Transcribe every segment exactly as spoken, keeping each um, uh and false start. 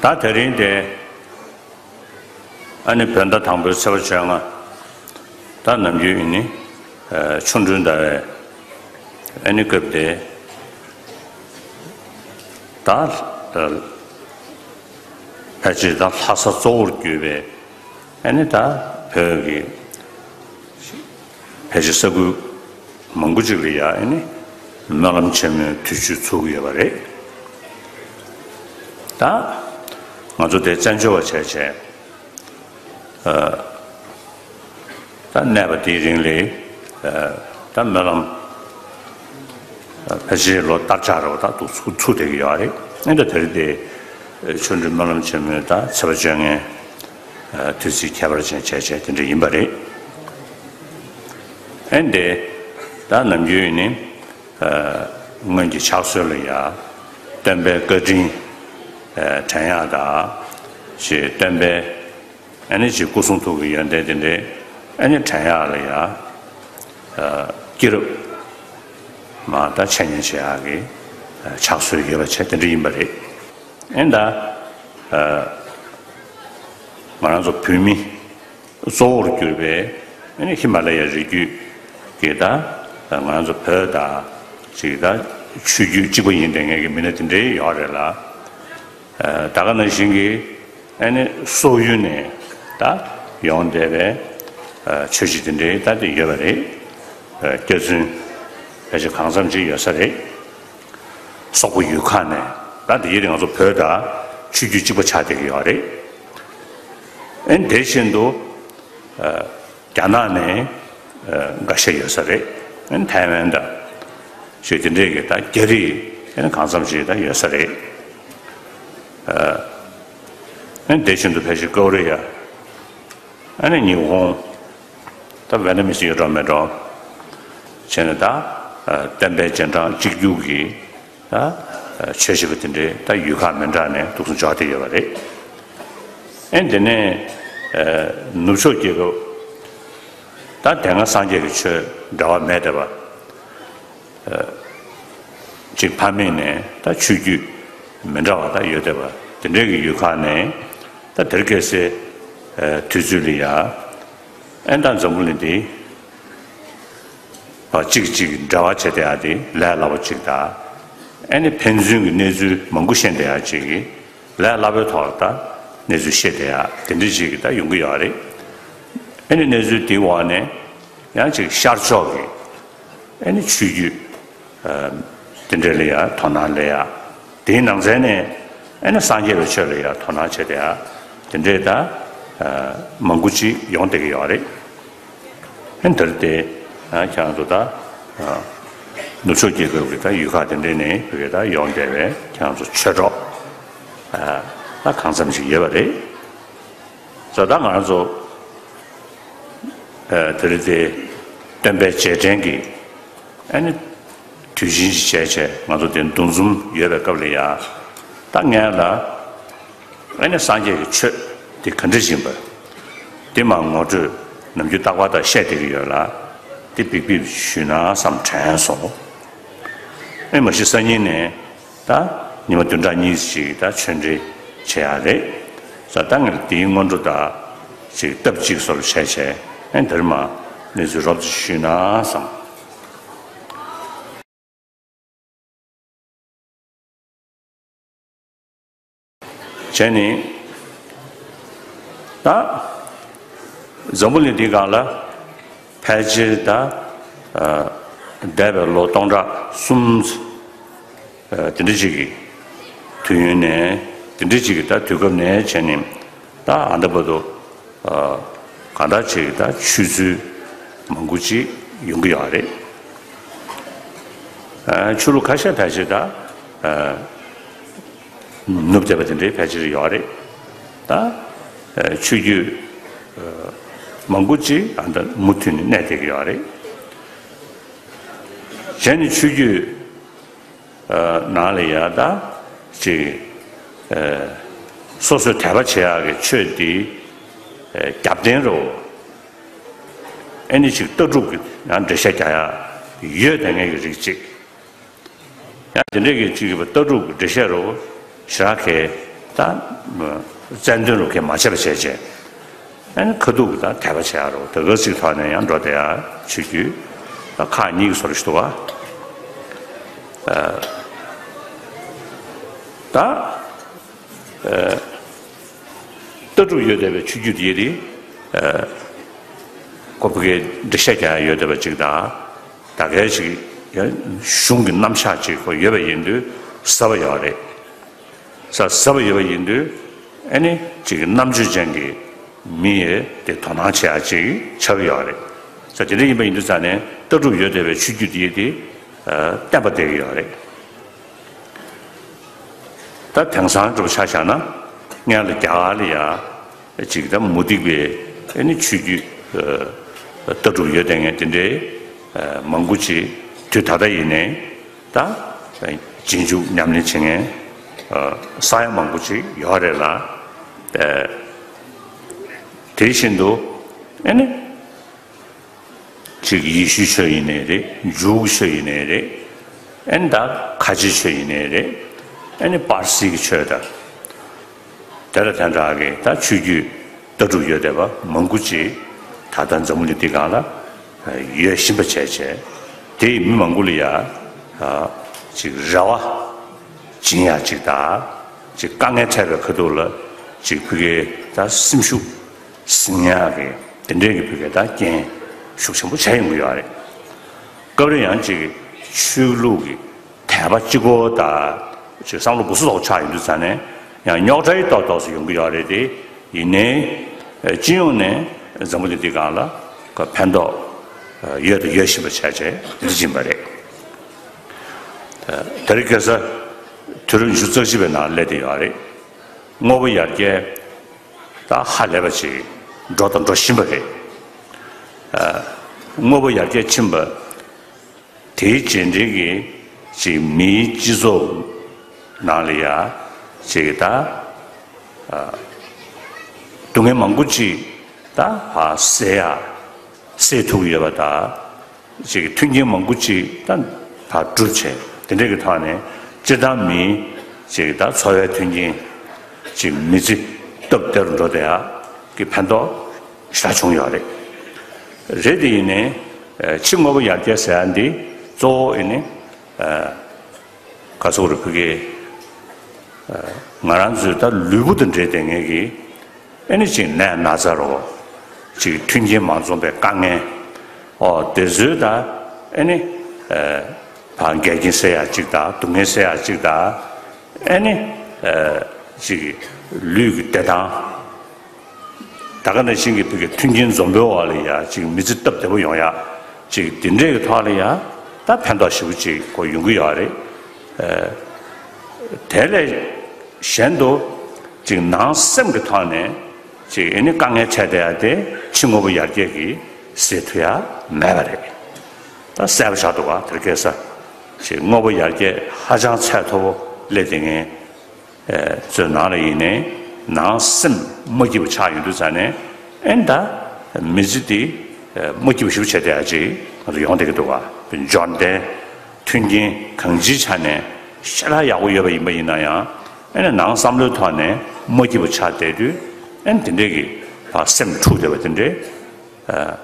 ད་དེ་རིང་དེ་ཨ་ནི་བོད་ཟླ་དང་པོའི་ཚེས་པ་བཅོ་ལྔ། ད་ནམ་རྒྱུན་ཡིན་ནི་ཆོ་འཕྲུལ་ཟླ་བའི་ཨ་ནི་སྐབས་དེ། ད་ཕལ་ཆེར་ད་ལྷ་ས་གཙོ་བོར་གྱུར་པའི་ཨ་ནི་ད་བོད་ཀྱི་ཕལ་ཆེར་ས་ཁུལ་མང་པོ་ཅིག་ལ་ཡ་ཨ་ནི་སྨོན་ལམ་ཆེན་མོའི་དུས་ཆེན་ཚོགས་ཀྱི་ཡོད་པ་རེད། ད་ང་ཚོ་དེ་བཙན་བྱོལ་བ་བྱས་བྱས། ད་གནས་པ་དེའི་རིང་ལ་ད་སྨོན་ལམ་ཕལ་ཆེར་ལོ་ལྟར་ཆགས་རེ་བ་ད་འདུག་ཚུགས་ཚུགས་བསྡད་ཀྱི་ཡོད་རེད། ཨེ་ད་དེ་རིང་དེ་ཆོ་འཕྲུལ་སྨོན་ལམ་ཆེན་མོའི་ད་ཚེས་པ་བཅོ་ལྔའི་དུས་ཚིགས་ཁྱད་པར་ཅན་བྱས་བྱས་དེ་འདྲ་ཡིན་པ་རེད། ཨེ་འདི་ད་ནམ་རྒྱུན་ཡིན་ནི་སྔོན་གྱི་ཕྱག་སྲོལ་ལ་ཡ་སྟོན་པའི་བཀའ་དྲིན་དྲན་ཡག་དང་ཞེས་སྟོན་པའི་ཨ་ནི་ཅིག་སྐུ་གསུང་ཐུགས་ཀྱི་ཡོན་ཏན་དེ་འདྲའི་ཨ་ནི་དྲན་ཡག་ལ་ཡ་སྐྱེས་རབས་མ་ད་འཆད་ཉན་བྱེད་ཡག་གི་ཕྱག་སྲོལ་ཡོད་པ་བྱས་དེ་འདྲ་ཡིན་པ་རེད། ཨེ་ད་ང་རང་ཚོ་བོད་མི་གཙོ་བོར་གྱུར་པའི་ཨ་ནི་ཧི་མ་ལ་ཡའི་རི་རྒྱུད་ཀྱི་ད་ང་རང་ཚོ་བོད་དང་ཅིག་ད་ཆོས་བརྒྱུད་གཅིག་པ་ཡིན་བསྡད་མཁན་གྱི་མི་སྣ་དེ་འདྲའི་ཡོད་རེད་ལ། ད་ག་ནང་བཞིན་གྱི་ཨ་ནི་སོག་ཡུལ་ནས་ད་ཡོང་བསྡད་པའི་ཆོས་བྱེད་དེ་འདྲའི་ད་དེ་ཡོད་པ་རེད། སྐྱ་བཙུན་ཕལ་ཆེར་གང་འཚམ་ཅིག་ཡོད་ས་རེད། སོག་པོ་ཡུལ་ཁག་ནས་ད་དེ་ཡིན་ང་ཚོ་བོད་དང་ཆོས་བརྒྱུད་གཅིག་པ་ཆགས་བསྡད་ཀྱི་ཡོད་རེད། ཨ་ནི་དེ་བཞིན་དུ་རྒྱ་ནག་ནས་འགའ་ཤས་ཡོད་ས་རེད། ཨ་ནི་ཐའེ་ཝན་དང་ཞེས་དེ་འདྲས་ཀྱི་ད་རྒྱ་རིགས་ཨ་ནི་གང་འཚམ་ཞིག་ད་ཡོད་ས་རེད། ཨ་ནི་དེ་བཞིན་དུ་ཕལ་ཆེར་ཀོ་རི་ཡ། ཨ་ནི་ཉི་ཧོང་། ད་ཝེ་ཏ་མི་སི་ཡོད་འགྲོ་མེད་འགྲོ། བྱས་ནས་ད་བསྟན་པའི་རྗེས་འབྲང་གཅིག་གྱུར་གྱི་ད་ཆོས་བྱེད་པ་དེ་འདྲའི་ད་ཡུལ་ཁག་མི་འདྲ་ནས་འདུག་སེ་འབྱོར་བསྡད་ཡོད་པ་རེད། ཨེ་དེ་ནས་ནུབ་ཕྱོགས་རྒྱལ་ཁབ་ད་དེ་སྔ་སངས་རྒྱས་ཀྱི་ཆོས་འདྲ་བ་མེད་བསྡད་པ། གཅིག་ཕ་མེས་ནས་ད་ཆོས་བརྒྱུད་མི་འདྲ་བ་ད་ཡོད་བསྡད་པ་དེ་འདྲའི་གི་ཡུལ་ཁག་ནས་ད་དེར་སྐྱེས་སའི་དུས་ཚོད་ལ་ཡ་ཨེ་ད་འཛམ་བུ་གླིང་འདི་གཅིག་གཅིག་འདྲ་བ་བྱས་བསྡད་ཡ་དེ་ལས་སླ་པོ་གཅིག་དང་། ཨེ་ནི་ཕན་ཚུན་གྱི་གནས་ཚུལ་མང་པོ་ཤེས་བསྡད་ཡ་གཅིག་གིས་ལས་སླ་པོའི་ཐོག་ལ་ད་གནས་ཚུལ་ཤེས་བསྡད་ཡ་དེ་འདྲ་གཅིག་གིས་ད་ཡོང་གི་ཡོད་རེད། ཨེ་ནི་གནས་ཚུལ་དེའི་འོག་ནས་ཡང་གཅིག་ཤར་ཕྱོགས་ཀྱི་ཨེ་ནི་ཆོས་བརྒྱུད་དེ་འདྲ་ལ་ཡ་དོ་སྣང་སླེབས་ཡ། དེའི་ནང་ཚན་ནས་ཨེ་ནི་སངས་རྒྱས་པའི་ཆོས་ལ་ཡ་དོ་སྣང་བྱས་བསྡད་ཡ་དེ་འདྲའི་ད་མང་པོ་ཅིག་ཡོང་བསྡད་ཀྱི་ཡོད་རེད། ཨེ་འདིར་དེ་ཁྱེད་རང་ཚོ་ད་ནུབ་ཕྱོགས་རྒྱལ་ཁབ་ཀྱི་ད་ཡུལ་ཁག་དེ་འདྲའི་ནས་བོད་ཀྱི་ད་ཡོང་བསྡད་པའི་ཁྱེད་རང་ཚོ་ཆོས་གྲོགས་ད་གང་འཚམ་ཞིག་ཡོད་པ་རེད། ད་ང་རང་ཚོ་དེ་རིང་དེ་སྟོན་པའི་རྗེས་དྲན་གྱི་ཨ་ནི་དུས་ཆེན་ཞིག་བྱས་བྱས་ང་ཚོ་དེ་འདུ་འཛོམས་ཡོད་པའི་སྐབས་ལ་ཡ་ད་ངས་ལ། ཨ་ནི་སངས་རྒྱས་ཀྱི་ཆོས་དེ་ག་འདྲ་ཡིན་པ། དེ་མ་ངོ་སྤྲོད་ནམ་རྒྱུན་རྟག་པར་དང་བཤད་བསྡད་ཀྱི་ཡོད་ལ། དེ་འབིག་འབིག་ཞུས་ན་བསམ་དྲན་སོང་། ཨེ་མ་གཞི་སང་ཉིན་ནས་ད་ཉི་མ་བདུན་ཕྲག་གཉིས་ཤིག་ད་ཆོས་འབྲེལ་བྱེད་ཡ་རེད། ས་ད་ངས་དེའི་སྔོན་འགྲོ་ད་ཅིག་སྟབས་གཅིག་སོར་བྱས་བྱས་ཨེ་འདིར་མ་གནས་ཚུལ་རོབ་ཙམ་ཞུས་ན་བསམ། བྱས་ནས་ད་འཛམ་བུ་གླིང་འདིའི་སྒང་ལ་ཕལ་ཆེར་ད་འདས་པའི་ལོ་སྟོང་ཕྲག་གསུམ་དེ་འདྲ་ཅིག་གི་དུས་ཡུན་ནས་དེ་འདྲ་ཅིག་གི་ད་དུས་སྐབས་ནས་བྱས་ནས་ད་ཨ་འདི་བར་དུ་གང་ལྟར་ཅིག་ད་ཆུ་ཚོད་མང་པོ་ཅིག་ཡོང་གི་ཡོད་རེད། ཆུ་ལུག་ཁ་ཤས་ཕལ་ཆེར་ད་ནུབ་བསྡད་པ་དེ་འདྲའི་ཕལ་ཆེར་ཡོད་རེད། ད་ཆོས་བརྒྱུད་མང་པོ་ཅིག་ཨ་ད་མུ་མཐུད་ནས་གནས་བསྡད་ཀྱི་ཡོད་རེད། གཞན་ནི་ཆོས་བརྒྱུད་ནང་ལ་ཡ་ད་ཅིག་སོ་སོའི་དད་པ་བྱེད་ཡག་གི་ཆོས་འདི་རྒྱབ་རྟེན་རུ་ཨེ་ནི་ཅིག་ལྟ་གྲུབ་ཀྱི་ཡང་འགྲེལ་བཤད་རྒྱག་ཡག་ཡོད་དེ་ངེས་ཀྱི་རིགས་གཅིག་ཡང་དེ་འདྲས་ཀྱི་ཅིག་ལྟ་གྲུབ་ཀྱི་འགྲེལ་བཤད་རུ་ཞེ་དྲག་གི་ ད་བཙན་དོན་རུ་ཁས་མ་བྱས་པ་བྱས་བྱས། ཨ་ནི་ཁ་ཐུག་གི་ད་དད་པ་བྱེད་ཡ་རོ། ད་ག་ཅིག་ཐོག་ནས་ཡང་འགྲོ་བསྡད་ཡ་ཆོས་བརྒྱུད་ད་ཁག་གཉིས་ཀྱི་བཟོ་འདྲ་ཞིག་འདུག་ག་ད་ལྟ་གྲུབ་ཡོད་བསྡད་པའི་ཆོས་བརྒྱུད་དེ་དེ། ཁོ་བོད་སྐད་འགྲེལ་བཤད་རྒྱག་ཡ་ཡོད་བསྡད་པ་ཅིག་དང་། ད་གའི་ཅིག་ཡང་གཞུང་གི་རྣམ་གཞག་ཅིག་ཁོ་ཡོད་པ་ཡིན་དུས་ཟབ་པ་ཡོད་རེད། ས་ཟབ་པ་ཡོད་པ་ཡིན་དུས། ཨ་ནི་ཅིག་རྣམ་དཔྱོད་ཅན་གྱི་མི་ཡིས་དེ་དོ་སྣང་བྱེད་ཡ་ཅིག་ཆགས་ཀྱི་ཡོད་རེད། ས་དེ་འདྲ་ཡིན་པ་ཡིན་དུས་ཙང་ནས་ལྟ་གྲུབ་ཡོད་བསྡད་པའི་ཆོས་བརྒྱུད་དེ་དེ་བརྟན་པ་བསྡད་ཀྱི་ཡོད་རེད། ད་དེང་སང་འགྲོ་ཆ་བཞག་ན་སྔོན་ལ་རྒྱ་གར་ལ་ཡ་ཅིག་ད་མུ་སྟེགས་པའི་ཨ་ནི་ཆོས་བརྒྱུད་ལྟ་གྲུབ་ཡོད་བསྡད་མཁན་དེ་འདྲའི་མང་པོ་ཅིག་དུས་ད་ལྟ་ཡིན་ནའི་ད་རྗེས་འཇུག་ཉམས་ལེན་བྱེད་མཁན་ས་ཡ་མང་པོ་ཅིག་ཡོད་རེད་ལ། དེ་བཞིན་དུ་ཨ་ནི། གཅིག་ཡེ་ཤུའི་ཆོས་ཡིན་ནའི་རེད། ཇུའུ་ཆོས་ཡིན་ནའི་རེད། ཨ་ནི་ད་ཁ་ཆེའི་ཆོས་ཡིན་ནའི་རེད། ཨ་ནི་པར་སིའི་ཆོས་དང་། དེ་ལ་དེ་འདྲ་གི་ད་ཆོས་བརྒྱུད་ལྟ་གྲུབ་ཡོད་བསྡད་པ་མང་པོ་ཅིག་ད་ལྟ་འཛམ་བུ་གླིང་འདི་སྒང་ལ་ཡོད་བཞིན་པ་བྱས་བྱས། དེ་ཡི་མི་མང་པོ་ལ་ཡ་ཅིག་རེ་བ་སྦྱིན་ཡ་ཅིག་དང་། ཅིག་དཀའ་ངལ་འཕྲད་པའི་ཁ་ཐུག་ལ་ཅིག་ཕ་གིའི་ད་སེམས་ཤུགས་ཟིན་ཡག་གི་དེ་འདྲའི་གི་ཕ་གིའི་ད་རྐྱེན་ཤུགས་ཆེན་པོ་བྱས་ཡོང་གི་ཡོད་རེད། སྐབས་རེ་ཡང་ཅིག་ཆོས་ལུགས་ཀྱི་དད་པ་གཅིག་པོ་དང་ཅིག་བསམ་བློ་སྦུ་སུ་ཐོག་ཆགས་ཡོང་དུས་ཙང་ནས་ཡང་རྙོག་དྲ་ཡི་ཏོག་ཏོག་སུ་ཡོང་གི་ཡོད་རེད་དེ། ཡིན་ནའི་སྤྱི་ཡོངས་ནས་འཛམ་བུ་གླིང་འདི་སྒང་ལ་ཕན་ཐོགས་ཡོད་དང་ཡོད་བཞིན་པ་བྱས་བྱས་འདི་ཕྱིན་པ་རེད། དེ་རིང་ཁ་སང་དུས་རབས་ཉི་ཤུ་རྩ་གཅིག་པའི་ནང་སླེབས་བསྡད་ཡོད་རེད། དངོས་པོ་ཡར་རྒྱས་ད་ཧ་ལས་པ་ཅིག་འགྲོ་དང་འགྲོ་བཞིན་པ་རེད། ཨ། དངོས་པོ་ཡར་རྒྱས་ཕྱིན་པ་དེའི་རྗེས་འབྲེལ་གྱི་ཅིག་མིའི་སྤྱི་ཚོགས་ནང་ལ་ཡ་ཅིག་ད། ཨ། སྡུག་བསྔལ་མང་པོ་ཅིག་ད་ཧ་སེལ་ཡ་སེལ་ཐུབ་ཡོད་པ་དང་། ཅིག་མཐུན་རྐྱེན་མང་པོ་ཅིག་ད་ཕར་སྒྲུབ་བྱས། དེ་འདྲའི་གི་ཐོག་ནས་སྤྱིར་བཏང་མིའི་ཅིག་ད་འཚོ་བའི་མཐུན་རྐྱེན་ཅིག་མི་ཚེ་སྟབས་བདེ་རུ་འགྲོ་བསྡད་ཡག་གི་ཕན་ཐོགས་ཞེ་དྲག་བྱུང་ཡོད་རེད། རེད་དེ་ཡིན་ནའི་ཕྱི་དངོས་པོ་ཡར་རྒྱས་ཟེར་ཡག་འདི་གཙོ་བོ་ཡིན་ནའི། ག་ཚོད་རེད་ཕ་གི། ང་རང་ཚོའི་ད་ལུས་པོ་དང་འབྲེལ་བསྡད་མཁན་གྱི་ཨ་ནི་ཅིག་ནད་ན་ཚ་རོ། ཅིག་མཐུན་རྐྱེན་མ་འཛོམས་པའི་དཀའ་ངལ། ཨོ་དེ་ཚོའི་ད་ཨ་ནི་ཕར་འགལ་རྐྱེན་སེལ་ཡ་ཅིག་དང་སྡུག་བསྔལ་སེལ་ཡ་ཅིག་དང་། ཨ་ནི་ཅིག་ལུས་ཀྱི་བདེ་ཐང་། ད་ག་ནང་བཞིན་གྱི་བོད་ཀྱི་མཐུན་རྐྱེན་འཛོམས་པའི་འོག་ལ་ཡ་ཅིག་མི་ཚེ་སྟབས་བདེ་པོ་ཡོང་ཡ་ཅིག་འདི་འདྲའི་གི་ཐོག་ལ་ཡ་ད་ཕན་ཐོགས་ཞེ་པོ་ཅིག་ཁོ་ཡོང་གི་ཡོད་རེད། ཨ། དེ་ལས་གཞན་དུ་ཅིག་ནང་སེམས་ཀྱི་ཐོག་ནས་ཅིག་ཨ་ནི་དཀའ་ངལ་འཕྲད་བསྡད་ཡ་དེ་ཕྱི་དངོས་པོ་ཡར་རྒྱས་ཀྱིས་སེལ་ཐུབ་ཡ་མེད་པ་རེད། ད་གསལ་པོ་ཆགས་འདུག་ག་དེར་སྐད་ས་ཅིག་དངོས་པོ་ཡར་རྒྱས་ཧ་ཅང་ཚད་མཐོ་པོ་སླེབས་བསྡད་མཁན། ཚོའི་ནང་ལ་ཡིན་ནའི་ནང་སེམས་མ་སྐྱིད་པོ་ཆགས་ཡོང་དུས་ཙང་ནས་ཨེ་ད་མི་ཚེ་འདི་མ་སྐྱིད་པོ་ཞེ་པོ་བྱས་བསྡད་ཡ་ཅིག་ང་ཚོ་ཡོང་བསྡད་ཀྱི་འདུག་ག་འབྱོར་ལྡན་མཐུན་རྐྱེན་གང་ཅིའི་ཆ་ནས་ཞེ་དྲག་ཡག་པོ་ཡོད་པ་ཡིན་པ་ཡིན་ན་ཡང་ཨེ་ནི་ནང་བསམ་བློའི་ཐོག་ནས་མ་སྐྱིད་པོ་ཆགས་བསྡད་དུས་ཨེ་ནི་དེ་འདྲས་ཀྱི་ཕར་སེམས་འཁྲུགས་བསྡད་པ་དེ་འདྲས།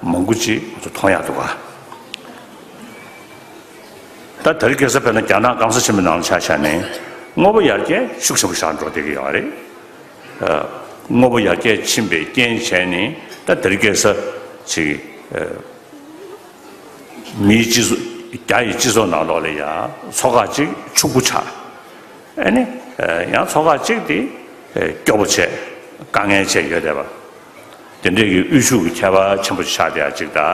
མང་པོ་ཅིག་ང་ཚོ་མཐོང་ཡག་འདུག་ག་ད་དེ་རིང་ཁ་སང་དཔེར་ན་རྒྱ་ནག་སྐམ་ས་ཆེན་པོའི་ནང་ལ་ཆ་བཞག་ནས་དངོས་པོ་ཡར་རྒྱས་ཤུགས་ཆེན་པོ་ཞིག་འགྲོ་བསྡད་ཀྱི་ཡོད་རེད། དངོས་པོ་ཡར་རྒྱས་ཕྱིན་པའི་རྐྱེན་བྱས་ནས་ད་དེ་རིང་ཁ་སང་ཅིག་མིའི་སྤྱི་ཚོགས་རྒྱ་ཡི་སྤྱི་ཚོགས་ནང་ལོགས་ལ་ཡང་ཚོགས་ཁག་ཅིག་ཕྱུག་པོ་ཆགས། ཨ་ནི་ཡང་ཚོགས་ཁག་ཅིག་དེ་སྐྱོ་པོ་བྱས་དཀའ་ངལ་བྱས་ཡོད་བསྡད་པ། དེ་འདྲས་ཀྱི་དབུལ་ཕྱུག་གི་ཁྱད་པར་ཆེན་པོ་ཆགས་བསྡད་ཡ་ཅིག་དང་།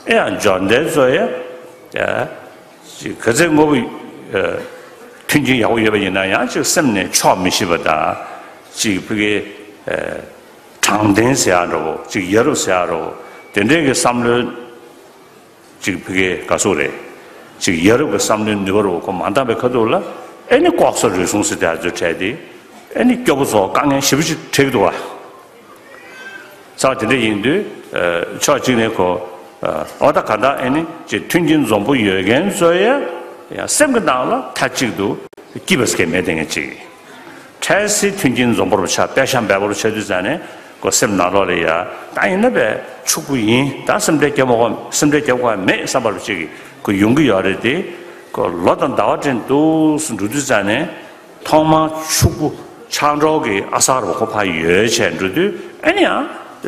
ཨེ་ཡང་འབྱོར་ལྡན་ཚོ་ཡ་ཅིག་ག་ཚད་དངོས་པོ་མཐུན་རྐྱེན་ཡག་པོ་ཡོད་པ་ཡིན་ན་ཡང་ཅིག་སེམས་ནས་ཆོག་མི་ཤེས་པ་དང་། ཅིག་ཕ་གི་དྲང་བདེན་ཟེར་ཡ་འདྲ་བོ། ཅིག་ཡ་རབས་ཟེར་ཡ་འདྲ་བོ། དེ་འདྲས་ཀྱི་བསམ་བློའི་ཅིག་ཕ་གིའི་དགའ་སོ་རེད། ཅིག་ཡ་རབས་ཀྱི་བསམ་བློའི་ནུས་པ་རུ་ཁོ་མ་འདང་བའི་ཁ་ཐུག་ལ་ཨེ་ནི་ལྐོག་ཟ་རུལ་སུངས་ཟེར་དེ་ཚོ་འཕྲད་དེ་ཨེ་ནི་སྐྱོ་པོ་ཚོ་དཀའ་ངལ་ཞེ་པོ་ཅིག་འཕྲད་ཀྱི་འདུག་བ། ས་དེ་འདྲ་ཡིན་དུས་ཕྱོགས་གཅིག་ནས་ཁོ་ཨོ་ད་ག་ད་ཨེ་ནི་ཅིག་མཐུན་རྐྱེན་འཛོམས་པོ་ཡོད་མཁན་ཚོ་ཡ་ཡང་སེམས་ཀྱི་ནང་ལ་མཐའ་གཅིག་ཏུ་སྐྱིད་པ་ཟེར་མཁན་མེད་དེ་ངས་ཅིག་འཕྲལ་སེལ་མཐུན་རྐྱེན་འཛོམས་པོར་ཆགས། དཔེ་ཤ་འབེལ་པོར་ཆགས་དུས་ཙང་ནས་ཁོ་སེམས་ནང་ལོགས་ལ་ཡ་ད་ཡིན་ན་བས་ཕྱུག་པོ་ཡིན། ད་སེམས་ཁྲལ་རྒྱབ་མ་དགོས། སེམས་ཁྲལ་རྒྱབ་དགོས་མེད་བསམ་པ་ཅིག་ཁོ་ཡོང་གི་ཡོད་རེད་དེ། ཁོ་ལོ་དང་ཟླ་བ་སྤྲིན་འདུག་སེ་འགྲོ་དུས་ཙང་ནས་ཐོག་མར་ཕྱུག་པོ་ཆགས་འགྲོ་གི་ཨ་གསར་བ་ཁོ་ཕར་ཡོལ་བྱས་འགྲོ་དུས། ཨེ་ནི་ཡང་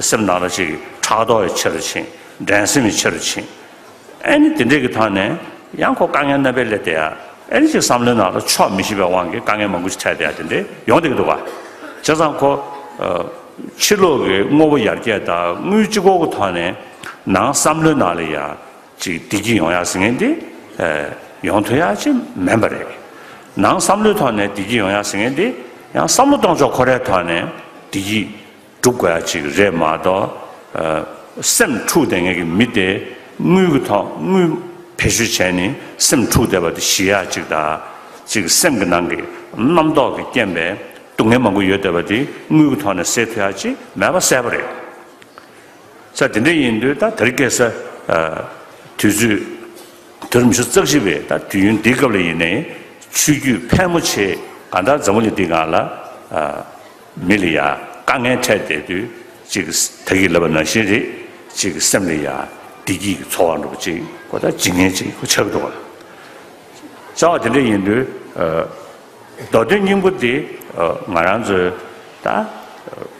སེམས་ནང་ལ་ཅིག་ཕྲག་དོག་ཡི་ཆེ་རུ་ཕྱིན། འགྲན་སེམས་ཡི་ཆེ་རུ་ཕྱིན། ཨེ་ནི་དེ་འདྲས་ཀྱི་ཐོག་ནས་ཡང་ཁོ་དཀའ་ངལ་རྣམ་པའི་སླེབས་བསྡད་ཡ། ཨེ་ནི་ཅིག་བསམ་བློའི་ནང་ལ་ཆོག་མི་ཤེས་པའི་དབང་གིས་དཀའ་ངལ་མང་པོ་ཞིག་འཕྲད་བསྡད་ཡ་དེ་འདྲས་ཡོང་བསྡད་ཀྱི་འདུག་ག་བྱས་ཙང་ཁོ་ཕྱི་ལོགས་ཀྱི་དངོས་པོ་ཡར་རྒྱས་དང་དངུལ་གཅིག་པོ་གི་ཐོག་ནས་ནང་བསམ་བློའི་ནང་ལ་ཡ་ཅིག་བདེ་སྐྱིད་ཡོང་ཡ་ཟེར་མཁན་དེ་ཡོང་ཐུབ་ཡ་ཅིག་མིན་པ་རེད། ནང་བསམ་བློའི་ཐོག་ནས་བདེ་སྐྱིད་ཡོང་ཡ་ཟེར་མཁན་དེ་ཡང་བསམ་བློ་གཏོང་ཕྱོགས་ཁོ་རའི་ཐོག་ནས་བདེ་སྐྱིད་སྒྲུབ་དགོས་ཡ་ཅིག་རེད་མ་གཏོགས། ཨ། སེམས་འཁྲུག་བསྡད་མཁན་གྱི་མི་དེ་དངུལ་གྱི་ཐོག་དངུལ་བེད་སྤྱོད་བྱས་ནས་སེམས་འཁྲུག་བསྡད་པ་དེ་ཞི་ཡ་ཅིག་དང་། ཅིག་སེམས་ཀྱི་ནང་གི་རྣམ་རྟོག་གི་རྐྱེན་པས་སྡུག་བསྔལ་མང་པོ་ཡོད་བསྡད་པ་དེ་དངུལ་གྱི་ཐོག་ནས་སེལ་ཐུབ་ཡ་ཅིག་མེད་པ་གསལ་པོ་རེད། ས་དེ་འདྲ་ཡིན་དུས་ད་དེ་རིང་ཁ་སང་། ཨ། དུས་ཚོད་དུས་རིམ་ཉི་ཤུ་རྩ་གཅིག་པའི་ད་དུས་ཡུན་འདིའི་སྐབས་ལ་ཡིན་ནའི་ཆོས་བརྒྱུད་ཕལ་མོ་ཆེ་གང་ལྟར་འཛམ་བུ་གླིང་འདིའི་སྒང་ལ། ཨ། མི་ལ་ཡ་དཀའ་ངལ་འཕྲད་བསྡད་དུས་ཅིག་ད་གིན་ལབ་པ་ནང་བཞིན་རེད། ཅིག་སེམས་ལ་ཡ་བདེ་སྐྱིད་ཀྱི་ཚོར་བ་འདྲ་པོ་ཅིག་ཁོ་ད་བྱེད་མཁན་ཅིག་ཁོ་ཆགས་ཀྱི་འདུག་ག་བྱ་བ་དེ་འདྲ་ཡིན་དུས། ཨ། མདོ་དོན་སྙིང་པོ་དེ། ཨ། ང་རང་ཚོའི་ད་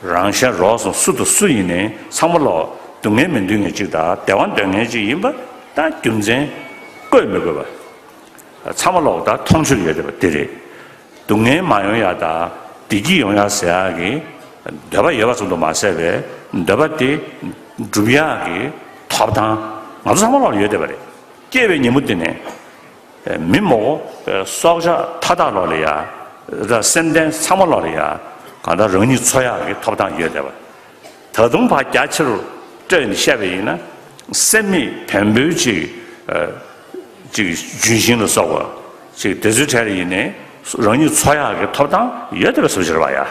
རང་གཞན་རོགས་ཟུང་སུ་དང་སུ་ཡིན་ནའི་ཚང་མ་ལོག་སྡུག་བསྔལ་མི་འདོད་མཁན་ཅིག་དང་བདེ་བ་འདོད་མཁན་ཅིག་ཡིན་པ་ད་རྒྱུ་མཚན་བཀོད་མི་དགོས་པ། ཚང་མ་ལོག་ད་མཐོང་ཆོས་ཡོད་བསྡད་པ་དེ་རེད། སྡུག་བསྔལ་མ་ཡོང་ཡ་དང་བདེ་སྐྱིད་ཡོང་ཡ་ཟེར་ཡ་གི་འདོད་པ་ཡོད་པ་ཙམ་དུ་མ་ཟད་པའི་འདོད་པ་དེ་སྒྲུབ་ཡ་གི་ཐོབ་ཐང་ང་ཚོ་ཚང་མ་ལོག་ལ་ཡོད་བསྡད་པ་རེད། སྐྱེས་པའི་ཉིན་མོ་དེ་ནས། མི་མང་པོ་སྲོག་ཆགས་མཐའ་དག་ལོག་ལ་ཡ། ད་སེམས་ལྡན་ཚང་མ་ལོག་ལ་ཡ། གང་ལྟར་རང་ཉིད་འཚོ་ཡག་གི་ཐོབ་ཐང་ཡོད་བསྡད་པ། ད་དུང་ཕར་རྒྱ་ཆེ་རུ་སྤྲོས་ནས་བཤད་པ་ཡིན་ན། སེམས་མེད་བེམ་པོའི་ཅིག་ཨ། ཅིག་ལྗོན་ཤིང་ལ་སོགས་པ་ཅིག་དེ་ཚོའི་གྲས་ལ་ཡིན་ནའི་རང་ཉིད་འཚོ་ཡག་གི་ཐོབ་ཐང་ཡོད་བསྡད་པའི་བཟོ་ཅིག་རེད་པ་ཡ།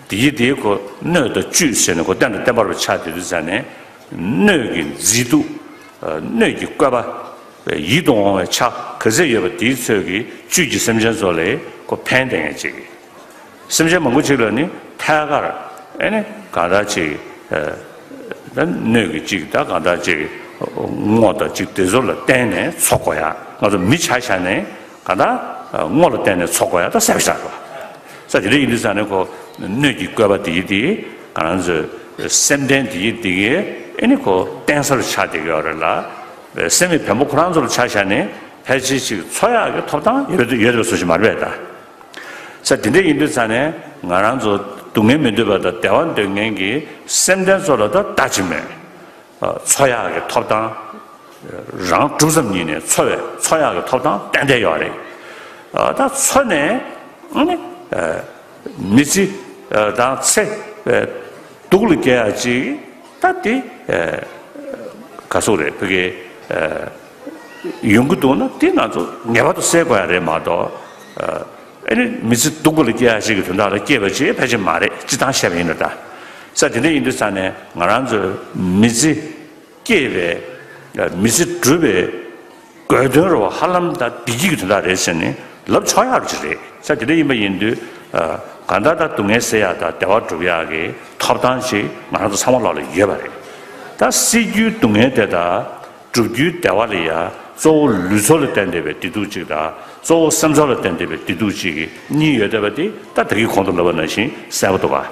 དེ་ཡིས་དེའི་ཁོ་སྣོད་དང་བཅུད་ཟེར་ནས་ཁོ་བསྟན་དང་བསྟན་པར་ཆགས་བསྡད་དུས་ཙང་ནས། སྣོད་ཀྱི་མཛེས་སྡུག་ཨ། སྣོད་ཀྱི་བཀོད་པ། ཡིད་དུ་འོང་བའི་ཆ་ག་ཚད་ཡོད་པ་དེའི་ཚོད་ཀྱིས་བཅུད་ཀྱིས་སེམས་ཅན་ཚོ་ལ་ཁོ་ཕན་བསྡད་མཁན་ཅིག་སེམས་ཅན་མང་པོ་ཅིག་ལ་ནི་ཐད་ཀར་ཨེ་ནི་གང་ལྟར་ཅིག་ཨ། ད་སྣོད་ཀྱི་ཅིག་ད་གང་ལྟར་ཅིག་སྔོ་དང་ཅིག་དེ་ཚོ་ལ་བརྟེན་ནས་འཚོ་དགོས་ཡ། ང་ཚོ་མི་ཆ་བཞག་ནས་གང་ལྟར་སྔོ་ལ་བརྟེན་ནས་འཚོ་དགོས་ཡ་ད་གསལ་པོ་ཆགས་འགྲོ། ས་དེ་འདྲ་ཡིན་དུས་ཙང་ནས་ཁོ་སྣོད་ཀྱི་བཀོད་པ་དེ་ཡིས་དེ་ང་རང་ཚོའི་སེམས་ལྡན་དེ་ཡིས་དེ་གའི་ཨེ་ནི་ཁོ་བརྟེན་ས་རུ་ཆགས་བསྡད་ཀྱི་ཡོད་རེད་ལ། སེམས་མེད་བེམ་པོ་ཁོ་རང་ཚོ་ལ་ཆ་བཞག་ནས་ཕལ་ཆེར་ཅིག་འཚོ་ཡག་གི་ཐོབ་ཐང་ཡོད་ཡོད་པའི་བཟོ་ཞིག་མ་རེད་པས་ད། ས་དེ་འདྲ་ཡིན་དུས་ཙང་ནས་ང་རང་ཚོ་སྡུག་བསྔལ་མི་འདོད་པ་དང་བདེ་བ་འདོད་མཁན་གྱི་སེམས་ལྡན་ཚོ་ལ་ད་ལྟ་ཅི་མེད། འཚོ་ཡག་གི་ཐོབ་ཐང་། རང་གྲུབ་ཙམ་ཉིད་ནས་འཚོ་བའི་འཚོ་ཡག་གི་ཐོབ་ཐང་ཏན་ཏན་ཡོད་རེད། ད་འཚོ་ནས་ནི་མི་ཚེ་དང་ཚེ་སྡུག་ལ་སྐྱེལ་ཡག་ཅིག་ད་དེ་ག་ཟེར་རེད་བོད་སྐད། ཡོང་གི་འདུག་ན་དེ་ང་ཚོ་ངེས་པར་དུ་སེལ་དགོས་ཡ་རེད་མ་གཏོགས། ཨ་ནི་མི་ཚེ་སྡུག་པོ་ལ་སྐྱེལ་ཡ་ཞིག་གི་དོན་དག་ལ་སྐྱེས་པ་ཅིག་ཕལ་ཆེར་མ་རེད། སྤྱིར་བཏང་བཤད་པ་ཡིན་ན་ད། ས་དེ་འདྲ་ཡིན་དུས་ཙང་ནས་ང་རང་ཚོའི་མི་ཚེ་སྐྱེལ་བའི་མི་ཚེ་སྒྲུབ་པའི་དགོས་དོན་རུ་ཧ་ལམ་ད་བདེ་སྐྱིད་ཀྱི་དོན་དག་རེད་ཟེར་ནས་ལབ་ཆོག་ཡག་རུ་ཅིག་རེད། ས་དེ་འདྲ་ཡིན་པ་ཡིན་དུས། གང་ལྟར་ད་སྡུག་བསྔལ་སེལ་ཡག་དང་བདེ་བ་སྒྲུབ་ཡག་གི་ཐོབ་ཐང་ཞིག་ང་རང་ཚོ་ཚང་མ་ལོག་ལ་ཡོད་པ་རེད། ད་སེལ་རྒྱུའི་སྡུག་བསྔལ་དེ་དང་། སྒྲུབ་རྒྱུའི་བདེ་བ་ལ་ཡ་གཙོ་བོ་ལུས་ཚོར་ལ་བརྟེན་བསྡད་པའི་བདེ་སྡུག་ཅིག་དང་གཙོ་བོ་སེམས་ཚོར་ལ་བརྟེན་བསྡད་པའི་བདེ་སྡུག་ཅིག་གི་གཉིས་ཡོད་བསྡད་པ་དེ་ད་ད་གིན་གོང་དུ་ལབ་པ་ནང་བཞིན་གསལ་པོ་འདུག་ག་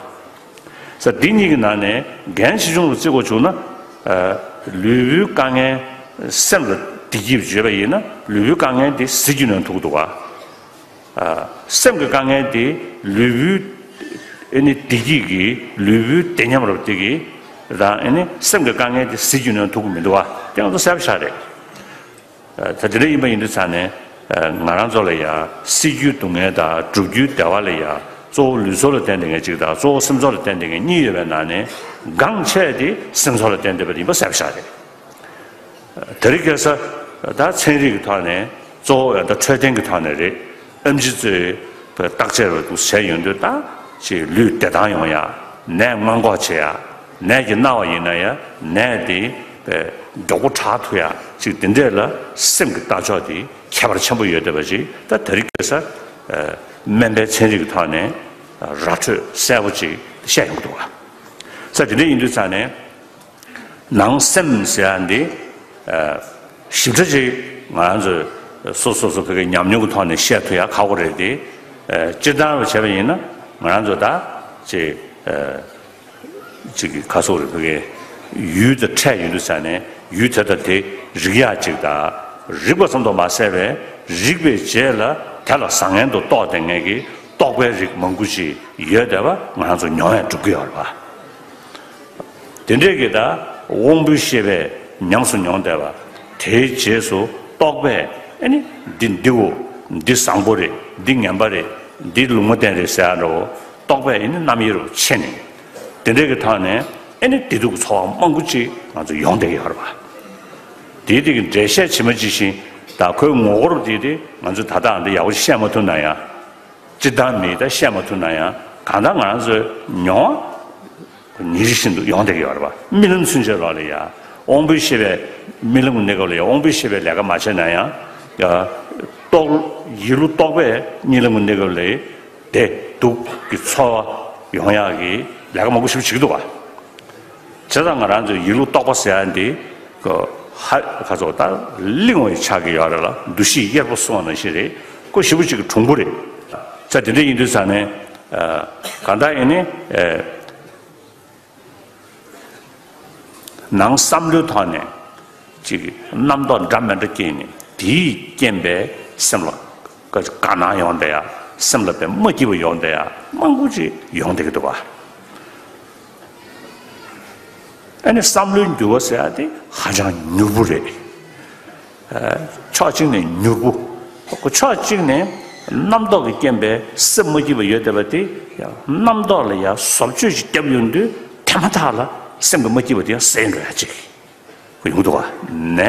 ས་འདི་གཉིས་ཀྱི་ནང་ནས་འགན་ཆེ་ཆུང་རུ་བརྩི་དགོས་བྱུང་ན། ལུས་པོའི་དཀའ་ངལ་སེམས་ལ་བདེ་སྐྱིད་བརྗོད་པ་ཡིན་ན་ལུས་པོའི་དཀའ་ངལ་དེ་ཟིལ་གྱིས་གནོན་ཐུབ་ཀྱི་འདུག་ག་ཨ། སེམས་ཀྱི་དཀའ་ངལ་དེ་ལུས་པོའི་ཨེ་ནི་བདེ་སྐྱིད་ཀྱི་ལུས་པོའི་བདེ་ཉམས་རབ་དེ་གི་རང་ཨེ་ནི་སེམས་ཀྱི་དཀའ་ངལ་དེ་ཟིལ་གྱིས་གནོན་ཐུབ་ཀྱི་མི་འདུག་བ། དེ་ང་ཚོ་གསལ་པོ་ཆགས་རེད། ད་དེ་འདྲ་ཡིན་པ་ཡིན་དུས་ཙང་ནས་ང་རང་ཚོ་ལ་ཡ་སེལ་རྒྱུའི་སྡུག་བསྔལ་དང་སྒྲུབ་རྒྱུའི་བདེ་བ་ལ་ཡ་གཙོ་བོ་ལུས་ཚོར་ལ་བརྟེན་བསྡད་མཁན་གཅིག་དང་གཙོ་བོ་སེམས་ཚོར་ལ་བརྟེན་བསྡད་མཁན་གཉིས་ཡོད་པའི་ནང་ནས་འགངས་ཆེ་དེ་སེམས་ཚོར་ལ་བརྟེན་བསྡད་པ་ཡིན་པ་གསལ་པོ་ཆགས་རེད། དེ་རིང་ཁ་སང་ད་ཚན་རིག་གི་ཐོག་ནས་གཙོ་བོ་ཡང་ད་འཕྲོད་བསྟེན་གྱི་ཐོག་ནས་རེད། ཨེམ་ཆི་ཚོས་བརྟག་དཔྱད་རུ་འདུག་བྱས་ཡོང་དུས་ད་ཅིག་ལུས་བདེ་ཐང་ཡོང་ཡ། ནད་སྔོན་འགོག་བྱེད་ཡ། ནད་ཀྱིས་ན་བ་ཡིན་ན་ཡང་ནད་དེ་མགྱོགས་པོ་དྲག་ཐུབ་ཡ་ཅིག་དེ་འདྲས་ལ་སེམས་ཀྱི་ལྟ་ཕྱོགས་དེ་ཁྱད་པར་ཆེན་པོ་ཡོད་བསྡད་པ་ཅིག་ད་དེ་རིང་ཁ་སང་ སྨན་པའི་ཚན་རིག་གི་ཐོག་ནས་ར་འཕྲོད་གསལ་པོ་ཅིག་བཤད་ཡོང་འདུག་བ། ས་དེ་འདྲ་ཡིན་དུས་ཙང་ནས། ནང་སེམས་ཟེར་ཡ་འདི། ཨ། ཞིབ་ཕྲ་ཅིག་ང་རང་ཚོས་སོ་སོ་སོ་ཕ་གི་ཉམས་མྱོང་གི་ཐོག་ནས་བཤད་ཐུབ་ཡ་ཁག་པོ་རེད་དེ། ཨ། སྤྱིར་བཏང་རུ་བྱས་པ་ཡིན་ན་ང་རང་ཚོ་ད་ཅིག་ཨ། ཅིག་གི་ཁ་སོག་རེད་ཕ་གི་ཡུལ་དང་འཕྲད་ཡོང་དུས་ཙང་ནས་ཡུལ་དེ་དང་དེ་རིག་ཡ་ཅིག་དང་རིག་པ་ཙམ་དུ་མ་ཟད་པའི་རིག་པའི་རྗེས་ལ་དེ་ལ་བཟང་ངན་དུ་རྟོགས་བསྡད་མཁན་གྱི་རྟོག་པའི་རིགས་མང་པོ་ཅིག་ཡོད་བསྡད་པ་ང་རང་ཚོ་མྱོང་ཡ་འགྲུབ་ཀྱི་ཡོད་རེད་པ། དེ་འདྲས་ཀྱི་ད་དབང་པོའི་ཤེས་པས་ཉམས་སུ་མྱོང་བསྡད་པ། དེའི་རྗེས་སུ་རྟོག་པས་ཨ་ནི་འདི་འདིའོ། འདི་བཟང་པོ་རེད། འདི་ངན་པ་རེད། འདི་ལུང་མ་བསྟན་རེད་ཟེར་ཡ་འདྲ་བོ། རྟོག་པས་ཨ་ནི་རྣམ་དབྱེ་རུ་ཕྱེ་ནས། དེ་འདྲས་ཀྱི་ཐོག་ནས་ཨ་ནི་བདེ་སྡུག་གི་ཚོར་བ་མང་པོ་ཅིག་ང་ཚོ་ཡོང་བསྡད་ཀྱི་ཡོད་རེད་པ། དེའི་དེ་གི་འགྲེལ་བཤད་ཇི་མ་ཇི་བཞིན་ད་ཁོའི་ངོ་སྐོར་དེ་དེ་ང་ཚོས་ད་ལྟ་འདི་ཡག་པོ་ཞིག་བཤད་མ་ཐུབ་ན་ཡང་། སྤྱིར་བཏང་མི་ད་བཤད་མ་ཐུབ་ན་ཡང་གང་ལྟར་ང་རང་ཚོའི་མྱོང་བ། ཉིན་རེ་བཞིན་དུ་ཡོང་བསྡད་ཀྱི་ཡོད་རེད་པ། རྨི་ལམ་ཚུན་ཆད་ལོག་ལ་ཡ། དབང་པོའི་ཤེས་པས་རྨི་ལམ་གྱི་གནས་སྐབས་ལ་ཡ། དབང་པོའི་ཤེས་པས་ལས་ཀ་མ་བྱས་ན་ཡང་། ཡ། རྟོག་ཡིད་བློ་རྟོག་པས་རྨི་ལམ་གྱི་གནས་སྐབས་ལ་བདེ་སྡུག་གི་ཚོར་བ་ཡོང་ཡག་གི་ལས་ཀ་མང་པོ་ཞིག་བྱེད་ཀྱི་འདུག་པ། བྱས་ཙང་ང་རང་ཚོའི་ཡིད་བློ་རྟོག་པ་ཟེར་ཡ་འདི། ཧ། ཁ་ཚོ་ད་གླེང་བ་ཡི་ཆགས་ཀྱི་ཡོད་རེད་ལ། འདུ་ཤེས་གཡེར་པོ་སོང་བ་ནང་བཞིན་རེད། ཁོ་ཞེ་པོ་ཅིག་གི་གྲུང་པོ་རེད། ས་དེ་འདྲ་ཡིན་དུས་ཙང་ནས། ཨ། གང་ལྟར་ཡིན་ནའི། ཨ། ནང་བསམ་བློའི་ཐོག་ནས་ཅིག་རྣམ་རྟོག་འདྲ་མི་འདྲ་སྐྱེས་ནས་དེའི་རྐྱེན་པས་སེམས་ལ་དཀའ་སྣང་ཡོང་བསྡད་ཡ། སེམས་ལ་དཔེ་མ་སྐྱིད་པ་ཡོང་བསྡད་ཡ་མང་པོ་ཅིག་ཡོང་བསྡད་ཀྱི་འདུག་ག། ཨ་ནི་བསམ་བློའི་འགྱུར་བ་ཟེར་ཡ་དེ་ཧ་ཅང་མྱུར་པོ་རེད། ཕྱོགས་གཅིག་ནས་མྱུར་པོ། ཕྱོགས་གཅིག་ནས་རྣམ་རྟོག་གི་རྐྱེན་པས་སེམས་མ་སྐྱིད་པ་ཡོད་བསྡད་པ་དེ་ཡང་རྣམ་རྟོག་ལ་ཡང་བཟོ་བཅོས་ཤིག་བརྒྱབ་ཡོང་དུས་དེ་མ་ཐག་ལ་སེམས་ཀྱི་མ་སྐྱིད་པ་དེ་ཡང་ཟད་འགྲོ་ཡ་ཅིག་ཡོང་འདུག་ག། ནད་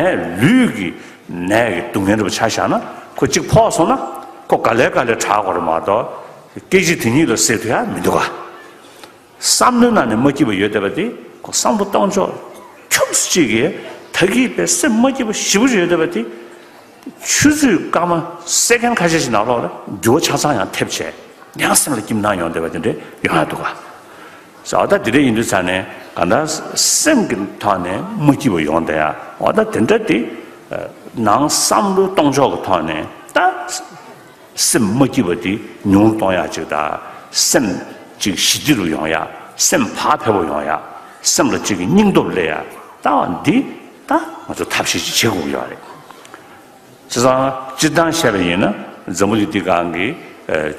ལུས་ཀྱི་ནད་ཀྱི་སྡུག་བསྔལ་འདྲ་པོ་ཆ་བཞག་ན་ཁོ་གཅིག་ཕོག་སོང་ན་ཁོ་ག་ལེ་ག་ལེ་དྲག་དགོས་རེད་མ་གཏོགས་སྐད་ཅིག་དེ་ཉིད་ལ་སེལ་ཐུབ་ཡ་མི་འདུག་ག། བསམ་བློའི་ནང་ནས་མ་སྐྱིད་པ་ཡོད་བསྡད་པ་དེ་ཁོ་བསམ་བློ་གཏོང་ཕྱོགས་ཁྱོན་གཅིག་གིས་ད་གིན་པའི་སེམས་མ་སྐྱིད་པ་ཞེ་པོ་ཅིག་ཡོད་བསྡད་པ་དེ་ཆུ་ཚོད་སྐར་མ་སེ་ཀན་ཁ་ཤས་ཤིག་ནང་ལོགས་ལ་འགྱུར་བ་ཆ་ཚང་ཡང་ཐེབས་བྱས་ཡང་སེམས་ལ་སྐྱིད་སྣང་ཡོང་བསྡད་པ་དེ་འདྲ་ཡོང་ཡ་འདུག་ག། ས་འོ་ད་དེ་འདྲ་ཡིན་དུས་ཙང་ནས་གང་ལྟར་སེམས་ཀྱི་ཐོག་ནས་མ་སྐྱིད་པ་ཡོང་བསྡད་ཡ་འོ་ད་དེ་འདྲ་དེ་ནང་བསམ་བློ་གཏོང་ཕྱོགས་ཀྱི་ཐོག་ནས་ད། སེམས་མ་སྐྱིད་པ་དེ་ཉུང་རུ་གཏོང་ཡག་ཅིག་དང་། སེམས་ཅིག་ཞི་བདེ་རུ་ཡོང་ཡག་སེམས་བག་ཕེབས་པོ་ཡོང་ཡག་སེམས་ལ་ཅིག་གི་སྙིང་སྟོབས་སླེབས་ཡག་ད་འདི་ད་ང་ཚོ་ཐབས་ཤེས་ཅིག་བྱེད་དགོས་ཀྱི་ཡོད་རེད། བྱས་ཙང་སྤྱིར་བཏང་བཤད་པ་ཡིན་ན་འཛམ་བུ་གླིང་འདི་སྒང་གི་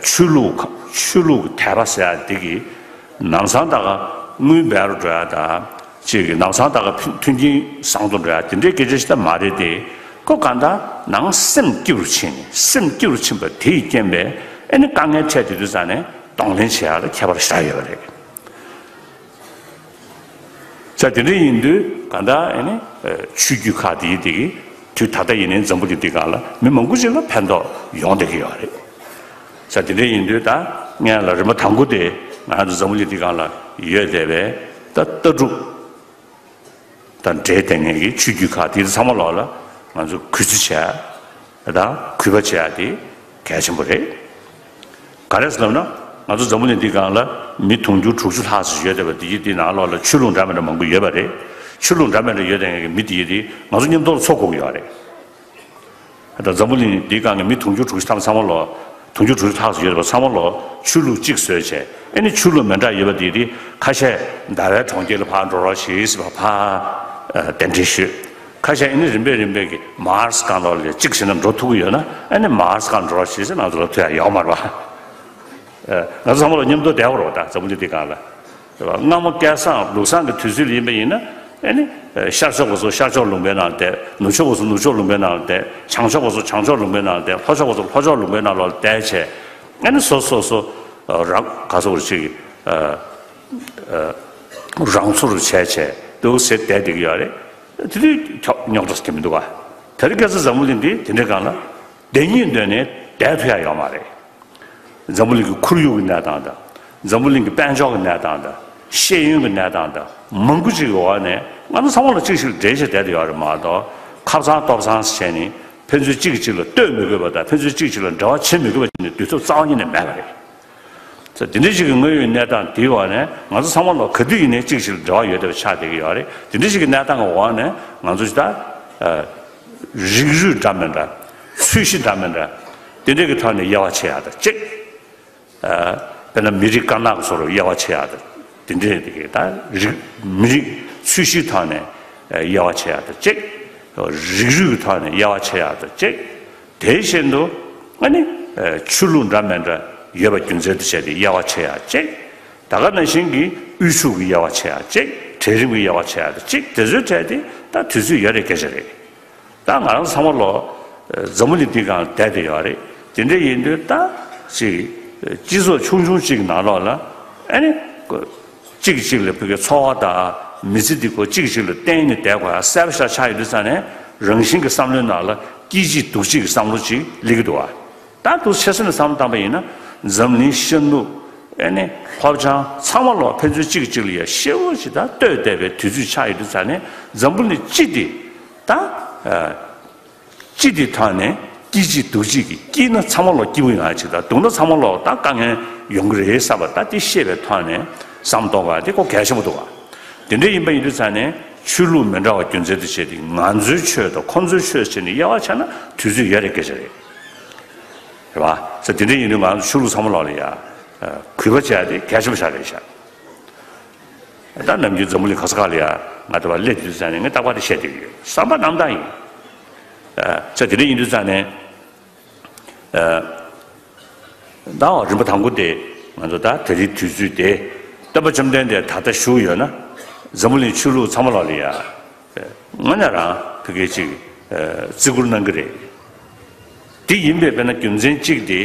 ཆོས་ལུགས་ཆོས་ལུགས་ཀྱི་དད་པ་ཟེར་ཡག་འདི་གི་ནམ་སང་ད་ག་དངུལ་འབེལ་རུ་འགྲོ་ཡག་དང་། ཅིག་གི་ནམ་སང་ད་ག་མཐུན་རྐྱེན་བཟང་དུ་འགྲོ་ཡ་དེ་འདྲའི་སྐད་ཆ་ཞིག་ད་མ་རེད་དེ། ཁོ་གང་ལྟར་ནང་སེམས་སྐྱིད་རུ་ཕྱིན་ནས་སེམས་སྐྱིད་རུ་ཕྱིན་པ་དེ་ཡི་རྐྱེན་པས་ཨེ་ནི་དཀའ་ངལ་འཕྲད་དེ་དུས་ཙང་ནས་གདོང་ལེན་བྱེད་ཡ་ལ་ཁྱད་པར་ཞེ་དྲག་ཡོད་པ་རེད། ས་དེ་འདྲ་ཡིན་དུས་གང་ལྟར་ཨེ་ནི་ཆོས་བརྒྱུད་ཁག་དེ་ཡི་དེ་གི་དུས་ད་ལྟ་ཡིན་ནའི་འཛམ་བུ་གླིང་འདི་སྒང་ལ་མི་མང་པོ་ཅིག་ལ་ཕན་ཐོགས་ཡོང་བསྡད་ཀྱི་ཡོད་རེད། ས་དེ་འདྲ་ཡིན་དུས་ད་ངས་ལ་རིམ་པ་དང་པོ་དེ་ང་ཚོ་འཛམ་བུ་གླིང་འདི་སྒང་ལ་ཡོད་བསྡད་པའི་ད་ལྟ་གྲུབ་དང་འབྲེལ་བསྡད་མཁན་གྱི་ཆོས་བརྒྱུད་ཁག་དེ་ཚང་མ་ལོག་ལ་ང་ཚོ་གུས་བརྩི་བྱས་དང་གུས་པ་བྱས་དེ་གལ་ཆེན་པོ་རེད། ག་རེ་ཟེར་ལབ་ན་ང་ཚོ་འཛམ་བུ་གླིང་འདི་སྒང་ལ་མི་དུང་ཕྱུར་དྲུག་ཅུ་ལྷག་ཙམ་ཡོད་བསྡད་པ་དེ་ཡི་དེ་ནང་ལོགས་ལ་ཆོས་ལུགས་འདྲ་མི་འདྲ་མང་པོ་ཡོད་པ་རེད། ཆོས་ལུགས་འདྲ་མི་འདྲ་ཡོད་བསྡད་མཁན་གྱི་མི་དེ་ཡི་དེ་ང་ཚོ་མཉམ་དུ་ལ་འཚོ་དགོས་ཀྱི་ཡོད་རེད། ད་འཛམ་བུ་གླིང་འདིའི་སྒང་གི་མི་དུང་ཕྱུར་དྲུག་ཅུ་ཐམ་ཚང་མ་ལོ། དུང་ཕྱུར་དྲུག་ཅུ་ལྷག་ཙམ་ཡོད་པ་ཚང་མ་ལོ་ཆོས་ལུགས་གཅིག་བཟོས་བྱས་ཨེ་ནི་ཆོས་ལུགས་མི་འདྲ་ཡོད་པ་དེ་དེ་ཁ་ཤས་ཟླ་བའི་གྲོང་ཁྱེར་ལ་ཕར་འགྲོ་རོགས་ཞེས་ཟེར་བ་ཕར་གདན་འདྲེན་ཞུས། ཁ་ཤས་ཨེ་ནི་རིམ་པས་རིམ་པས་ཀྱི་མར་སི་སྒང་ལོག་ལ་གཅིག་བྱས་ན་འགྲོ་ཐུབ་ཀྱི་ཡོད་ན་ཨེ་ནི་མར་སི་སྒང་འགྲོ་རོགས་ཞེས་ཟེར་ང་ཚོ་ལ་ཐུབ་ཡ་ཡོད་མ་རེད་པ། ང་ཚོ་ཚང་མ་ལོ་མཉམ་དུ་བསྡད་དགོས་རེད་པ། ད་འཛམ་བུ་གླིང་འདི་སྒང་ལ། སྔ་མོ་སྐལ་བཟང་ལུགས་བཟང་གི་དུས་ཚོད་ལ་ཡིན་པ་ཡིན་ན་ཨེ་ནི། ཤར་ཕྱོགས་པ་ཚོ་ཤར་ཕྱོགས་ལུང་པའི་ནང་བསྡད། ནུབ་ཕྱོགས་པ་ཚོ་ནུབ་ཕྱོགས་ལུང་པའི་ནང་བསྡད། བྱང་ཕྱོགས་པ་ཚོ་བྱང་ཕྱོགས་ལུང་པའི་ནང་བསྡད། ལྷོ་ཕྱོགས་པ་ཚོ་ལྷོ་ཕྱོགས་ལུང་པའི་ནང་ལོགས་བསྡད་བྱས། ཨེ་ནི་སོ་སོ་སོ་རང་ག་སོ་རུ་ཅིག་རང་ཚོ་རུ་བྱས་བྱས་འདུག་ཟེར་བསྡད་བསྡད་ཀྱི་ཡོད་རེད། དེ་དུས་ཁྱོ་རྙོག་དྲ་ཟེར་གྱི་མི་འདུག་ག། དེ་རིང་ཁ་སང་འཛམ་བུ་གླིང་འདི་དེ་འདྲའི་སྒང་ལ་བསྡད་སྙིང་འདོད་ནས་བསྡད་ཐུབ་ཡ་ཡོད་མ་རེད། འཛམ་བུ་གླིང་གི་ཁོར་ཡུག་གི་གནས་སྟངས་དང་། འཛམ་བུ་གླིང་གི་དཔལ་འབྱོར་གྱི་གནས་སྟངས་དང་། ཤེས་ཡོན་གྱི་གནས་སྟངས་དང་མང་པོ་ཅིག་གི་འོག་ནས་ང་ཚོ་ཚང་མ་ལ་གཅིག་ཞིག་འབྲེལ་བྱས་བསྡད་དེ་ཡོད་རེད་མ་གཏོགས་ཁ་བཟང་ལྟོ་བཟང་ཟེར་བྱས་ནས་ ཕན་ཚུན་གཅིག་གིས་གཅིག་ལ་ལྟོས་མི་དགོས་པ་དང་ཕན་ཚུན་གཅིག་གཅིག་ལ་འབྲེལ་བ་བྱེད་མི་དགོས་པ་བྱས་ནས་སྡོད་ཐབས་རྩ་བ་ཉིད་ནས་མེད་པ་རེད། ས་དེ་འདྲ་ཞིག་གི་དངོས་ཡོད་གནས་སྟངས་དེའི་འོག་ནས་ང་ཚོ་ཚང་མ་ལོ་ག་དུས་ཡིན་ནའི་གཅིག་གཅིག་ལ་འབྲེལ་བ་ཡོད་བསྡད་པ་ཆགས་བསྡད་ཀྱི་ཡོད་རེད། དེ་འདྲ་ཞིག་གི་གནས་སྟངས་ཀྱི་འོག་ནས་ང་ཚོ་ཞིག་ད་རིགས་རུས་འདྲ་མི་འདྲ། ཚོས་གཞི་འདྲ་མི་འདྲ། དེ་འདྲ་གི་ཐོག་ནས་དབྱེ་བ་ཕྱེ་ཡག་དང་གཅིག་དཔེར་ན་མི་རིགས་དཀར་ནག་གི་བཟོ་འདྲ་དབྱེ་བ་ཕྱེ་ཡག་དང་དེ་འདྲ་གི་ད་རིགས་མི་རིགས་ཚོས་གཞིའི་ཐོག་ནས་དབྱེ་བ་ཕྱེ་ཡག་དང་གཅིག་རིགས་རུས་ཀྱི་ཐོག་ནས་དབྱེ་བ་ཕྱེ་ཡག་དང་གཅིག་དེ་བཞིན་དུ་ཨ་ནི་ཆོས་ལུགས་འདྲ་མི་འདྲ་ཡོད་པ་རྒྱུ་མཚན་དུ་བྱས་ཏེ་དབྱེ་བ་ཕྱེ་ཡག་གཅིག་ད་ག་ནང་བཞིན་གྱི་དབུལ་ཕྱུག་གི་དབྱེ་བ་ཕྱེ་ཡག་གཅིག་གྲལ་རིམ་གྱི་དབྱེ་བ་ཕྱེ་ཡག་དང་གཅིག་དེ་ཚོའི་གྲས་དེ་ད་དུས་ཚོད་ཡོད་རེད་སྐད་ཆ་རེད། ད་ང་རང་ཚང་མ་ལོ་འཛམ་བུ་གླིང་འདི་སྒང་བསྡད་དེ་ཡོད་རེད། དེ་འདྲ་ཡིན་དུས་ད་ཅིག་སྤྱི་ཚོགས་ཆུང་ཆུང་ཅིག་ནང་ལོགས་ལ་ཨ་ནི་གཅིག་གིས་གཅིག་ལ་བོད་ཀྱི་འཚོ་བ་དང་མི་ཚེ་འདི་སྐོར་གཅིག་གིས་གཅིག་ལ་བརྟེན་ནས་བསྡད་དགོས་ཡ་གསལ་པོ་ཞིག་ཆགས་ཡོད་དུས་ཙང་ནས་རང་བཞིན་གྱི་བསམ་བློའི་ནང་ལ་སྐྱིད་གཅིག་སྡུག་གཅིག་གི་བསམ་བློ་ཅིག་སླེབས་ཀྱི་འདུག་བ། ད་འདུག་ཆེ་ས་ནས་བསམ་བློ་བཏང་པ་ཡིན་ན་འཛམ་གླིང་ཤར་ནུབ་ཨ་ནི་ལྷོ་བྱང་ཚང་མ་ལོག་ཕན་ཚུན་གཅིག་གིས་གཅིག་ལ་ཡ་ཤེད་པོ་ཅིག་ད་ལྟོས་བསྡད་པའི་དུས་ཚོད་ཆགས་ཡོད་དུས་ཙང་ནས་འཛམ་བུ་གླིང་སྤྱི་དེ་ད། སྤྱི་དེ་ཐོག་ནས་སྐྱིད་གཅིག་སྡུག་གཅིག་གིས་སྐྱིད་ན་ཚང་མ་ལོག་སྐྱིད་པོ་ཡོང་ཡ་ཅིག་དང་སྡུག་ན་ཚང་མ་ལོག་ད་དཀའ་ངལ་ཡོང་གི་རེད་བསམ་པ་ད་དེ་ཤེས་པའི་ཐོག་ནས་བསམ་གཏོང་བ་དེ་ཁོ་གལ་ཆེན་པོ་འདུག་བ། དེ་འདྲ་ཡིན་པ་ཡིན་དུས་ཙང་ནས་ཆོས་ལུགས་མི་འདྲ་བ་རྒྱུ་མཚན་དུ་བྱས་ཏེ་ང་ཚོའི་ཆོས་དང་ཁོ་ཚོའི་ཆོས་བྱས་ནས་དབྱེ་བ་ཕྱེ་ན་དུས་ཚོད་ཡོད་རེད་སྐད་ཆ་རེད། རེད་བ། ས་དེ་འདྲ་ཡིན་དུས་ང་ཚོ་ཆོས་ལུགས་ཚང་མ་ལོག་ལ་ཡ་གུས་པ་བྱས་ཏེ་གལ་ཆེན་པོ་ཆགས་རེད་ཤག་ད་ནམ་རྒྱུན་འཛམ་བུ་གླིང་ག་ས་ག་ལ་ཡ་ང་དེ་བ་སླེབས་དུས་ཙང་ནས་ངས་རྟག་པར་དེ་བཤད་བསྡད་ཀྱི་ཡོད། བསམ་པ་རྣམ་དག་ཡིན། ཨ། ཚེ་དེ་འདྲ་ཡིན་དུས་ཙང་ནས། ཨ། ཟླ་བ་རིམ་པ་དང་པོ་དེ་ང་ཚོ་ད་དེ་རིང་དུས་ཚོད་དེ་སྟོན་པ་བཅོམ་ལྡན་འདས་ད་ལྟ་བཞུགས་ཡོད་ན་འཛམ་བུ་གླིང་ཆོས་ལུགས་ཚང་མ་ལོག་ལ་ཡ། དངོས་གནས་རང་ཕ་གི་ཅིག་ཨ། བརྩི་བཀུར་གནང་གི་རེད། དེ་ཡིན་པའི་དཔེར་ན་རྒྱུ་མཚན་གཅིག་དེ་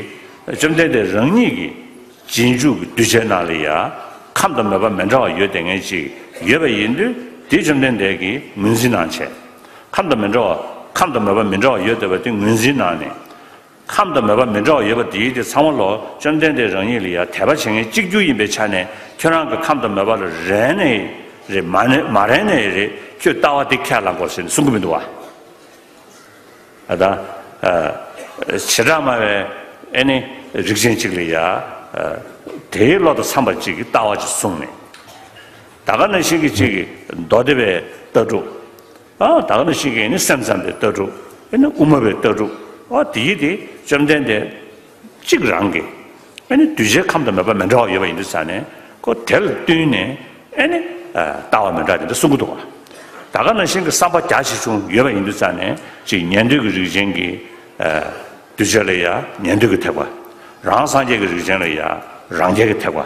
བཅོམ་ལྡན་འདས་རང་ཉིད་ཀྱི་རྗེས་འཇུག་གི་གདུལ་བྱའི་ནང་ལ་ཡ་ཁམས་དང་མོས་པ་མི་འདྲ་བ་ཡོད་བསྡད་མཁན་ཅིག་ཡོད་པ་ཡིན་དུས་དེ་བཅོམ་ལྡན་འདས་ཀྱིས་ངོས་འཛིན་གནང་བྱས། ཁམས་དང་མི་འདྲ་བ་ཁམས་དང་མོས་པ་མི་འདྲ་བ་ཡོད་བསྡད་པ་དེ་ངོས་འཛིན་གནང་ནས། ཁམས་དང་མོས་པ་མི་འདྲ་བ་ཡོད་པ་དེའི་དེ་ཚང་མ་ལོ་བཅོམ་ལྡན་འདས་རང་ཉིད་ལ་ཡ་དད་པ་བྱེད་མཁན་གཅིག་གྱུར་ཡིན་པའི་ཆ་ནས་ཁྱོད་རང་གི་ཁམས་དང་མོས་པ་ལ་རན་ནས་རེད་མ་ནས་མ་རན་ནས་རེད་ཁྱོད་ལྟ་བ་དེ་ཁས་བླངས་དགོས་ཟེར་ནས་གསུང་གི་མི་འདུག་བ། ཨ་ད། ཨ། བྱེ་བྲག་སྨྲ་བའི་ཨེ་ནི་རིགས་ཅན་གཅིག་ལ་ཡ། ཨ། དེའི་བློ་དང་འཚམས་པ་གཅིག་གི་ལྟ་བ་ཅིག་གསུངས་ནས། ད་ག་ནང་བཞིན་གྱི་གཅིག་གི་མདོ་སྡེ་པའི་ལྟ་གྲུབ། ཨ། ད་ག་ནང་བཞིན་གྱི་ཨེ་ནི་སེམས་ཙམ་པའི་ལྟ་གྲུབ། ཨེ་ནི་དབུ་མ་པའི་ལྟ་གྲུབ། ཨ། དེའི་དེ་བཅོམ་ལྡན་འདས་གཅིག་རང་གི་ཨེ་ནི་གདུལ་བྱའི་ཁམས་དང་མོས་པ་མི་འདྲ་བ་ཡོད་པ་ཡིན་དུས་ཙང་ནས་ཁོ་དེ་ལ་བསྟུན་ནས། ཨེ་ནི། ཨ། ལྟ་བ་མི་འདྲ་དེ་འདྲ་གསུང་གི་འདུག་བ། ད་ག་ནང་བཞིན་གྱི་བསམ་པ་རྒྱ་ཆེ་ཆུང་ཡོད་པ་ཡིན་དུས་ཙང་ནས་ཅིག་ཉན་ཐོས་ཀྱི་རིགས་ཅན་གྱི། ཨ། གདུལ་བྱ་ལ་ཡ་ཉན་ཐོས་ཀྱི་ཐེག་པ། རང་སངས་རྒྱས་ཀྱི་རིགས་ཅན་ལ་ཡ་རང་རྒྱལ་གྱི་ཐེག་པ།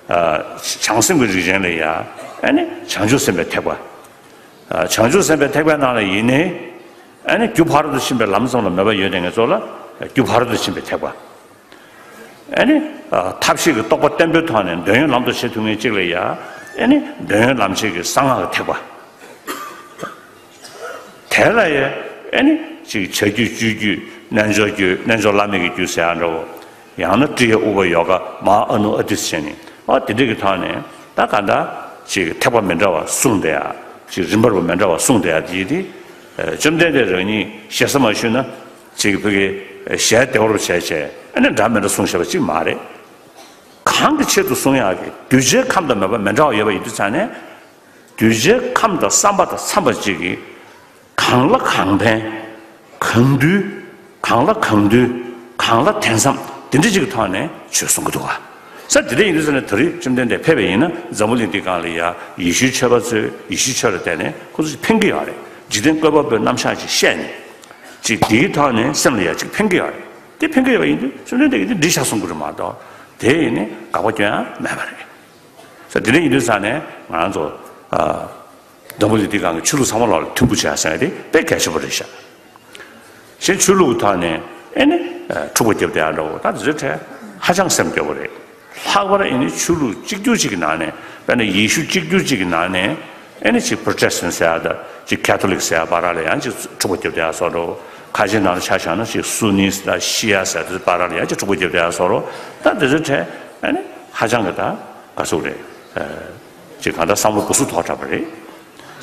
ཨ། བྱང་སེམས་ཀྱི་རིགས་ཅན་ལ་ཡ་ཨེ་ནི་བྱང་ཆུབ་སེམས་དཔའི་ཐེག་པ། ཨ། བྱང་ཆུབ་སེམས་དཔའི་ཐེག་པའི་ནང་ལ་ཡིན་ནའི་ཨེ་ནི་རྒྱུ་ཕ་རོལ་ཏུ་ཕྱིན་པའི་ལམ་ཙམ་ལ་མོས་པ་ཡོད་དེ་ངེད་ཚོ་ལ་རྒྱུ་ཕ་རོལ་ཏུ་ཕྱིན་པའི་ཐེག་པ། ཨེ་ནི། ཨ། ཐབས་ཤེས་ཀྱི་རྟོགས་པ་བརྟན་པོའི་ཐོག་ནས་འདོད་ཡོན་ལམ་དུ་བྱེད་ཐུབ་མཁན་གཅིག་ལ་ཡ། ཨེ་ནི་འདོད་ཡོན་ལམ་བྱེད་ཀྱི་གསང་སྔགས་ཀྱི་ཐེག་པ། དེ་ལ་ཡ། ཨེ་ནི་ཅིག་བྱ་རྒྱུད་སྤྱོད་རྒྱུད་རྣལ་འབྱོར་རྒྱུད་རྣལ་འབྱོར་བླ་མེད་ཀྱི་རྒྱུད་ཟེར་ཡ་འདྲ་བོ། ཡང་ན་ཀྲི་ཡ་ཨུ་པ་ཡོ་ག་མ་ཧཱ་ཨ་ནུ་ཨ་ཏི་ཟེར་ནི། ཨ། དེ་འདྲ་གི་ཐོག་ནས་ད་ག་འདྲ་ཅིག་ཐེག་པ་མི་འདྲ་བ་གསུངས་བསྡད་ཡ། ཅིག་རིམ་པར་བ་མི་འདྲ་བ་གསུངས་བསྡད་ཡ་དེ་དེ། ཨ། བཅོམ་ལྡན་འདས་རང་ཉིད་ཞེ་ས་མ་ཞུས་ན། ཅིག་བོད་ཀྱི་ཞལ་བདེ་བར་བྱས་བྱས་ཨ་ནི་འདྲ་མི་འདྲ་གསུངས་བཞག་པ་ཅིག་མ་རེད། གང་གི་ཆེད་དུ་གསུང་ཡག་གི་གདུལ་བྱའི་ཁམས་དང་མོས་པ་མི་འདྲ་བ་ཡོད་པ་ཡིན་དུས་ཙང་ནས། གདུལ་བྱའི་ཁམས་དང་བསམ་པ་དང་འཚམས་པ་ཅིག་གིས་གང་ལ་གང་ཕན། གང་འདུལ། གང་ལ་གང་འདུལ། གང་ལ་དེ་འཚམས་དེ་འདྲ་ཅིག་གི་ཐོག་ནས་ཆོས་གསུང་གི་འདུག་ག་ས་དེ་འདྲ་ཡིན་དུས་ཙང་ནས་ད་རེས་བཅོམ་ལྡན་འདས་ཕེབས་པ་ཡིན་ན་འཛམ་བུ་གླིང་འདི་སྒང་ལ་ཡ་ཡེ་ཤུའི་ཆོས་པ་ཚོས་ཡེ་ཤུའི་ཆོས་ལ་བརྟེན་ནས་ཁོ་ཚོ་ཕན་གྱི་ཡོད་རེད། འཇིག་རྟེན་བཀོད་པ་པོའི་རྣམ་གཞག་ཅིག་བཤད་ནས། ཅིག་དེའི་ཐོག་ནས་སེམས་ལ་ཡ་ཅིག་ཕན་གྱི་ཡོད་རེད། དེ་ཕན་གྱི་ཡོད་པ་ཡིན་དུས་བཅོམ་ལྡན་འདས་ཀྱིས་དེ་འགྲིག་ཤག་གསུང་གི་རེད་མ་གཏོགས། དེ་ཡིན་ནའི་དགག་པ་སྐྱོན་ཡང་མེད་པ་རེད། ས་དེ་འདྲ་ཡིན་དུས་ཙང་ནས་ང་རང་ཚོ། ཨ། འཛམ་བུ་གླིང་འདི་སྒང་གི་ཆོས་ལུགས་ཚང་མ་ལོག་ལ་མཐུན་པོ་བྱས་ཟེར་ཡ་དེ་དཔེ་གལ་ཆེན་པོ་རེད་ཤག་གཞན་ཆོས་ལུགས་ཀྱི་ཐོག་ནས་ཨེ་ནི་འཁྲུག་པ་རྒྱབ་བསྡད་ཡ་འདྲ་བོ་ད་དེ་ཚོའི་གྲས་ཧ་ཅང་སེམས་སྐྱོ་བོ་རེད། ལྷག་པར་ཨེ་ནི་ཆོས་ལུགས་གཅིག་གྱུར་གཅིག་གི་ནང་ནས་དཔེར་ན་ཡེ་ཤུ་གཅིག་གྱུར་གཅིག་གི་ནང་ནས་ཨེ་ནི་ཅིག་པྲོ་ཊེ་སི་ཊན་ཟེར་ཡ་དང་ཅིག་ཁེ་ཐོ་ལིག་ཟེར་ཡ་བར་ལ་ཡང་ཅིག་འཁྲུག་པ་རྒྱབ་བསྡད་ཡ་བཟོ་འདྲ་བོ། ཁ་ཆེ་ནང་ལ་ཆ་བཞག་ན་ཅིག་སུ་ནི་དང་ཤི་ཡ་ཟེར་དེ་བར་ལ་ཡང་ཅིག་འཁྲུག་པ་རྒྱབ་བསྡད་ཡ་བཟོ་འདྲ་བོ། ད་དེ་ཚོའི་གྲས་ཨེ་ནི་ཧ་ཅང་གི་ད་ག་ཟུག་རེད། ཅིག་གང་ལྟར་བསམ་བློ་སྒོ་ཟུག་ཐོག་དྲགས་པ་རེད།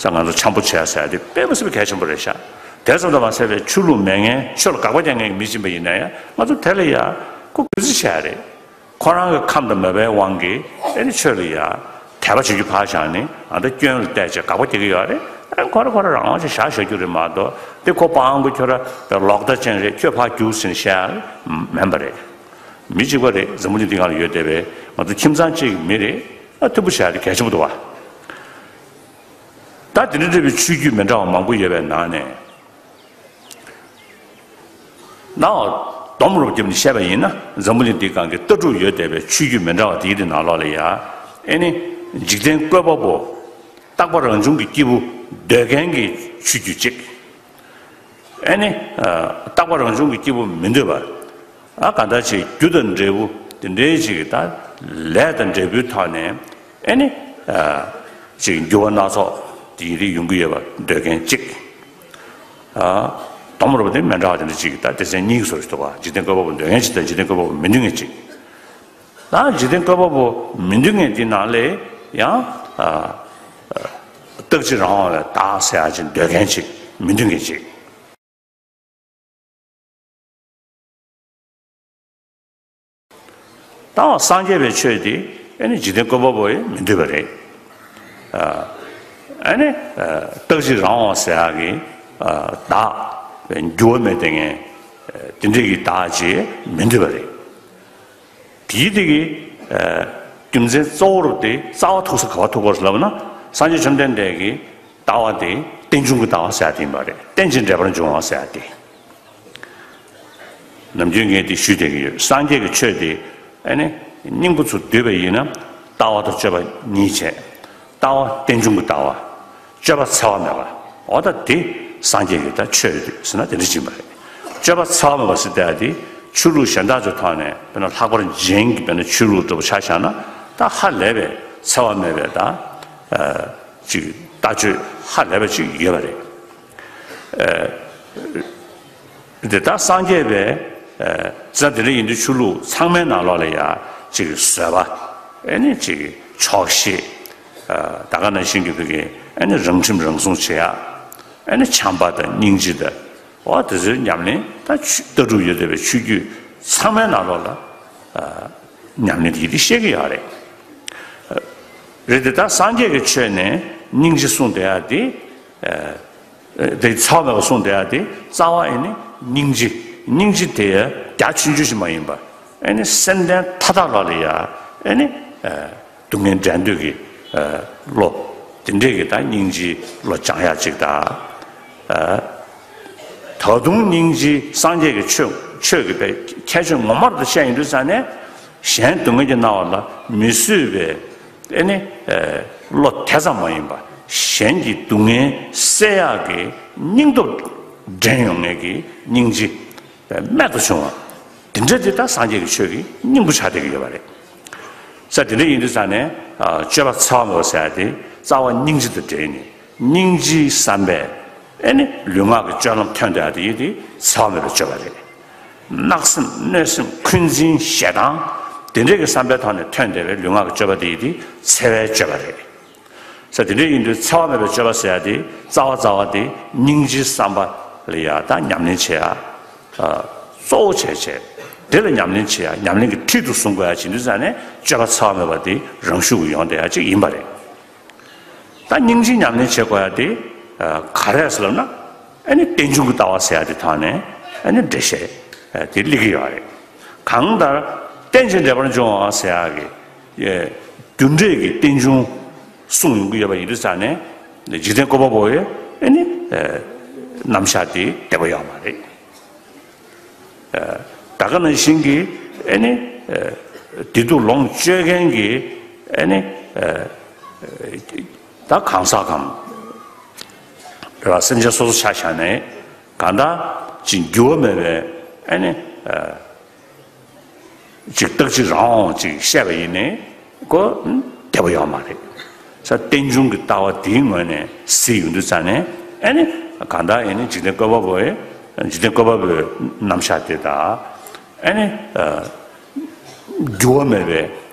ས་ང་ཚོ་འཆམ་པོ་བྱས་ཟེར་ཡ་དེ་དཔེ་མི་སྲིད་པའི་གལ་ཆེན་པོ་རེད་ཤག་དེ་ཙམ་དུ་མ་ཟད་པའི་ཆོས་ལུགས་མེད་མཁན་ཆོས་ལ་དགག་པ་རྒྱག་མཁན་གྱི་མི་ཕྱིན་པ་ཡིན་ན་ཡང་ང་ཚོ་དེ་ལ་ཡང་ཁོ་གུས་བརྩི་བྱས་རེད། ཁོ་རང་གི་ཁམས་དང་མོས་པའི་དབང་གིས་ཨེ་ནི་ཆོས་ལ་ཡང་དད་པ་བྱེད་རྒྱུ་ཕར་བཞག་ནས་ཨ་ད་སྐྱོན་ལ་བལྟས་བྱས་དགག་པ་རྒྱག་གི་ཡོད་རེད། ཨེ་ཁོ་ར་ཁོ་ར་རང་དབང་ཅིག་བཞག་བཞག་རྒྱུ་རེད་མ་གཏོགས་དེ་ཁོ་སྤང་གི་ཁྱོད་ར་ལོག་ལྟ་ཅན་རེད། ཁྱོད་ཕར་རྒྱུགས་ཟེར་ནས་བཤད་ཡ་མེད་པ་རེད། མི་གཅིག་པ་རེད། འཛམ་བུ་གླིང་འདི་སྒང་ལ་ཡོད་བསྡད་པའི་ང་ཚོ་ཁྱིམ་ཚང་གཅིག་གི་མི་རེད། ཨ་མཐུན་པོ་བྱས་ཏེ་གལ་ཆེན་པོ་འདུག་བ། ད་དེ་འདྲ་འདྲ་བའི་ཆོས་བརྒྱུད་མི་འདྲ་བ་མང་པོ་ཡོད་པའི་ནང་ནས། ནའོ། སྡོམ་རུབ་བརྒྱབ་ནས་བཤད་པ་ཡིན་ན་འཛམ་བུ་གླིང་འདིའི་སྒང་གི་ལྟ་གྲུབ་ཡོད་བསྡད་པའི་ཆོས་བརྒྱུད་མི་འདྲ་བ་དེའི་དེ་ནང་ལོགས་ལ་ཡ། ཨེ་ནི། འཇིག་རྟེན་བཀོད་པ་པོ། རྟག་པ་རང་བྱུང་གི་སྐྱེས་བུ་འདོད་མཁན་གྱི་ཆོས་བརྒྱུད་གཅིག་ཨེ་ནི། རྟག་པ་རང་བྱུང་གི་སྐྱེས་བུ་མི་འདོད་པ། ཨ་ག་འདྲ་ཅིག་རྒྱུ་དང་འབྲས་བུ་དེ་འདྲའི་ཅིག་གི་ད་ལས་དང་འབྲས་བུའི་ཐོག་ནས་ཨེ་ནི། ཅིག་འགྱུར་བ་སྣ་ཚོགས་དེ་ཡིན་དེ་ཡོང་གི་ཡོད་པ་འདོད་མཁན་གཅིག་ཨ། སྡོམ་རུབ་དེ་མི་འདྲ་བ་དེ་འདྲ་ཅིག་ད་སྡེ་ཚན་གཉིས་ཀྱི་བཟོ་ཞིག་འདུག་བ། འཇིག་རྟེན་བཀོད་པ་པོ་འདོད་མཁན་གཅིག་དང་འཇིག་རྟེན་བཀོད་པ་པོ་མི་འདོད་མཁན་གཅིག་ད་འཇིག་རྟེན་བཀོད་པ་པོ་མི་འདོད་མཁན་དེ་ནང་ལས་ཡང་། ཨ། རྟག་གཅིག་རང་དབང་བའི་བདག་ཟེར་ཡ་ཅིག་འདོད་མཁན་གཅིག་མི་འདོད་མཁན་གཅིག་ད་སངས་རྒྱས་པའི་ཆོས་དེ་ཨེ་ནི་འཇིག་རྟེན་བཀོད་པ་པོ་ཡིས་མི་འདོད་པ་རེད། ཨ་ནི་རྟག་གཅིག་རང་དབང་ཟེར་ཡག་གི་བདག་འགྱུར་བ་མེད་བསྡད་མཁན་དེ་འདྲ་གི་བདག་ཅིག་མི་འདོད་པ་རེད། དེའི་དེ་གི་རྒྱུ་མཚན་གཙོ་བོ་རུ་དེ་རྩ་བ་ཐུག་ས་ག་བ་ཐུག་པ་རེད་ལབ་ན་སངས་རྒྱས་བཅོམ་ལྡན་འདས་ཀྱི་ལྟ་བ་དེ་རྟེན་འབྱུང་གི་ལྟ་བ་ཟེར་ཡག་དེ་ཡིན་པ་རེད། རྟེན་ཅིང་འབྲེལ་པར་འབྱུང་བ་ཟེར་ཡག་དེ། ནམ་རྒྱུན་ངས་འདི་ཞུས་བསྡད་ཀྱི་ཡོད། སངས་རྒྱས་ཀྱི་ཆོས་འདི་ཨ་ནི་སྙིང་པོ་ཚུར་བསྡུས་པ་ཡིན་ན་ལྟ་བ་དང་སྤྱོད་པ་གཉིས་བྱས། ལྟ་བ་རྟེན་འབྱུང་གི་ལྟ་བ། སྤྱོད་པ་འཚེ་བ་མེད་པ། འོ་ད་འདི་སངས་རྒྱས་ཀྱི་ད་ཆོས་རེད་ཟེར་ན་དེ་འདྲ་ཅིག་ཡིན་པ་རེད། སྤྱོད་པ་འཚེ་བ་མེད་པ་ཟེར་བསྡད་ཡག་འདི་ཆོས་ལུགས་གཞན་དག་ཚོའི་ཐོག་ནས་དཔེར་ན་ལྷག་པར་རྗེན་གྱི་དཔེར་ན་ཆོས་ལུགས་འདྲ་པོ་ཆ་བཞག་ན་ད་ཧ་ལས་པའི་འཚེ་བ་མེད་པའི་ད་ཅིག་ལྟ་སྤྱོད་ཧ་ལས་པ་ཅིག་ཡོད་པ་རེད། ཨ། འདི་ལྟར་སངས་རྒྱས་པའི་ཨ་ཙང་དེ་འདྲ་ཡིན་དུས་ཆོས་ལུགས་ཚང་མའི་ནང་ལོགས་ལ་ཡ་ཅིག་བཟོད་པ། ཨ་ནི་ཅིག་ཆོག་ཤེས། ཨ་ད་ག་ནང་བཞིན་གྱི་བོད་ཀྱི་ཨ་ནི་རང་ཁྲིམས་རང་སྲུང་བྱེད་ཡ། ཨ་ནི་བྱམས་པ་དང་སྙིང་རྗེ་དང་། འོ་དེ་ཚོའི་ཉམས་ལེན་ད་ཆོས་ལྟ་གྲུབ་ཡོད་བསྡད་པའི་ཆོས་བརྒྱུད་ཚང་མའི་ནང་ལོགས་ལ་ཨ་ཉམས་ལེན་དེ་ཡིན་དེ་བཤད་ཀྱི་ཡོད་རེད། རེད་དེ་ད་སངས་རྒྱས་ཀྱི་ཆོས་ནས་སྙིང་རྗེ་གསུངས་བསྡད་ཡ་དེ། ཨ། དེ་འཚེ་བ་མེད་པ་གསུངས་བསྡད་ཡ་དེ་རྩ་བ་ཨེ་ནི་སྙིང་རྗེ། སྙིང་རྗེ་དེ་ཡ་རྒྱ་ཆུང་ཆུང་ཞིག་མ་ཡིན་པ། ཨེ་ནི་སེམས་ལྡན་མཐའ་དག་ལ་ལ་ཡ་ཨེ་ནི་ཨ་སྡུག་བསྔལ་འབྲལ་འདོད་ཀྱི་ཨ་བློ། དེ་འདྲས་ཀྱི་ད་སྙིང་རྗེའི་བློ་སྦྱང་ཡ་ཅིག་ད། ཨ། ད་དུང་སྙིང་རྗེ་སངས་རྒྱས་ཀྱི་ཆོས་ཆོས་ཀྱི་པའི་ཁྱད་ཆོས་ངོ་མ་རུ་བཤད་ཡོང་དུས་ཙང་ནས་གཞན་སྡུག་བསྔལ་གྱིས་མནར་བ་ལ་མི་བཟོད་པའི་ཨེ་ནི་ཨ་བློ་དེ་ཙམ་མ་ཡིན་པ་གཞན་གྱི་སྡུག་བསྔལ་སེལ་ཡག་གི་སྙིང་སྟོབས་འདྲེན་ཡོང་མཁན་གྱི་སྙིང་རྗེ་རྨད་དུ་བྱུང་བ་དེ་འདྲ་དེ་ད་སངས་རྒྱས་ཀྱི་ཆོས་ཀྱི་སྙིང་པོ་ཆགས་བསྡད་ཀྱི་ཡོད་པ་རེད། ས་དེ་འདྲ་ཡིན་དུས་ཙང་ནས་ཨ་སྤྱོད་པ་འཚེ་བ་མེད་པ་ཟེར་ཡ་དེ་རྩ་བ་སྙིང་རྗེ་དང་འབྲེལ་ནས། སྙིང་རྗེའི་བསམ་པས་ཨེ་ནི་ལུས་ངག་གི་སྤྱོད་ལམ་ཐོན་བསྡད་ཡ་དེ་ཡིན་དེ་འཚེ་བ་མེད་པའི་སྤྱོད་པ་རེད། བརྣག་སེམས་གནོད་སེམས་འཁོན་འཛིན་ཞེ་སྡང་དེ་འདྲས་ཀྱི་བསམ་པའི་ཐོག་ནས་ཐོན་བསྡད་པའི་ལུས་ངག་གི་སྤྱོད་པ་དེ་ཡིན་དེ་འཚེ་བའི་སྤྱོད་པ་རེད། ས་དེ་འདྲས་ཡིན་དུས་འཚེ་བ་མེད་པའི་སྤྱོད་པ་ཟེར་ཡ་དེ་རྩ་བ་རྩ་བ་དེ་སྙིང་རྗེའི་བསམ་པ་ལ་ཡ་ད་ཉམས་ལེན་བྱེད་ཡ་གཙོ་བོ་བྱས་བྱས་དེ་ལ་ཉམས་ལེན་བྱེད་ཡ་ཉམས་ལེན་གྱི་ཁྲིད་དུ་བཟུང་དགོས་ཡ་བྱེད་དུས་ཙང་ནས་སྤྱོད་པ་འཚེ་བ་མེད་པ་དེ་རང་ཤུགས་ཀྱིས་ཡོང་བསྡད་ཡ་ཅིག་ཡིན་པ་རེད། ད་སྙིང་རྗེའི་ཉམས་ལེན་བྱེད་དགོས་ཡ་དེ་ག་རེ་ཟེར་ལབ་ན་ཨ་ནི་རྟེན་འབྱུང་གི་ལྟ་བ་ཟེར་ཡ་དེ་ཐོག་ནས་ཨ་ནི་འགྲེལ་བཤད་དེ་སླེབས་ཀྱི་ཡོད་རེད། གང་ལྟར་རྟེན་ཅིང་འབྲེལ་པར་འབྱུང་བ་ཟེར་ཡ་གི་རྒྱུ་འབྲས་ཀྱི་རྟེན་འབྱུང་གསུངས་ཡོང་གི་ཡོད་པ་ཡིན་དུས་ཙང་ནས་འཇིག་རྟེན་བཀོད་པ་པོ་ཡི་ཨ་ནི་རྣམ་གཞག་དེ་འབྲེལ་བ་ཡོད་མ་རེད། ད་ག་ནང་བཞིན་གྱི་ཨེ་ནི་བདེ་སྡུག་ལོངས་སྤྱོད་མཁན་གྱི་ཨེ་ནི་ད་གང་ཟག་གམ་རེད་བ། སེམས་ཅན་སོ་སོ་ཆ་བཞག་ནས་གང་ལྟར་ཅིག་འགྱུར་བ་མེད་པའི་ཨེ་ནི་ཅིག་རྟག་གཅིག་རང་དབང་ཅིག་བཤད་པ་ཡིན་ནའི་ཁོ་བདེ་པོ་ཡོད་མ་རེད། ས་རྟེན་འབྱུང་གི་ལྟ་བ་དེའི་ངོས་ནས་གཟིགས་ཡོང་དུས་ཙང་ནས་ཨེ་ནི་གང་ལྟར་ཨེ་ནི་འཇིག་རྟེན་བཀོད་པ་པོའི་འཇིག་རྟེན་བཀོད་པ་པོའི་རྣམ་གཞག་དེ་དང་། ཨེ་ནི། འགྱུར་བ་མེད་པའི་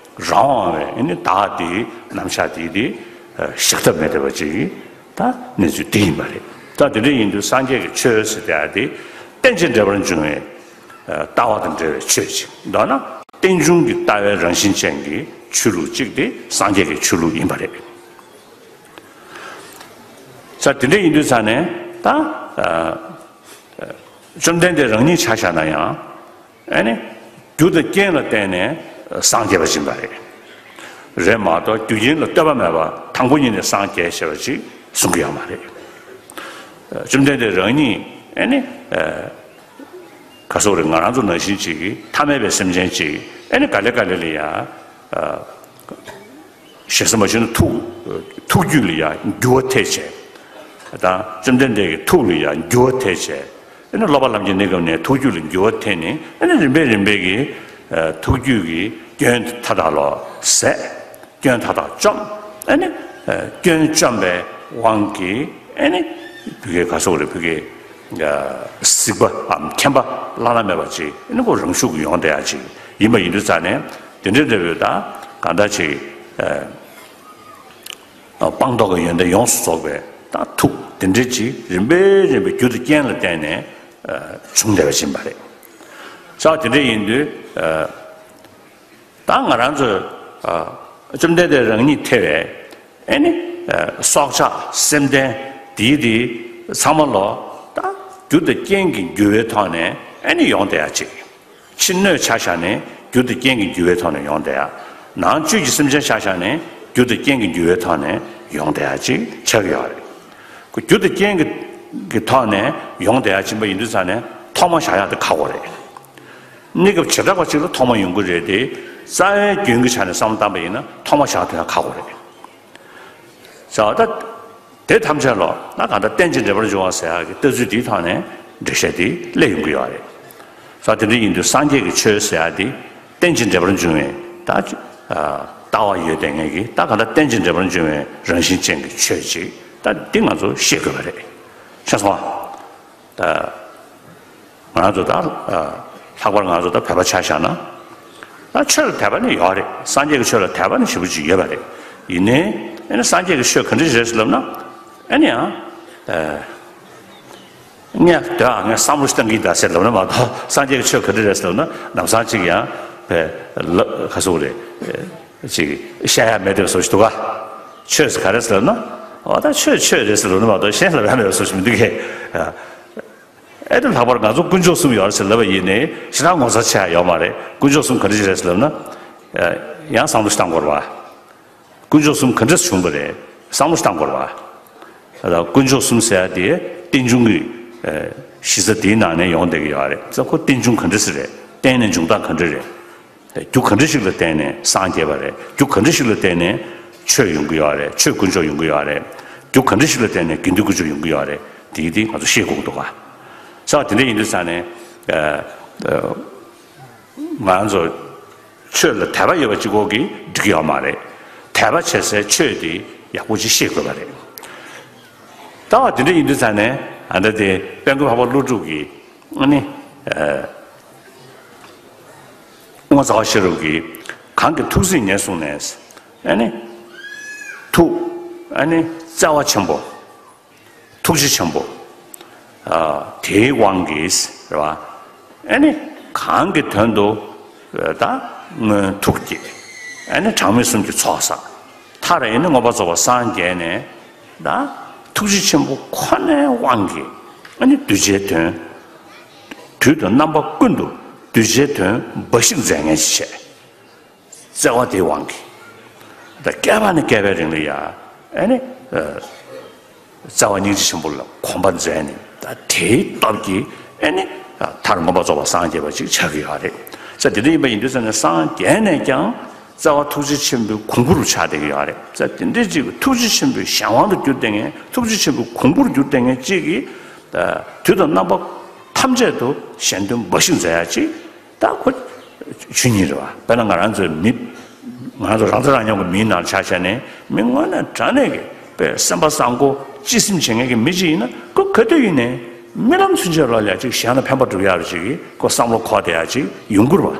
རང་དབང་བའི་ཨེ་ནི་བདག་དེའི་རྣམ་གཞག་དེ་དེ་བཞག་ཐབས་མེད་བསྡད་པ་ཅིག་ད་གནས་ཚུལ་དེ་ཡིན་པ་རེད། ད་དེ་འདྲ་ཡིན་དུས་སངས་རྒྱས་ཀྱི་ཆོས་ཟེར་དེ་ཨ་དེ་རྟེན་ཅིང་འབྲེལ་པར་འབྱུང་བའི་ལྟ་བ་དང་འབྲེལ་བའི་ཆོས་ཅིག་མདོར་ན་རྟེན་འབྱུང་གི་ལྟ་བའི་རང་བཞིན་ཅན་གྱི་ཆོས་ལུགས་གཅིག་དེ་སངས་རྒྱས་ཀྱི་ཆོས་ལུགས་ཡིན་པ་རེད། ས་དེ་འདྲ་ཡིན་དུས་ས་ནས་ད་བཅོམ་ལྡན་འདས་རང་ཉིད་ཆ་བཞག་ན་ཡང་ཨ་ནི་རྒྱུ་དང་རྐྱེན་ལ་བརྟེན་ནས་སངས་རྒྱས་པ་ཡིན་པ་རེད། རེད་མ་གཏོགས་རྒྱུ་རྐྱེན་ལ་ལྟོས་པ་མེད་པར་དང་པོ་ཉིད་ནས་སངས་རྒྱས་ཞེས་པ་ཅིག་གསུང་གི་ཡོད་མ་རེད། བཅོམ་ལྡན་འདས་རང་ཉིད་ཨ་ནི་ག་སོག་རེད། ང་རང་ཚོ་ནང་བཞིན་ཅིག་གི་ཐ་མལ་པའི་སེམས་ཅན་ཅིག་ཨ་ནི་ག་ལེ་ག་ལེ་ལ་ཡ། ཞེ་ས་མ་ཞུ་ན་ཐུགས་ཐུགས་རྒྱུད་ལ་ཡང་འགྱུར་བ་ཐེབས་བྱས། ད་བཅོམ་ལྡན་འདས་ཀྱི་ཐུགས་ལ་ཡང་འགྱུར་བ་ཐེབས་བྱས། ཨ་ནི་སློབ་པ་ལམ་གྱི་གནས་སྐབས་ནས་ཐུགས་རྒྱུད་ལ་འགྱུར་བ་ཐེབས་ནས་ཨ་ནི་རིམ་པས་རིམ་པས་ཀྱི་ཐུགས་རྒྱུད་ཀྱི་སྐྱོན་མཐའ་དག་ལོག་ཟད། སྐྱོན་མཐའ་དག་བཅོམ། ཨ་ནི་སྐྱོན་བཅོམ་པའི་དབང་གིས་ཨ་ནི་བུ་གའི་ག་སོག་རེད། བུ་གའི་གཟིགས་པའམ་མཁྱེན་པ་བླ་ན་མེད་པ་ཅིག་ཨ་ནི་ཁོ་རང་ཤུགས་ཀྱིས་ཡོང་བསྡད་ཡ་ཅིག་ཡིན་པ་ཡིན་དུས་ཙང་ནས་དེ་འདྲའི་འབྲས་བུ་ད་གང་ལྟར་ཅིག་སྤངས་རྟོགས་ཀྱི་ཡོན་ཏན་ཡོངས་སུ་རྫོགས་པའི་ད་ཐུགས་དེ་འདྲ་ཅིག་རིམ་པས་རིམ་པས་རྒྱུ་དང་རྐྱེན་ལ་བརྟེན་ནས་བྱུང་བསྡད་པ་ཡིན་པ་རེད། ས་དེ་འདྲ་ཡིན་དུས་ད་ང་རང་ཚོས་བཅོམ་ལྡན་འདས་རང་ཉིད་ཐེ་བའི་ཨ་ནི་སྲོག་ཆགས་སེམས་ལྡན་དེའི་དེའི་ཚང་མ་ལོ་ད་རྒྱུ་དང་རྐྱེན་གྱི་འགྱུར་བའི་ཐོག་ནས་ཨ་ནི་ཡོང་བསྡད་ཡ་ཅིག་ཕྱི་སྣོད་ཆ་བཞག་ནས་རྒྱུ་དང་རྐྱེན་གྱི་འགྱུར་བའི་ཐོག་ནས་ཡོང་བསྡད་ཡ། ནང་བཅུད་ཀྱི་སེམས་ཅན་ཆ་བཞག་ནས་རྒྱུ་དང་རྐྱེན་གྱི་འགྱུར་བའི་ཐོག་ནས་ཡོང་བསྡད་ཡ་ཅིག་ཆགས་ཀྱི་ཡོད་རེད། ཁོ་རྒྱུ་དང་རྐྱེན་གྱི་གི་ཐོག་ནས་ཡོང་བསྡད་ཡ་ཕྱིན་པ་ཡིན་དུས་ཙང་ནས་ཐོག་མ་བཞག་ཡ་དེ་ཁག་པོ་རེད། གནས་སྐབས་བྱེ་བྲག་པ་ཅིག་ལ་ཐོག་མ་ཡོང་གི་རེད་དེ། རྩ་བའི་རྒྱུན་གྱི་ཆ་ནས་བསམ་བློ་བཏང་པ་ཡིན་ན་ཐོག་མ་བཞག་ཐུབ་ཡ་ཁག་པོ་རེད། ཟེར་བ་ད། དེ་ཐམས་ཅད་ལོ་ན་གང་ལྟར་རྟེན་ཅིང་འབྲེལ་པར་འབྱུང་བ་ཟེར་ཡག་གི་ལྟ་ཚུལ་འདིའི་ཐོག་ནས་འགྲེལ་བཤད་འདི་སླེབས་ཡོང་གི་ཡོད་རེད། ས་དེ་འདྲ་ཡིན་དུས་སངས་རྒྱས་ཀྱི་ཆོས་ཟེར་ཡག་འདི་རྟེན་ཅིང་འབྲེལ་པར་འབྱུང་བའི་ད་ལྟ་བ་ཡོད་དེ་ངེས་ཀྱི་ད་གང་ལྟར་རྟེན་ཅིང་འབྲེལ་པར་འབྱུང་བའི་རང་བཞིན་ཅན་གྱི་ཆོས་ཅིག་ད་འདི་ང་ཚོ་ཤེས་དགོས་པ་རེད། ཤེས་སོང་ཨ། ད། ང་ཚོ་ད་ལྷག་པར་ང་ཚོ་ད་བོད་པ་ཆ་བཞག་ན། ད་ཆོས་ལ་དད་པ་ནི་ཡོད་རེད། སངས་རྒྱས་ཀྱི་ཆོས་ལ་དད་པ་ནི་ཞེ་པོ་ཅིག་ཡོད་པ་རེད། ཡིན་ནའི་ཨ་ནི་སངས་རྒྱས་ཀྱི་ཆོས་ག་འདྲ་ཞིག་རེད་ཟེར་ལབ་ན། ཨ་ནི་ཡང་། ངས་དོན་ཨ་ངས་བསམ་བློ་ཞིག་བཏང་གི་ཡིན་ད་ཟེར་ལབ་ན་མ་གཏོགས་སངས་རྒྱས་ཀྱི་ཆོས་ག་འདྲ་རེད་ཟེར་ལབ་ན་ལམ་སང་ཅིག་ཡང་བས་ལ་ག་ཟེར་རེད། ཅིག་བཤད་ཡ་མེད་དེ་བཟོ་ཞིག་འདུག་ག་ཆོས་ཟེར་ག་རེ་ཟེར་ལབ་ན། འོ་ད་ཆོས་ཆོས་རེད་ཟེར་ལབ་ན་མ་གཏོགས་གཞན་ལབ་ཡ་མེད་པ་བཟོ་ཞིག་མི་འདུག་གས། ཨེ་ད་ལྷག་པར་ང་ཚོ་དཀོན་མཆོག་གསུམ་ཡོད་རེད་ཟེར་ལབ་པ་ཡིན་ནའི་ཞེ་དྲག་ངོ་མཚར་ཆེ་ཡ་ཡོད་མ་རེད། དཀོན་མཆོག་གསུམ་ག་འདྲ་ཞིག་རེད་ཟེར་ལབ་ན། ཡང་བསམ་བློ་ཞིག་བཏང་དགོས་རེད་བ། དཀོན་མཆོག་གསུམ་ག་འདྲ་བྱུང་བ་རེད་བསམ་བློ་ཞིག་བཏང་དགོས་རེད་བ། ད་དཀོན་མཆོག་གསུམ་ཟེར་ཡ་དེ་རྟེན་འབྱུང་གི་གཞི་རྩ་དེའི་ནང་ནས་ཡོང་བསྡད་ཀྱི་ཡོད་རེད། ད་ཁོ་རྟེན་འབྱུང་ག་འདྲ་ཞིག་རེད། རྟེན་ནས་འབྱུང་སྟངས་ག་འདྲ་རེད། རྒྱུ་ག་འདྲ་ཞིག་ལ་བརྟེན་ནས་སངས་རྒྱས་པ་རེད། རྒྱུ་ག་འདྲ་ཞིག་ལ་བརྟེན་ནས་ཆོས་ཡོང་གི་ཡོད་རེད། ཆོས་དཀོན་མཆོག་ཡོང་གི་ཡོད་རེད། རྒྱུ་ག་འདྲ་ཞིག་ལ་བརྟེན་ནས་དགེ་འདུན་དཀོན་མཆོག་ཡོང་གི་ཡོད་རེད། དེ་དེ་ང་ཚོ་ཤེས་དགོས་ཀྱི་འདུག་ག་ས་དེ་འདྲ་ཡིན་དུས་ས་ནས་ང་ཚོ་ཆོས་ལ་དད་པ་ཡོད་པ་གཅིག་པོ་གིས་འགྲིག་གི་ཡོད་མ་རེད། དད་པ་བྱེད་སའི་ཆོས་དེ་ཡག་པོ་ཅིག་ཤེས་དགོས་པ་རེད། ད་བ་དེ་འདྲ་ཡིན་དུས་ས་ནས་ཨ་འདྲ་དེ་དཔལ་མགོན་འཕགས་པ་ཀླུ་སྒྲུབ་ཀྱིས་ཨ་ནི། ཨོ་རྩ་བ་ཤེས་རབ་ཀྱིས་གང་གིས་ཐུགས་བརྩེ་ཉེར་བཟུང་ནས། ཨ་ནི། ཐུགས། ཨ་ནི་བརྩེ་བ་ཆེན་པོ། ཐུགས་རྗེ་ཆེན་པོ། ཨ་དེའི་དབང་གིས་རེད་བ། ཨ་ནི་གང་གི་དོན་དུ་ད་མངོན་ཐུགས་བསྐྱེད། ཨ་ནི་གྲངས་མེད་གསུམ་གྱི་ཚོགས་བསགས། མཐར་ཨ་ནི་མངོན་པར་རྫོགས་པར་སངས་རྒྱས་ནས་ད་ཐུགས་རྗེ་ཆེན་པོ་ཁོ་ནའི་དབང་གིས་ཨ་ནི་གདུལ་བྱའི་དོན། དུས་དང་རྣམ་པ་ཀུན་ཏུ་གདུལ་བྱའི་དོན་འབའ་ཞིག་མཛད་མཁན་ཞིག་བྱས། བརྩེ་བ་དེའི་དབང་གིས། ད་བསྐལ་པ་ནས་བསྐལ་པའི་རིང་ལ་ཡ། ཨ་ནི། བརྩེ་བ་སྙིང་རྗེ་ཆེན་པོ་ལ་གོམས་པ་མཛད་ནས་ད་དེའི་སྟོབས་ཀྱིས་ཨ་ནི། མཐར་མངོན་པར་རྫོགས་པར་སངས་རྒྱས་པ་ཅིག་ཆགས་ཀྱི་ཡོད་རེད། ས་དེ་འདྲ་ཡིན་པ་ཡིན་དུས་ཙམ་ནས་སངས་རྒྱས་ནས་ཀྱང་བརྩེ་བ་ཐུགས་རྗེ་ཆེན་པོའི་གོང་བུ་རུ་ཆགས་བསྡད་ཀྱི་ཡོད་རེད། ས་དེ་འདྲ་ཅིག་ཐུགས་རྗེ་ཆེན་པོའི་གཞན་དབང་དུ་གྱུར་བསྡད་མཁན་ཐུགས་རྗེ་ཆེན་པོའི་གོང་བུར་གྱུར་བསྡད་མཁན་ཅིག་གིས། དུས་དང་རྣམ་པ་ཐམས་ཅད་དུ་གཞན་དོན་འབའ་ཞིག་མཛད་ཡ་ཅིག་ད་ཁོ་ཆོས་ཉིད་རེད་བ། དཔེར་ན་ང་རང་ཚོའི་མི། ང་རང་ཚོ་རང་ཚོ་རང་སྐྱོང་གི་མིའི་ནང་ཆ་བཞག་ནས་མི་དངོས་གནས་དྲང་གནས་ཀྱི་དཔེ་སེམས་པ་བཟང་པོ་སྤྱི་སེམས་བྱེད་མཁན་གྱི་མི་གཅིག་ཡིན་ན་ཁོ་ག་དུས་ཡིན་ནའི་རྨི་ལམ་ཚུན་ཆད་ལོག་ལ་ཅིག་གཞན་ལ་ཕན་པ་སྒྲུབ་ཡག་ཅིག་གི་ཁོ་བསམ་བློ་འཁོར་བསྡད་ཡག་ཅིག་ཡོང་གི་རེད་བ།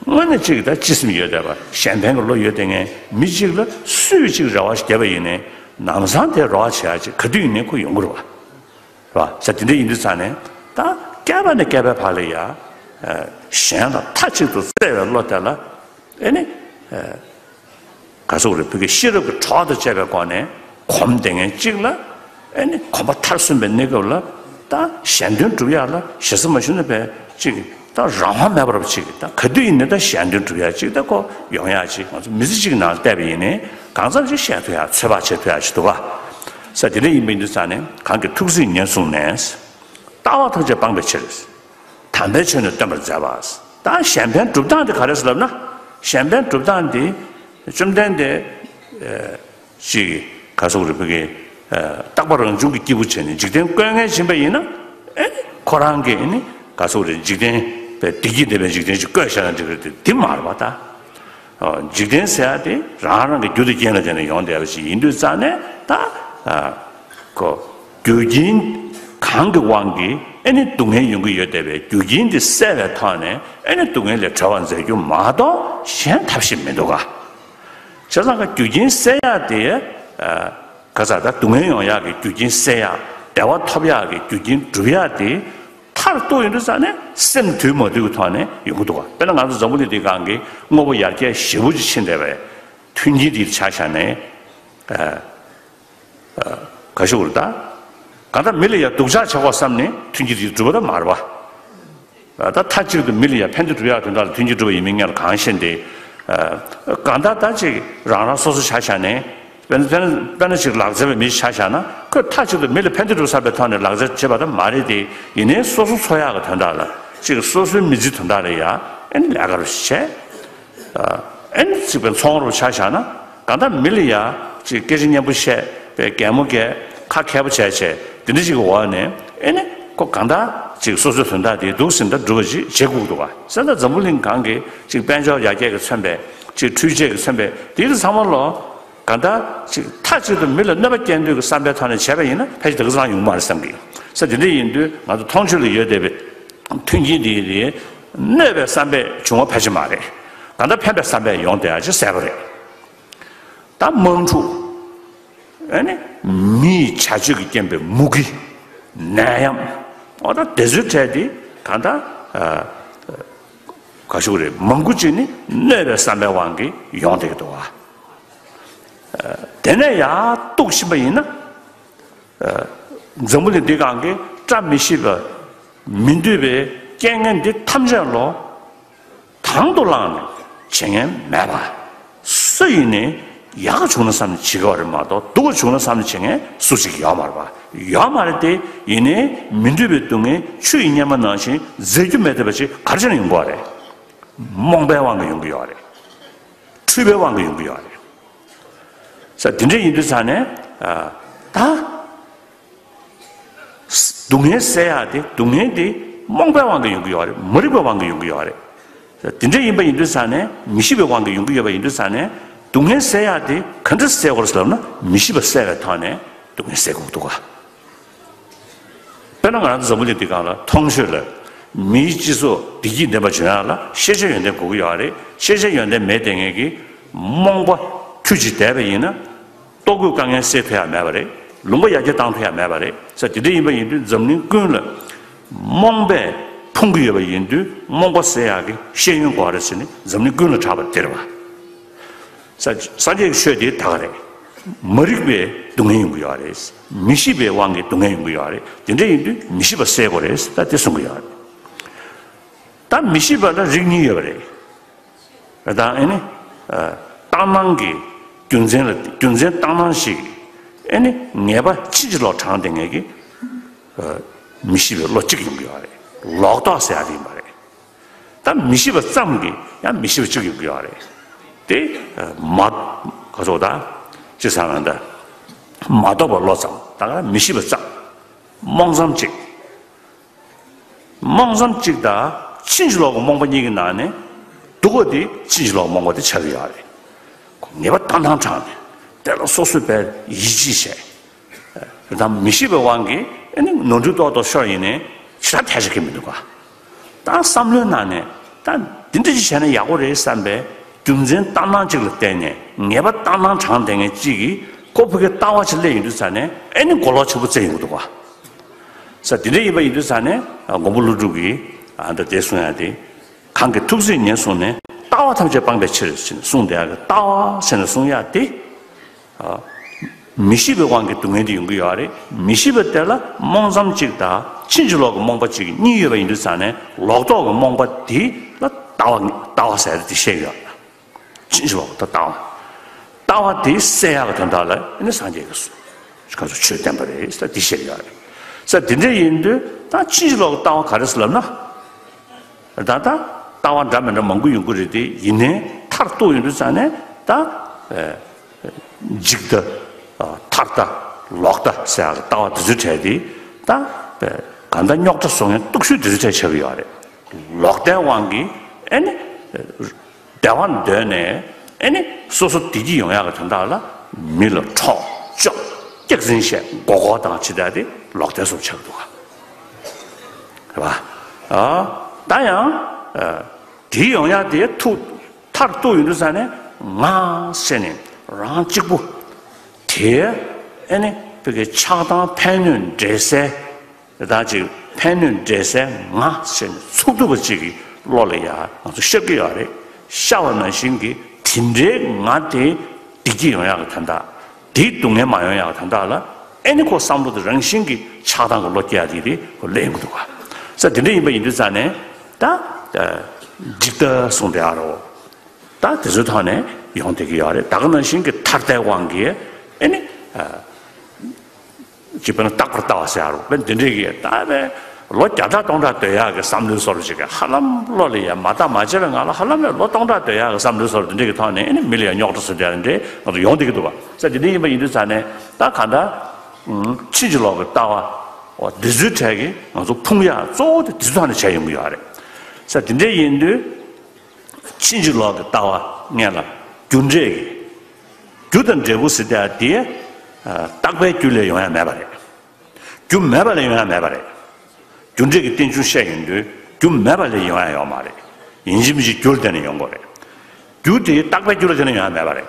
དངོས་གནས་ཅིག་ད་སྤྱི་སེམས་ཡོད་བསྡད་པ་གཞན་ཕན་གྱི་བློ་ཡོད་བསྡད་མཁན་མི་གཅིག་ལ་སུས་ཅིག་རེ་བ་ཞིག་བརྒྱབ་པ་ཡིན་ནའི། ནམ་སང་དེ་རོགས་བྱེད་ཡ་ཅིག་ག་དུས་ཡིན་ནའི་ཁོ་ཡོང་གི་རེད་བ། རེད་བ། ས་དེ་འདྲ་ཡིན་དུས་ཙང་ནས་ད་བསྐལ་པ་ནས་བསྐལ་པའི་བར་ལ་ཡ། གཞན་ལ་མཐའ་གཅིག་ཏུ་བརྩེ་བའི་བློ་དེ་ལ་ཨེ་ནི། ག་ཟེར་རེད། བོད་ཀྱི་ཤེས་རབ་ཀྱི་གྲོགས་དང་བཅས་པའི་སྒོ་ནས་གོམས་བསྡད་མཁན་གཅིག་ལ། ཨེ་ནི་གོམ་པ་མཐར་སོན་པའི་གནས་སྐབས་ལ་ད་གཞན་དོན་སྒྲུབ་ཡག་ལ་ཞེ་ས་མ་ཞུ་ན་བས་གཅིག་ད་རང་དབང་མེད་པར་གཅིག་ད་ག་དུས་ཡིན་ནའི་ད་གཞན་དོན་སྒྲུབ་ཡག་གཅིག་ད་ཁོ་ཡོང་ཡག་གཅིག་ང་ཚོ་མི་ཚེ་གཅིག་ནང་བལྟས་པ་ཡིན་ནའི་གང་ཙམ་ཞིག་བཤད་ཐུབ་ཡག་ཚོད་དཔག་བྱེད་ཐུབ་ཡག་ཅིག་འདུག་ག་ས་དེ་འདྲ་ཡིན་པ་ཡིན་དུས་ཙང་ནས་གང་གི་ཐུགས་བརྩེ་ཉེར་བཟུང་ནས། ལྟ་བ་ཐམས་ཅད་སྤང་བའི་ཕྱིར། དམ་པའི་ཆོས་ནི་སྟོན་པར་མཛད་པ། ད་གཞན་ཕན་སྒྲུབ་སྟངས་དེ་ག་རེ་ཟེར་ལབ་ན། གཞན་ཕན་སྒྲུབ་སྟངས་དེ་བཅོམ་ལྡན་འདས་ཅིག་ག་ཟེར་རེད། བོད་ཀྱི་རྟག་པ་རང་བྱུང་གི་སྐྱེས་བུ་བྱས་ནས་འཇིག་རྟེན་བཀོད་ངལ་ཕྱིན་པ་ཡིན་ན། ཨེ་ནི་ཁོ་རང་གིས་ཨེ་ནི་ག་ཟེར་རེད། འཇིག་རྟེན་པའི་བདེ་སྐྱིད་ལྡན་པའི་འཇིག་རྟེན་ཅིག་བཀོད་བཞག་ན་འགྲིག་གི་རེད་དེ། དེ་མ་རེད་པ་ད། འཇིག་རྟེན་ཟེར་ཡ་དེ་རང་རང་གི་རྒྱུ་དང་རྐྱེན་ལ་བརྟེན་ནས་ཡོང་བསྡད་པ་ཞིག་ཡིན་དུས་ཙང་ནས་ད། ཁོ། རྒྱུ་རྐྱེན་གང་གི་དབང་གིས་ཨེ་ནི་སྡུག་བསྔལ་ཡོང་གི་ཡོད་བསྡད་པའི་རྒྱུ་རྐྱེན་དེ་བསལ་བའི་ཐོག་ནས་ཨེ་ནི་སྡུག་བསྔལ་ལས་གྲོལ་བར་མཛད་རྒྱུ་མ་གཏོགས་གཞན་ཐབས་ཤེས་མི་འདུག་ག་བྱས་ཙང་ཀ་རྒྱུ་རྐྱེན་བསལ་ཡག་དེ། ག་ས་ད་སྡུག་བསྔལ་ཡོང་ཡག་གི་རྒྱུ་རྐྱེན་བསལ་ཡག་བདེ་བ་ཐོབ་ཡག་གི་རྒྱུ་རྐྱེན་སྒྲུབ་ཡག་དེ། མཐར་གཏུགས་ཡོང་དུས་ཙང་ནས་སེམས་དུལ་མ་དུལ་གྱི་ཐོག་ནས་ཡོང་གི་འདུག་ག་དཔེར་ན་ང་ཚོ་འཛམ་བུ་གླིང་འདིའི་སྒང་གི་དངོས་པོ་ཡར་རྒྱས་ཞེ་པོ་ཅིག་ཕྱིན་བསྡད་པའི་མཐུན་རྐྱེན་འདི་ཆ་བཞག་ནས། ག་ཞུ་དགོས་རེད་ད། གང་ལྟར་མི་ལ་ཡང་སྡུག་ཅག་བྱེད་དགོས་བསམ་ནས་མཐུན་རྐྱེན་འདི་སྒྲུབ་པ་ད་མ་རེད་པ། ད་མཐའ་གཅིག་ཏུ་མི་ལ་ཡང་ཕན་བདེ་སྒྲུབ་ཡག་དོན་དག་ལ་མཐུན་རྐྱེན་སྒྲུབ་པ་ཡིན་མིན་ངས་ལ་གང་ཤེས་ཏེ། གང་ལྟར་ད་ཅིག་རང་རང་སོ་སོ་ཆ་བཞག་ནས། དཔེར་ན་དཔེར་ན་དཔེར་ན་ཅིག་ལག་རྩལ་བའི་མི་ཆ་བཞག་ན་ཁོས་མཐའ་གཅིག་ཏུ་མི་ལ་ཕན་བདེ་སྒྲུབ་བསམ་པའི་ཐོག་ནས་ལག་རྩལ་བྱེད་པ་ད་མ་རེད་དེ། ཡིན་ནའི་སོ་སོ་འཚོ་ཡག་གི་དོན་དག་ལ་ཅིག་སོ་སོའི་མི་ཚེའི་དོན་དག་ལ་ཡ་ཨེ་ནི་ལས་ཀ་རུ་བྱས། ཨེ་ནི་ཅིག་པའི་ཚོང་རུ་ཆ་བཞག་ན་གང་ལྟར་མི་ལ་ཡ་ཅིག་སྐད་ཆ་སྙན་པོ་བཤད་པའི་གད་མོ་བགད་ཁ་མཁས་པོ་བྱས་བྱས་དེ་འདྲ་ཅིག་གི་འོག་ནས་ཨེ་ནི་ཁོ་གང་ལྟར་ཅིག་སོ་སོའི་དོན་དག་དེ་འདུག་སེ་ད་སྒྲུབ་པ་ཅིག་བྱེད་དགོས་འདུག་ག་ས་ད་འཛམ་བུ་གླིང་སྒང་གི་ཅིག་དཔལ་འབྱོར་ཡར་རྒྱས་ཀྱིས་མཚོན་པའི་ཅིག་འཕྲུལ་ཆས་ཀྱིས་མཚོན་པའི་དེ་ཚོ་ཚང་མ་ལོ། གང་ལྟར་ཅིག་མཐའ་གཅིག་ཏུ་མི་ལ་གནོད་པ་སྐྱེལ་འདོད་ཀྱི་བསམ་པའི་ཐོག་ནས་བྱས་པ་ཡིན་ན་ཕལ་ཆེར་དེ་ག་ཚང་ཡོང་གི་མ་རེད་བསམ་གི་ཡོད། ས་དེ་འདྲ་ཡིན་དུས་ང་ཚོ་མཐོང་ཆོས་ལ་ཡོད་བསྡད་པའི་མཐུན་རྐྱེན་འདི་རེད། གནོད་པའི་བསམ་པས་བྱུང་བ་ཕལ་ཆེར་མ་རེད། གང་ལྟར་ཕན་པའི་བསམ་པས་ཡོང་བསྡད་ཡ་ཅིག་གསལ་པོ་རེད། ད་དམག་འཁྲུག་ཨེ་ནི་མིའི་བྱ་སྤྱོད་ཀྱི་རྐྱེན་པས་མུ་གེ། ནད་ཡམས། འོ་ད་དེ་ཚོའི་གྲས་དེ་གང་ལྟར། ག་ཞུ་རེད། མང་པོ་ཅིག་ནི་གནོད་པའི་བསམ་པའི་དབང་གིས་ཡོང་བསྡད་ཀྱི་འདུག་ག་དེ་ནས་ཡར་གཏུགས་ཕྱིན་པ་ཡིན་ན། འཛམ་བུ་གླིང་འདི་སྒང་གི་བཀྲ་མི་ཤིས་པ་མི་འདོད་པའི་རྐྱེན་ངན་འདི་ཐམས་ཅད་ལོ། དང་དུ་བླངས་ནས་བྱེད་མཁན་མེད་པ། སུ་ཡིན་ནའི་ཡག་བྱུང་ན་བསམ་ནས་བྱེད་ཀྱི་ཡོད་རེད་མ་གཏོགས་སྡུག་པ་བྱུང་ན་བསམ་ནས་བྱེད་མཁན་སུ་གཅིག་ཡོད་མ་རེད་པ། ཡོད་མ་རེད་དེ། ཡིན་ནའི་མི་འདོད་པའི་སྡུག་བསྔལ་ཆུ་ཡི་གཉེར་མ་ནང་བཞིན་འཛད་རྒྱུ་མེད་བསྡད་པ་ཅིག་ག་རེ་བྱས་ནས་ཡོང་གི་ཡོད་རེད། རྨོངས་པའི་དབང་གིས་ཡོང་གི་ཡོད་རེད། འཁྲུལ་པའི་དབང་གིས་ཡོང་གི་ཡོད་རེད། ས་དེ་འདྲ་ཡིན་དུས་ཙང་ནས་ཨ། ད། སྡུག་བསྔལ་བསལ་ཡག་དེ་སྡུག་བསྔལ་དེ་རྨོངས་པའི་དབང་གིས་ཡོང་གི་ཡོད་རེད། མ་རིག་པའི་དབང་གིས་ཡོང་གི་ཡོད་རེད། དེ་འདྲ་ཡིན་པ་ཡིན་དུས་ཙང་ནས་མི་ཤེས་པའི་དབང་གིས་ཡོང་གི་ཡོད་པ་ཡིན་དུས་ཙང་ནས་སྡུག་བསྔལ་བསལ་ཡག་དེ་ག་འདྲ་བསལ་དགོས་རེད་ཟེར་ལབ་ན་མི་ཤེས་པ་བསལ་བའི་ཐོག་ནས་སྡུག་བསྔལ་བསལ་དགོས་འདུག་ག་དཔེར་ན་ང་རང་ཚོ་འཛམ་བུ་གླིང་འདི་སྒང་ལ་མཐོང་ཆོས་ལ་མིའི་སྤྱི་ཚོགས་བདེ་སྐྱིད་ལྡན་པ་བྱུང་ཡག་ལ་ཤེས་བྱ་ཡོན་ཏན་དགོས་ཀྱི་ཡོད་རེད། ཤེས་བྱ་ཡོན་ཏན་མེད་བསྡད་མཁན་གྱི་རྨོངས་པ་ཁྱུ་གཅིག་བསྡད་པ་ཡིན་ན། ལྟོ་གོས་དཀའ་ངལ་སེལ་ཐུབ་ཡག་མེད་པ་རེད། ལུང་པ་ཡར་རྒྱས་བཏང་ཐུབ་ཡག་མེད་པ་རེད། ས་དེ་འདྲ་ཡིན་པ་ཡིན་དུས་འཛམ་གླིང་ཀུན་ལ་རྨོངས་པས་ཕུང་གི་ཡོད་པ་ཡིན་དུས་རྨོངས་པ་སེལ་ཡག་གི་ཤེས་ཡོན་དགོས་རེད་ཟེར་ནས་འཛམ་གླིང་ཀུན་ལ་གྲགས་པ་དེ་རེད་བ། ས་སངས་རྒྱས་ཀྱི་ཆོས་དེ་ད་ག་རེད། མ་རིག་པའི་སྡུག་བསྔལ་ཡོང་གི་ཡོད་རེད། མི་ཤེས་པའི་དབང་གིས་སྡུག་བསྔལ་ཡོང་གི་ཡོད་རེད། དེ་འདྲ་ཡིན་དུས་མི་ཤེས་པ་སེལ་དགོས་རེད་ད་དེ་གསུང་གི་ཡོད་རེད། ད་མི་ཤེས་པ་ལ་རིགས་གཉིས་ཡོད་པ་རེད། དང་ཨེ་ནི། ཨ། བཏང་སྣང་གི་རྒྱུ་མཚན་ལ་རྒྱུ་མཚན་བཏང་སྣང་ཞིག་ཨེ་ནི་ངེས་པ་ཕྱིན་ཅི་ལོག་དྲངས་བསྡད་མཁན་གྱི། ཨ། མི་ཤེས་པའི་བློ་གཅིག་ཡོང་གི་ཡོད་རེད། ལོག་རྟོག་ཟེར་ཡག་དེ་ཡིན་པ་རེད། ད་མི་ཤེས་པ་ཙམ་གྱིས་ཡང་མི་ཤེས་པ་གཅིག་ཡོང་གི་ཡོད་རེད། དེ་མ་ག་ཚོད་ད་ཅི་ཟེར་ན་ད་མ་རྟོགས་པའི་བློ་ཙམ་ད་ག་མི་ཤེས་པ་ཙམ་རྨོངས་ཙམ་གཅིག་རྨོངས་ཙམ་གཅིག་དང་ཕྱིན་ཅི་ལོག་གི་རྨོངས་པ་གཉིས་ཀྱི་ནང་ནས་སྡུག་པ་དེ་ཕྱིན་ཅི་ལོག་གི་རྨོངས་པ་དེ་ཆགས་ཀྱི་ཡོད་རེད། ངེས་པ་བཏང་སྣང་དྲངས་ནས་དེ་ལ་སོ་སོས་དཔེ་ཡིད་ཆེས་བྱས། དང་མི་ཤེས་པའི་དབང་གིས་ཨ་ནི་ནོར་འཁྲུལ་ཏོག་ཏོག་ཤོར་ཡིན་ནའི་ཞེ་དྲག་ཐལ་ཆ་གི་མི་འདུག་ག་ད་བསམ་བློའི་ནང་ནས་ད་འདི་འདྲ་ཅིག་བྱས་ན་ཡག་པོ་རེད་བསམ་པའི་རྒྱུ་མཚན་བཏང་སྣང་གཅིག་ལ་བརྟེན་ནས་ངེས་པ་བཏང་སྣང་དྲངས་བསྡད་མཁན་གཅིག་གིས་ ཁོ་ཕ་གི་ལྟ་བ་ཅིག་སླེབས་ཡོང་དུས་ཙང་ནས་ཨེ་ནི་གོ་ལོག་ཆེན་པོ་བཙལ་ཡོང་གི་འདུག་ག། ས་དེ་འདྲ་ཡིན་པ་ཡིན་དུས་ཙང་ནས་མགོན་པོ་ཀླུ་སྒྲུབ་ཀྱིས་ཨ་ད་དེ་གསུང་ཡ་དེ། གང་གིས་ཐུགས་བརྩེས་ཉེར་བཟུང་ནས། ལྟ་བ་ཐམས་ཅད་སྤང་བའི་ཕྱིར་ཟེར་ནས་གསུངས་བསྡད་ཡ་གི། ལྟ་བ་ཟེར་ནས་གསུང་ཡ་དེ། མི་ཤེས་པའི་དབང་གིས་སྡུག་བསྔལ་དེ་ཡོང་གི་ཡོད་རེད། མི་ཤེས་པ་དེ་ལ་རྨོངས་ཙམ་གཅིག་དང་ཕྱིན་ཅི་ལོག་གི་རྨོངས་པ་གཅིག་གཉིས་ཡོད་པ་ཡིན་དུས་ཙང་ནས། ལོག་རྟོག་གི་རྨོངས་པ་དེ་ལ་ལྟ་བ་ལྟ་བ་ཟེར་ཏེ་བཤད་ཡོད། ཕྱིན་ཅི་ལོག་ད་ལྟ་བ། ལྟ་བ་དེ་སེལ་ཡག་གི་དོན་དག་ལ་ཨེ་ནི་སངས་རྒྱས་ཀྱིས་ག་ཚོད་ཆོས་བསྟན་པ་རེད་ཟེར་དེ་བཤད་ཡོད་རེད། ས་དེ་འདྲ་ཡིན་དུས་ད་ཕྱིན་ཅི་ལོག་གི་ལྟ་བ་ག་རེ་ཟེར་ལབ་ན། ད་ལྟ་ལྟ་བ་འདྲ་མི་འདྲ་མང་པོ་ཡོང་གི་རེད་དེ། ཡིན་ནའི་མཐར་གཏུགས་ཡོང་དུས་ཙང་ནས་ད་འཇིག་ལྟ། ཐར་ལྟ། ལོག་ལྟ་ཟེར་ཡག་གི་ལྟ་བ་དེ་ཚོའི་གྲས་དེ་ད་གང་ལྟར་རྙོག་དྲ་བཟོ་མཁན་སྟོབས་ཤུགས་དེ་ཚོའི་གྲས་ཆགས་ཀྱི་ཡོད་རེད། ལོག་ལྟའི་དབང་གིས་ཨེ་ནི་བདེ་བ་འདོད་ནས་ཨེ་ནི་སོ་སོ་བདེ་སྐྱིད་ཡོང་ཡག་གི་དོན་དག་ལ་མི་ལ་འཕྲོག་བཅོམ་སྐྱག་རྫུན་བཤད་མགོ་སྐོར་བཏང་བྱེད་ཡག་དེ་ལོག་ལྟའི་བཟོ་ཆགས་འདུག་ག། རེད་པ། ཨ། ད་ཡང་ཨ། དེ་ཡོང་ཡག་དེ་ཐུག་མཐར་གཏུགས་ཡོང་དུས་ཙང་ནས་ང་ཟེར་ནས་རང་གཅིག་པུ། དེ་ཨེ་ནི་ཕ་གི་ཆགས་སྡང་ཕན་གནོད་འབྲེལ་སའི། ད་ཅིག་ཕན་གནོད་འབྲེལ་སའི་ང་ཟེར་ནས་ཚུགས་ཐུབ་པ་ཅིག་གི་བློ་ལ་ཡ་ང་ཚོ་ཤར་གྱི་ཡོད་རེད། ཤར་བ་ནང་བཞིན་གྱི་དེ་འདྲའི་ང་དེ་བདེ་སྐྱིད་ཡོང་ཡག་གི་དོན་དག། དེའི་སྡུག་བསྔལ་མ་ཡོང་ཡག་གི་དོན་དག་ལ་ཨེ་ནི་ཁོ་བསམ་བློ་དེ་རང་བཞིན་གྱིས་ཆགས་སྡང་གི་བློ་སྐྱེ་ཡག་དེ་རེད། ཁོ་ལས་ཡོང་གི་འདུག་ག། ས་དེ་འདྲ་ཡིན་པ་ཡིན་དུས་ཙང་ནས་ད་འཇིག་ལྟ་གསུངས་བསྡད་ཡོད་རེད། ད་དེ་ཚོའི་ཐོག་ནས་ཡོང་བསྡད་ཀྱི་ཡོད་རེད། ད་ག་ནང་བཞིན་གྱི་ཐར་ལྟའི་དབང་གིས་ཨེ་ནི། ཅིག་དཔེར་ན་རྟག་པར་ལྟ་བ་ཟེར་ཡ་རོ། དཔེ་འདི་འདྲས་ཀྱི་ད་དཔེ་ལོ་བརྒྱ་ཕྲག་སྟོང་ཕྲག་སྡོད་ཡག་གི་བསམ་བློའི་བཟོ་འདྲ་ཅིག་གི་ཧ་ལམ་བློ་ལ་ཡ་མ་བརྟགས་མ་དཔྱད་པའི་ངང་ལ་ཧ་ལམ་ལོ་སྟོང་ཕྲག་སྡོད་ཡག་གི་བསམ་བློའི་བཟོ་འདྲ་འདི་འདྲས་ཀྱི་ཐོག་ནས་ཨེ་ནི་མི་ལ་ཡ་རྙོག་དྲ་བཟོ་བསྡད་ཡག་འདྲས་ང་ཚོ་ཡོང་བསྡད་ཀྱི་འདུག་བ། ས་དེ་འདྲ་ཡིན་པ་ཡིན་དུས་ཙང་ནས་ད་གང་ལྟར་ཕྱིན་ཅི་ལོག་གི་ལྟ་བ་འོ་འདི་ཚོའི་གྲས་ཀྱིས་ང་ཚོ་ཕུང་ཡག་གཙོ་བོ་དེ་འདི་ཚོའི་ཐོག་ནས་བྱས་ཡོང་གི་ཡོད་རེད། ས་དེ་འདྲ་ཡིན་དུས། ཕྱིན་ཅི་ལོག་གི་ལྟ་བ་སྔོན་ལ་རྒྱུ་འབྲས་ཀྱི། རྒྱུ་དང་འབྲས་བུ་ཟེར་ཡག་དེ། རྟག་པའི་རྒྱུ་ལས་ཡོང་ཡག་མེད་པ་རེད། རྒྱུ་མེད་པ་ལས་ཡོང་ཡག་མེད་པ་རེད། རྒྱུ་འབྲས་ཀྱི་རྟེན་འབྱུང་བཤད་ཡོང་དུས་རྒྱུ་མེད་པ་ལས་ཡོང་ཡག་ཡོད་མ་རེད། ཡིན་གཅིག་མིན་གཅིག་རྒྱུ་ལ་བརྟེན་ནས་ཡོང་དགོས་རེད། རྒྱུ་དེ་རྟག་པའི་རྒྱུ་ལ་བརྟེན་ནས་ཡོང་ཡག་མེད་པ་རེད།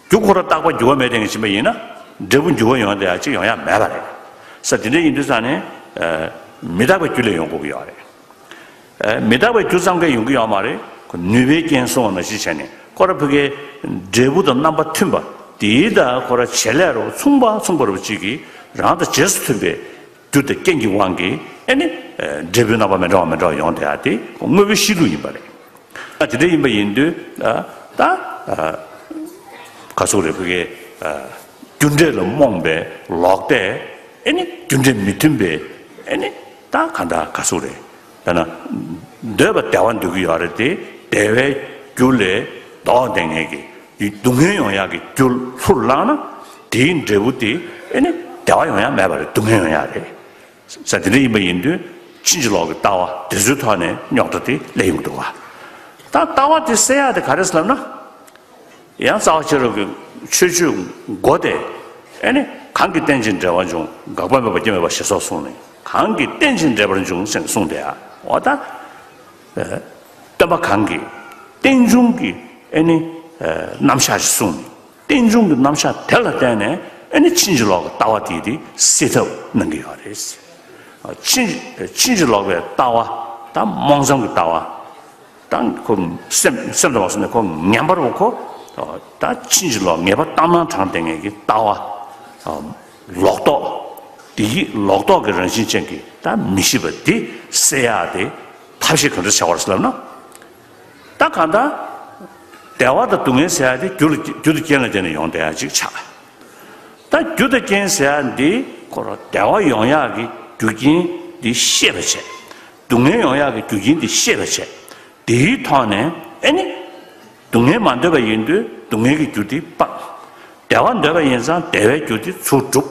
རྒྱུ་ཁོ་རང་རྟག་པ་འགྱུར་བ་མེད་དེ་ངས་ཕྱིན་པ་ཡིན་ན་འབྲས་བུ་འགྱུར་བ་ཡོང་བསྡད་ཡག་ཅིག་ཡོང་ཡག་མེད་པ་རེད། ས་དེ་འདྲ་ཡིན་དུས་ཙང་ནས་མི་རྟག་པའི་རྒྱུ་ལས་ཡོང་དགོས་ཀྱི་ཡོད་རེད། མི་རྟག་པའི་རྒྱུ་ཙམ་གས་ཡོང་གི་ཡོད་མ་རེད། ཁོ་ནུས་པའི་རྐྱེན་གསུངས་པ་ནང་བཞིན་བྱས་ནས་ཁོ་རང་ཕ་གིའི་འབྲས་བུ་དང་རྣམ་པ་མཐུན་པ་དེའི་ད་ཁོ་རང་བྱེད་ལས་རོ་མཚུངས་པ་མཚུངས་པ་རོ་གཅིག་གིས་རང་དང་རྗེས་སུ་མཐུན་པའི་རྒྱུ་དང་རྐྱེན་གྱི་དབང་གིས་ཨེ་ནི་འབྲས་བུའི་རྣམ་པ་མི་འདྲ་བ་མི་འདྲ་བ་ཡོང་བསྡད་ཡག་དེ་ཁོ་དངོས་པོའི་གཤིས་ལུགས་ཡིན་པ་རེད། ད་དེ་འདྲ་ཡིན་པ་ཡིན་དུས་ད་ག་ཟེར་དགོས་རེད། ཕ་གིའི་རྒྱུ་འབྲས་ལ་རྨོངས་པའི་ལོག་ལྟས་ཨེ་ནི་རྒྱུ་འབྲས་མི་མཐུན་པའི་ཨེ་ནི་ད་གང་ལྟར་ག་ཟེར་དགོས་རེད། དཔེར་ན། འདོད་པ་བདེ་བ་འདོད་ཀྱི་ཡོད་རེད་དེ། བདེ་བའི་རྒྱུ་ལས་ལྡོག་བསྡད་མཁན་གྱི་སྡུག་བསྔལ་ཡོང་ཡག་གི་རྒྱུ་ལྷུར་བླངས་ན། དེའི་འབྲས་བུ་དེ་ཨེ་ནི་བདེ་བ་ཡོང་ཡག་མེད་པ་རེད། སྡུག་བསྔལ་ཡོང་ཡག་རེད། ས་དེ་འདྲ་ཡིན་པ་ཡིན་དུས་ཕྱིན་ཅི་ལོག་གི་ལྟ་བ་དེ་ཚོའི་ཐོག་ནས་རྙོག་དྲ་དེ་སླེབས་ཡོང་གི་འདུག་བ། ད་ལྟ་བ་དེ་སེལ་ཡག་དེ་ག་རེ་ཟེར་ལབ་ན། ཡང་རྩ་བ་ཤེས་རབ་ཀྱི་ཆོས་སྤྱོད་སྒོ་དེ། ཨེ་ནི། གང་གིས་རྟེན་ཅིང་འབྲེལ་བར་འབྱུང་། འགག་པ་མེད་པ་སྐྱེ་མེད་པ་ཞེས་སོགས་གསུངས་ནས། གང་གིས་རྟེན་ཅིང་འབྲེལ་པར་འབྱུང་ཟེར་ནས་གསུངས་ཏེ། འོ་ད། སྟོན་པ་གང་གིས་རྟེན་འབྱུང་གི་ཨེ་ནི། རྣམ་གཞག་ཅིག་གསུངས་ནས། རྟེན་འབྱུང་གི་རྣམ་གཞག་དེ་ལ་བརྟེན་ནས་ཨེ་ནི་ཕྱིན་ཅི་ལོག་གི་ལྟ་བ་དེ་དེ་སེལ་ཐབས་གནང་གི་ཡོད་རེད། ཕྱིན་ཕྱིན་ཅི་ལོག་པའི་ལྟ་བ་དང་རྨོངས་ཙམ་གྱི་ལྟ་བ། ད་ཁོ་སེམས་སེམས་དང་བ་སོང་ནས་ཁོ་ངན་པ་རུ་ཁོ། ད་ཕྱིན་ཅི་ལོག་ངེས་པ་ལྟར་སྣང་དྲངས་བསྡད་མཁན་གྱི་ལྟ་བ། ལོག་རྟོག་དེ་ཡི་ལོག་རྟོག་གི་རང་བཞིན་ཅན་གྱི་ད་མི་ཤེས་པ་དེ་སེལ་ཡག་དེ་ཐབས་ཤེས་ག་འདྲ་བྱ་བར་ཟེར་ལབ་ན། ད་གང་ལྟར་བདེ་བ་དང་སྡུག་བསྔལ་ཟེར་ཡག་དེ་རྒྱུ་ལ་རྒྱུ་དང་རྐྱེན་ལ་བརྟེན་ནས་ཡོང་བསྡད་ཡག་ཅིག་ཆགས། ད་རྒྱུ་དང་རྐྱེན་ཟེར་ཡག་འདི་ཁོ་རང་བདེ་བ་ཡོང་ཡག་གི་རྒྱུ་རྐྱེན་འདི་ཤེས་པ་བྱས། སྡུག་བསྔལ་ཡོང་ཡག་གི་རྒྱུ་རྐྱེན་འདི་ཤེས་པ་བྱས། དེའི་ཐོག་ནས་ཨེ་ནི། སྡུག་བསྔལ་མ་འདོད་པ་ཡིན་དུས་སྡུག་བསྔལ་གྱི་རྒྱུ་དེ་སྤང་། བདེ་བ་འདོད་པ་ཡིན་ཙང་བདེ་བའི་རྒྱུ་དེ་ཚུར་སྒྲུབ།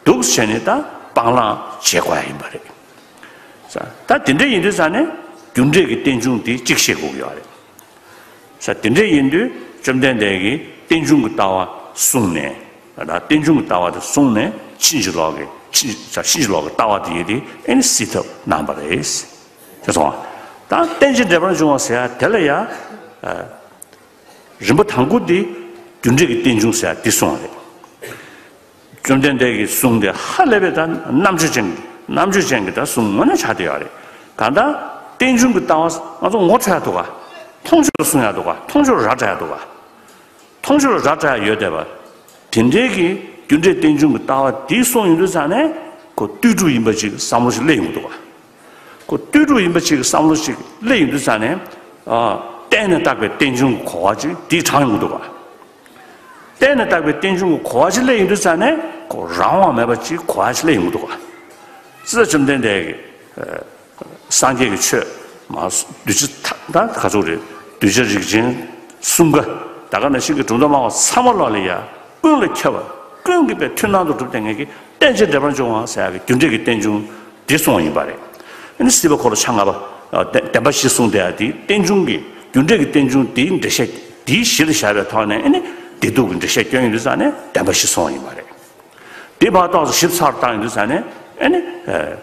འདུག་བྱས་ནས་ད་སྤང་བླང་བྱེད་དགོས་ཡ་ཡིན་པ་རེད། ད་དེ་འདྲ་ཡིན་དུས་ཙང་ནས་རྒྱུ་འབྲས་ཀྱི་རྟེན་འབྱུང་དེ་གཅིག་ཤེས་དགོས་ཀྱི་ཡོད་རེད། ས་དེ་འདྲ་ཡིན་དུས་བཅོམ་ལྡན་འདས་ཀྱིས་རྟེན་འབྱུང་གི་ལྟ་བ་གསུངས་ནས། ད་རྟེན་འབྱུང་གི་ལྟ་བ་དེ་གསུངས་ནས་ཕྱིན་ཅི་ལོག་གི་ཕྱིན་ཕྱིན་ཅི་ལོག་གི་ལྟ་བ་དེ་ཡིན་དེ་ཨེ་ནི་སེལ་ཐབས་གནང་བ་རེད། ཤེས་སོང་ང་། ད་རྟེན་ཅིང་འབྲེལ་པར་འབྱུང་བ་ཟེར་ཡ་དེ་ལ་ཡ། རིམ་པ་དང་པོ་དེ་རྒྱུ་འབྲས་ཀྱི་རྟེན་འབྱུང་ཟེར་ཡ་དེ་གསུངས་པ་རེད། བཅོམ་ལྡན་འདས་ཀྱི་གསུང་དེ་ཧ་ལས་པའི་ད་རྣམ་དཔྱོད་ཅན་གྱི་རྣམ་དཔྱོད་ཅན་གྱི་ད་གསུང་དངོས་གནས་ཆགས་བསྡད་ཡོད་རེད། གང་ལྟར་རྟེན་འབྱུང་གི་ལྟ་བ་ང་ཚོ་ངོ་འཕྲོད་ཡ་འདུག་ག་མཐོང་ཆོས་ལ་གསུང་ཡ་འདུག་ག་མཐོང་ཆོས་ལ་ར་སྤྲད་ཡ་འདུག་ག་མཐོང་ཆོས་ལ་ར་སྤྲད་ཡ་ཡོད་བསྡད་པ། དེ་འདྲའི་གི་རྒྱུ་འབྲས་རྟེན་འབྱུང་གི་ལྟ་བ་འདི་གསུངས་ཡོང་དུས་ཙང་ནས་ཁོ་ལྟོས་གྲུབ་ཡིན་པ་ཅིག་བསམ་བློ་ཞིག་སླེབས་ཡོང་གི་འདུག་ག་ཁོ་ལྟོས་གྲུབ་ཡིན་པ་ཅིག་བསམ་བློ་ཞིག་སླེབས་ཡོང་དུས་ཙང་ནས། ཨ། བརྟེན་ནས་བཏགས་པའི་རྟེན་འབྱུང་གི་གོ་བ་ཅིག་འདི་དྲངས་ཡོང་གི་འདུག་ག་བརྟེན་ནས་བཏགས་པའི་རྟེན་འབྱུང་གི་གོ་བ་ཅིག་སླེབས་ཡོང་དུས་ཙང་ནས་ཁོ་རང་དབང་མེད་པ་ཅིག་གོ་བ་ཅིག་སླེབས་ཡོང་གི་འདུག་ག་ཙི་ཙི་བཅོམ་ལྡན་འདས་ཀྱིས། ཨ། སངས་རྒྱས་ཀྱི་ཆོས་མ་གདུལ་བྱ་ད་ག་ཚོད་རེད། གདུལ་བྱ་རིགས་ཅན་གསུམ་ཀ་ད་ག་ནང་བཞིན་གྱི་གྲུབ་མཐའ་སྨྲ་བ་ཚང་མ་ལོག་ལ་ཡ་ཀུན་ལ་ཁྱབ་པ་ཀུན་གྱིས་པའི་མཐུན་སྣང་དུ་གྲུབ་སྟེ་ངེད་ཀྱི་རྟེན་ཅིང་འབྲེལ་པར་འབྱུང་བ་ཟེར་ཡ་གི་རྒྱུ་འབྲས་ཀྱི་རྟེན་འབྱུང་འདི་གསུངས་པ་ཡིན་པ་རེད། ཨ་ནི་སྲིད་པ་འཁོར་ལོ་ཆ་ལྔ་པ་བདེན་པ་བཞི་གསུངས་བསྡད་ཡ་དེ་རྟེན་འབྱུང་གི་རྒྱུ་འབྲས་ཀྱི་རྟེན་འབྱུང་དེའི་འགྲེལ་བཤད་དེའི་གཞི་ལ་བཞག་པའི་ཐོག་ནས་ཨ་ནི་བདེ་སྡུག་གི་འགྲེལ་བཤད་སྐྱོན་ཡོང་དུས་ཙང་ནས་བདེན་པ་བཞི་གསུངས་པ་ཡིན་པ་རེད། དེ་ཕར་ཏོག་ཙམ་ཞིབ་ཚགས་བཏང་ཡོང་དུས་ཙང་ནས་ཨ་ནི། ཨ།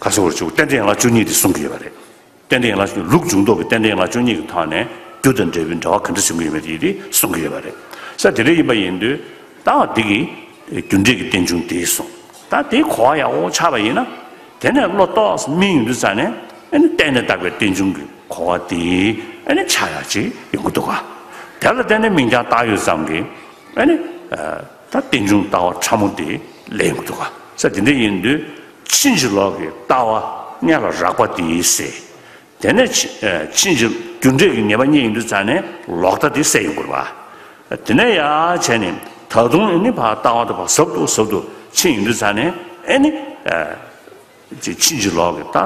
ག་ཟེར་བར་བྱུང་རྟེན་འབྲེལ་ཡན་ལག་བཅུ་གཉིས་དེ་གསུང་གི་ཡོད་པ་རེད། རྟེན་འབྲེལ་ཡན་ལག་བཅུ་གཉིས་ལུགས་འབྱུང་ལྡོག་གི་རྟེན་འབྲེལ་ཡན་ལག་བཅུ་གཉིས་ཀྱི་ཐོག་ནས་རྒྱུ་དང་འབྲས་བུའི་འབྲེལ་བ་ག་འདྲ་བྱུང་གི་ཡོད་མེད་དེ་གསུང་གི་ཡོད་པ་རེད། ས་དེ་འདྲ་ཡིན་པ་ཡིན་དུས་ད་འདི་གི་རྒྱུ་འབྲས་ཀྱི་རྟེན་འབྱུང་དེ་གསུངས། ད་དེའི་གོ་བ་ཡག་པོ་ཆགས་པ་ཡིན་ན་དེ་ནས་བློ་ཏོག་ཙམ་སྨིན་ཡོང་དུས་ཙང་ནས་ཨ་ནི་བརྟེན་ནས་བཏགས་པའི་རྟེན་འབྱུང་གི་གོ་བ་དེ་ཨ་ནི་ཆགས་ཡག་ཅིག་ཡོང་གི་འདུག་ག་དེ་ལ་བརྟེན་ནས་མིང་རྐྱང་བཏགས་ཡོད་ཙམ་གྱིས་ཨ་ནི། ད་རྟེན་འབྱུང་ལྟ་བ་ཕྲ་མོ་དེ་ལེན་དགོས་འདུག་ག་ས་དེ་འདྲ་ཡིན་དུས་ཕྱིན་ཅི་ལོག་གི་ལྟ་བ་སྔོན་ལ་རགས་པ་དེ་ཟེར། དེ་ནས་ཕྱི་ཕྱིན་ཅི་རྒྱུ་འབྲས་ཀྱི་ངེས་པ་རྙེད་ཡོང་དུས་ཙང་ནས་ལོག་ལྟ་དེ་སེལ་ཡོང་དགོས་རེད་པ། དེ་ནས་ཡར་བྱས་ནས་ད་དུང་ཨ་ནི་ཕར་ལྟ་བ་དེ་ཕར་ཟབ་ཏུ་ཟབ་ཏུ་ཕྱིན་ཡོང་དུས་ཙང་ནས་ཨ་ནི། ཅིག་ཕྱིན་ཅི་ལོག་གི་ད་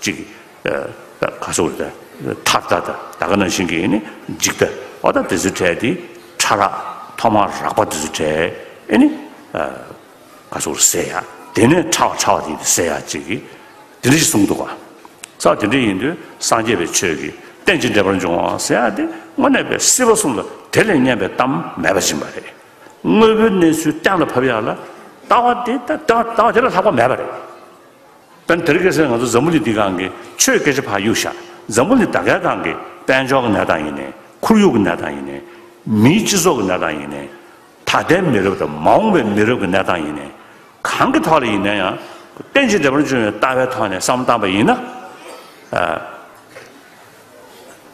ཅིག་ག་སོགས་རེད། ཐར་ལྟ་དང་ད་ག་ནང་བཞིན་གྱི་ནི་འཇིག་ལྟ་འོ་ད་དེ་ཚོའི་གྲས་དེ་ཕྲ་རགས་ཐོག་མར་རགས་པ་དེ་ཚོའི་གྲས་ཨེ་ནི་ག་སོགས་སེལ་ཡ་དེ་ནས་ཕྲ་བ་ཕྲ་བ་དེ་སེལ་ཡ་ཅིག་གི་དེ་འདྲ་ཞིག་གསུངས་འདུག་ག་ས་དེ་འདྲ་ཡིན་དུས་སངས་རྒྱས་པའི་ཆོས་ཀྱི་རྟེན་ཅིང་འབྲེལ་པར་འབྱུང་བ་ཟེར་ཡ་དེ་དངོས་གནས་པའི་སྲིད་པ་གསུམ་ལ་དེ་ལས་གཉན་པའི་གཏམ་མེད་པ་ཡིན་པ་རེད། དངོས་པོའི་གནས་ཚུལ་གཏན་ལ་ཕབ་ཡག་ལ་ལྟ་བ་དེ་ལྟ་ལྟ་བ་དེ་ལས་ལྷག་པ་མེད་པ་རེད། དཔེར་ན་དེ་རིང་ཁ་སང་ང་ཚོ་འཛམ་བུ་གླིང་འདིའི་སྒང་གི་ཆོས་སྐད་ཆ་ཕར་གཡུག་བཞག་འཛམ་བུ་གླིང་ད་གའི་སྒང་གི་དཔལ་འབྱོར་གྱི་གནས་སྟངས་ཡིན་ནའི་ཁོར་ཡུག་གི་གནས་སྟངས་ཡིན་ནའི་མིའི་སྤྱི་ཚོགས་ཀྱི་གནས་སྟངས་ཡིན་ནའི་ད་ལྟའི་མི་རབས་དང་མ་འོངས་པའི་མི་རབས་ཀྱི་གནས་སྟངས་ཡིན་ནའི་གང་གི་ཐོག་ལ་ཡིན་ན་ཡང་རྟེན་ཅིང་འབྲེལ་པར་འབྱུང་བའི་ལྟ་བའི་ཐོག་ནས་བསམ་བློ་བཏང་པ་ཡིན་ན།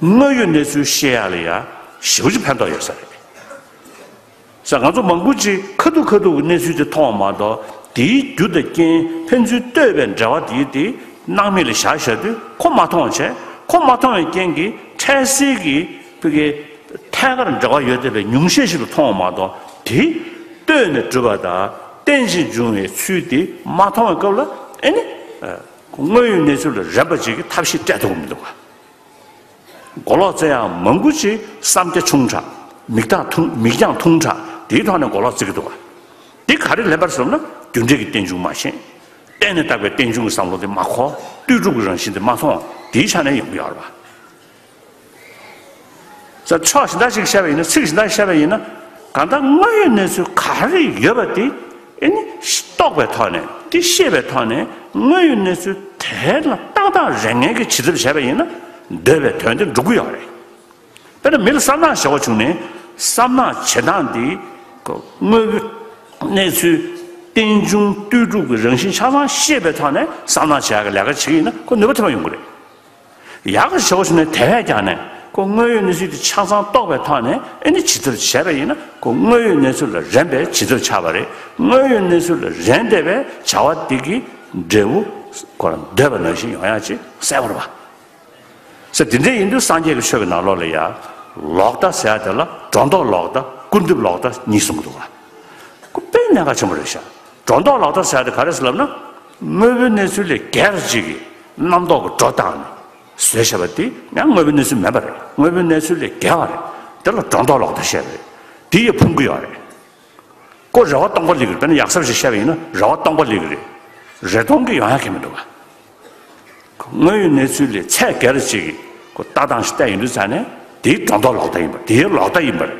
དངོས་ཡོད་གནས་ཚུལ་ཤེས་ཡག་ལ་ཡང་ཞེ་པོ་ཅིག་ཕན་ཐོགས་ཡོད་ས་རེད། ས་ང་ཚོ་མང་པོ་ཅིག་ཁ་ཐུག་ཁ་ཐུག་གི་གནས་ཚུལ་དེ་མཐོང་བ་མ་གཏོགས་དེའི་རྒྱུ་དང་རྐྱེན་ཕན་ཚུན་ལྟོས་པའི་འབྲེལ་བ་དེ་དེ་སྣང་མེད་ལ་བཞག་བཞག་དུས་ཁོ་མ་མཐོང་བ་བྱས། ཁོ་མ་མཐོང་བའི་རྐྱེན་གྱིས་འཕྲལ་སེལ་གྱི་ཕ་གིའི་ཐད་ཀར་འབྲེལ་བ་ཡོད་བསྡད་པའི་ཉུང་ཤས་ཤིག་ལ་མཐོང་བ་མ་གཏོགས་དེ་ལྟོས་ནས་གྲུབ་པ་དང་རྟེན་ཅིང་འབྱུང་བའི་ཚུལ་དེ་མ་མཐོང་བའི་སྐབས་ལ་ཨེ་ནི་དངོས་ཡོད་གནས་ཚུལ་ལ་རན་པ་ཅིག་གི་ཐབས་ཤེས་སྤྲད་ཐུབ་ཀྱི་མི་འདུག་ག་མགོ་ལོག་བཙལ་ཡག་མང་པོ་ཅིག་བསམ་རྒྱ་ཆུང་དྲགས། མིག་རྒྱང་ཐུང་མིག་རྒྱང་ཐུང་དྲགས་དེའི་ཐོག་ནས་མགོ་ལོག་བཙལ་གྱི་འདུག་ག་འདི་ག་རེ་ལེན་པར་བཟུང་ན་རྒྱུ་འབྲས་ཀྱི་རྟེན་འབྱུང་མ་ཤེས། བརྟེན་ནས་བཏགས་པའི་རྟེན་འབྱུང་གི་བསམ་བློ་དེ་མ་གོ། ལྟོས་གྲུབ་ཀྱི་རང་བཞིན་དེ་མ་མཐོང་། དེའི་ཆ་ནས་ཡོང་གི་ཡོད་རེད་པ། ས་ཕྱོགས་གཞན་དག་ཅིག་བཤད་པ་ཡིན་ན་ཚིག་གཞན་དག་བཤད་པ་ཡིན་ན་གང་ལྟར་དངོས་ཡོད་གནས་ཚུལ་ག་རེ་ཡོད་པ་དེ་ཨེ་ནི་རྟོགས་པའི་ཐོག་ནས་དེ་ཤེས་པའི་ཐོག་ནས་དངོས་ཡོད་གནས་ཚུལ་དེ་ལ་ཏག་ཏག་རེ་ངན་གྱི་བྱེད་ཐབས་བྱས་པ་ཡིན་ན་འདོད་པའི་དོན་དེ་འགྲུབ་ཀྱི་ཡོད་རེད། དཔེར་ན་མི་ལ་བསམ་ནག་བྱེད་དགོས་བྱུང་ནས་བསམ་ནག་བྱེད་སྟངས་འདི་དངོས་པོའི་གནས་ཚུལ་རྟེན་འབྱུང་ལྟོས་གྲུབ་ཀྱི་རང་བཞིན་ཆ་ཚང་ཤེས་པའི་ཐོག་ནས་བསམ་ནག་བྱེད་ཡག་གི་ལས་ཀ་བྱེད་ཀྱི་ཡིན་ན་ཁོ་ནུས་པ་ཐོན་པ་ཡོང་གི་རེད། ཡག་གི་བྱེད་དགོས་བྱུང་ནས་དེ་བས་ཀྱང་ནས་ཁོ་དངོས་ཡོད་གནས་ཚུལ་དེ་ཆ་ཚང་རྟོགས་པའི་ཐོག་ནས་ཨེ་ནི་བྱེད་ཐབས་བྱས་པ་ཡིན་ན་ཁོ་དངོས་ཡོད་གནས་ཚུལ་ལ་རན་པའི་བྱེད་ཐབས་ཆགས་པ་རེད། དངོས་ཡོད་གནས་ཚུལ་ལ་རན་བསྡད་པའི་བྱ་བ་དེ་གི་འབྲས་བུ་ཁོ་རང་འདོད་པ་ནང་བཞིན་ཡོང་ཡག་ཅིག་གསལ་པོ་རེད་པ། ཟེར་དེ་འདྲ་ཡིན་དུས་སངས་རྒྱས་ཀྱི་ཆོས་ཀྱི་ནང་ལོགས་ལ་ཡ། ལོག་ལྟ་ཟེར་ཡ་དེ་ལ་སྒྲོ་འདོགས་ལོག་ལྟ་ཀུན་རྫོབ་ལོག་ལྟ་གཉིས་གསུངས་འདུག་ག་ཁོ་དཔེ་གནད་འགག་ཆེན་པོ་རེད་ཤག་སྒྲོ་འདོགས་ལོག་ལྟ་ཟེར་ཡ་དེ་ག་རེ་ཟེར་ལབ་ན། དངོས་པོའི་གནས་ཚུལ་ལས་བརྒལ་བ་ཅིག་གི་རྣམ་རྟོག་གི་སྒྲོ་བཏགས་ནས་བཟོས་བྱས་པ་དེ་ཡང་དངོས་པོའི་གནས་ཚུལ་མིན་པ་རེད། དངོས་པོའི་གནས་ཚུལ་ལས་བརྒལ་བ་རེད། དེ་ལ་སྒྲོ་འདོགས་ལོག་ལྟ་བཤད་པ་རེད། དེ་ཡི་ཕུང་གི་ཡོད་རེད། ཁོ་རེ་བ་སྟོང་པ་སླེབས་ཀྱི་རེད། དཔེར་ན་ཡག་ས་ཞིག་བཤད་པ་ཡིན་ན་རེ་བ་སྟོང་པ་སླེབས་ཀྱི་རེད། རེ་སྟོང་གི་ཡོང་ཡག་གི་མི་འདུག་ག་དངོས་ཡོད་གནས་ཚུལ་ལས་ཚད་བརྒལ་བ་ཅིག་གི་ཁོ་ལྟ་སྟངས་ཤིག་བལྟས་ཡོང་དུས་ཙང་ནས་དེའི་སྒྲོ་འདོགས་ལོག་ལྟ་ཡིན་པ། དེའི་ལོག་ལྟ་ཡིན་པ་རེད།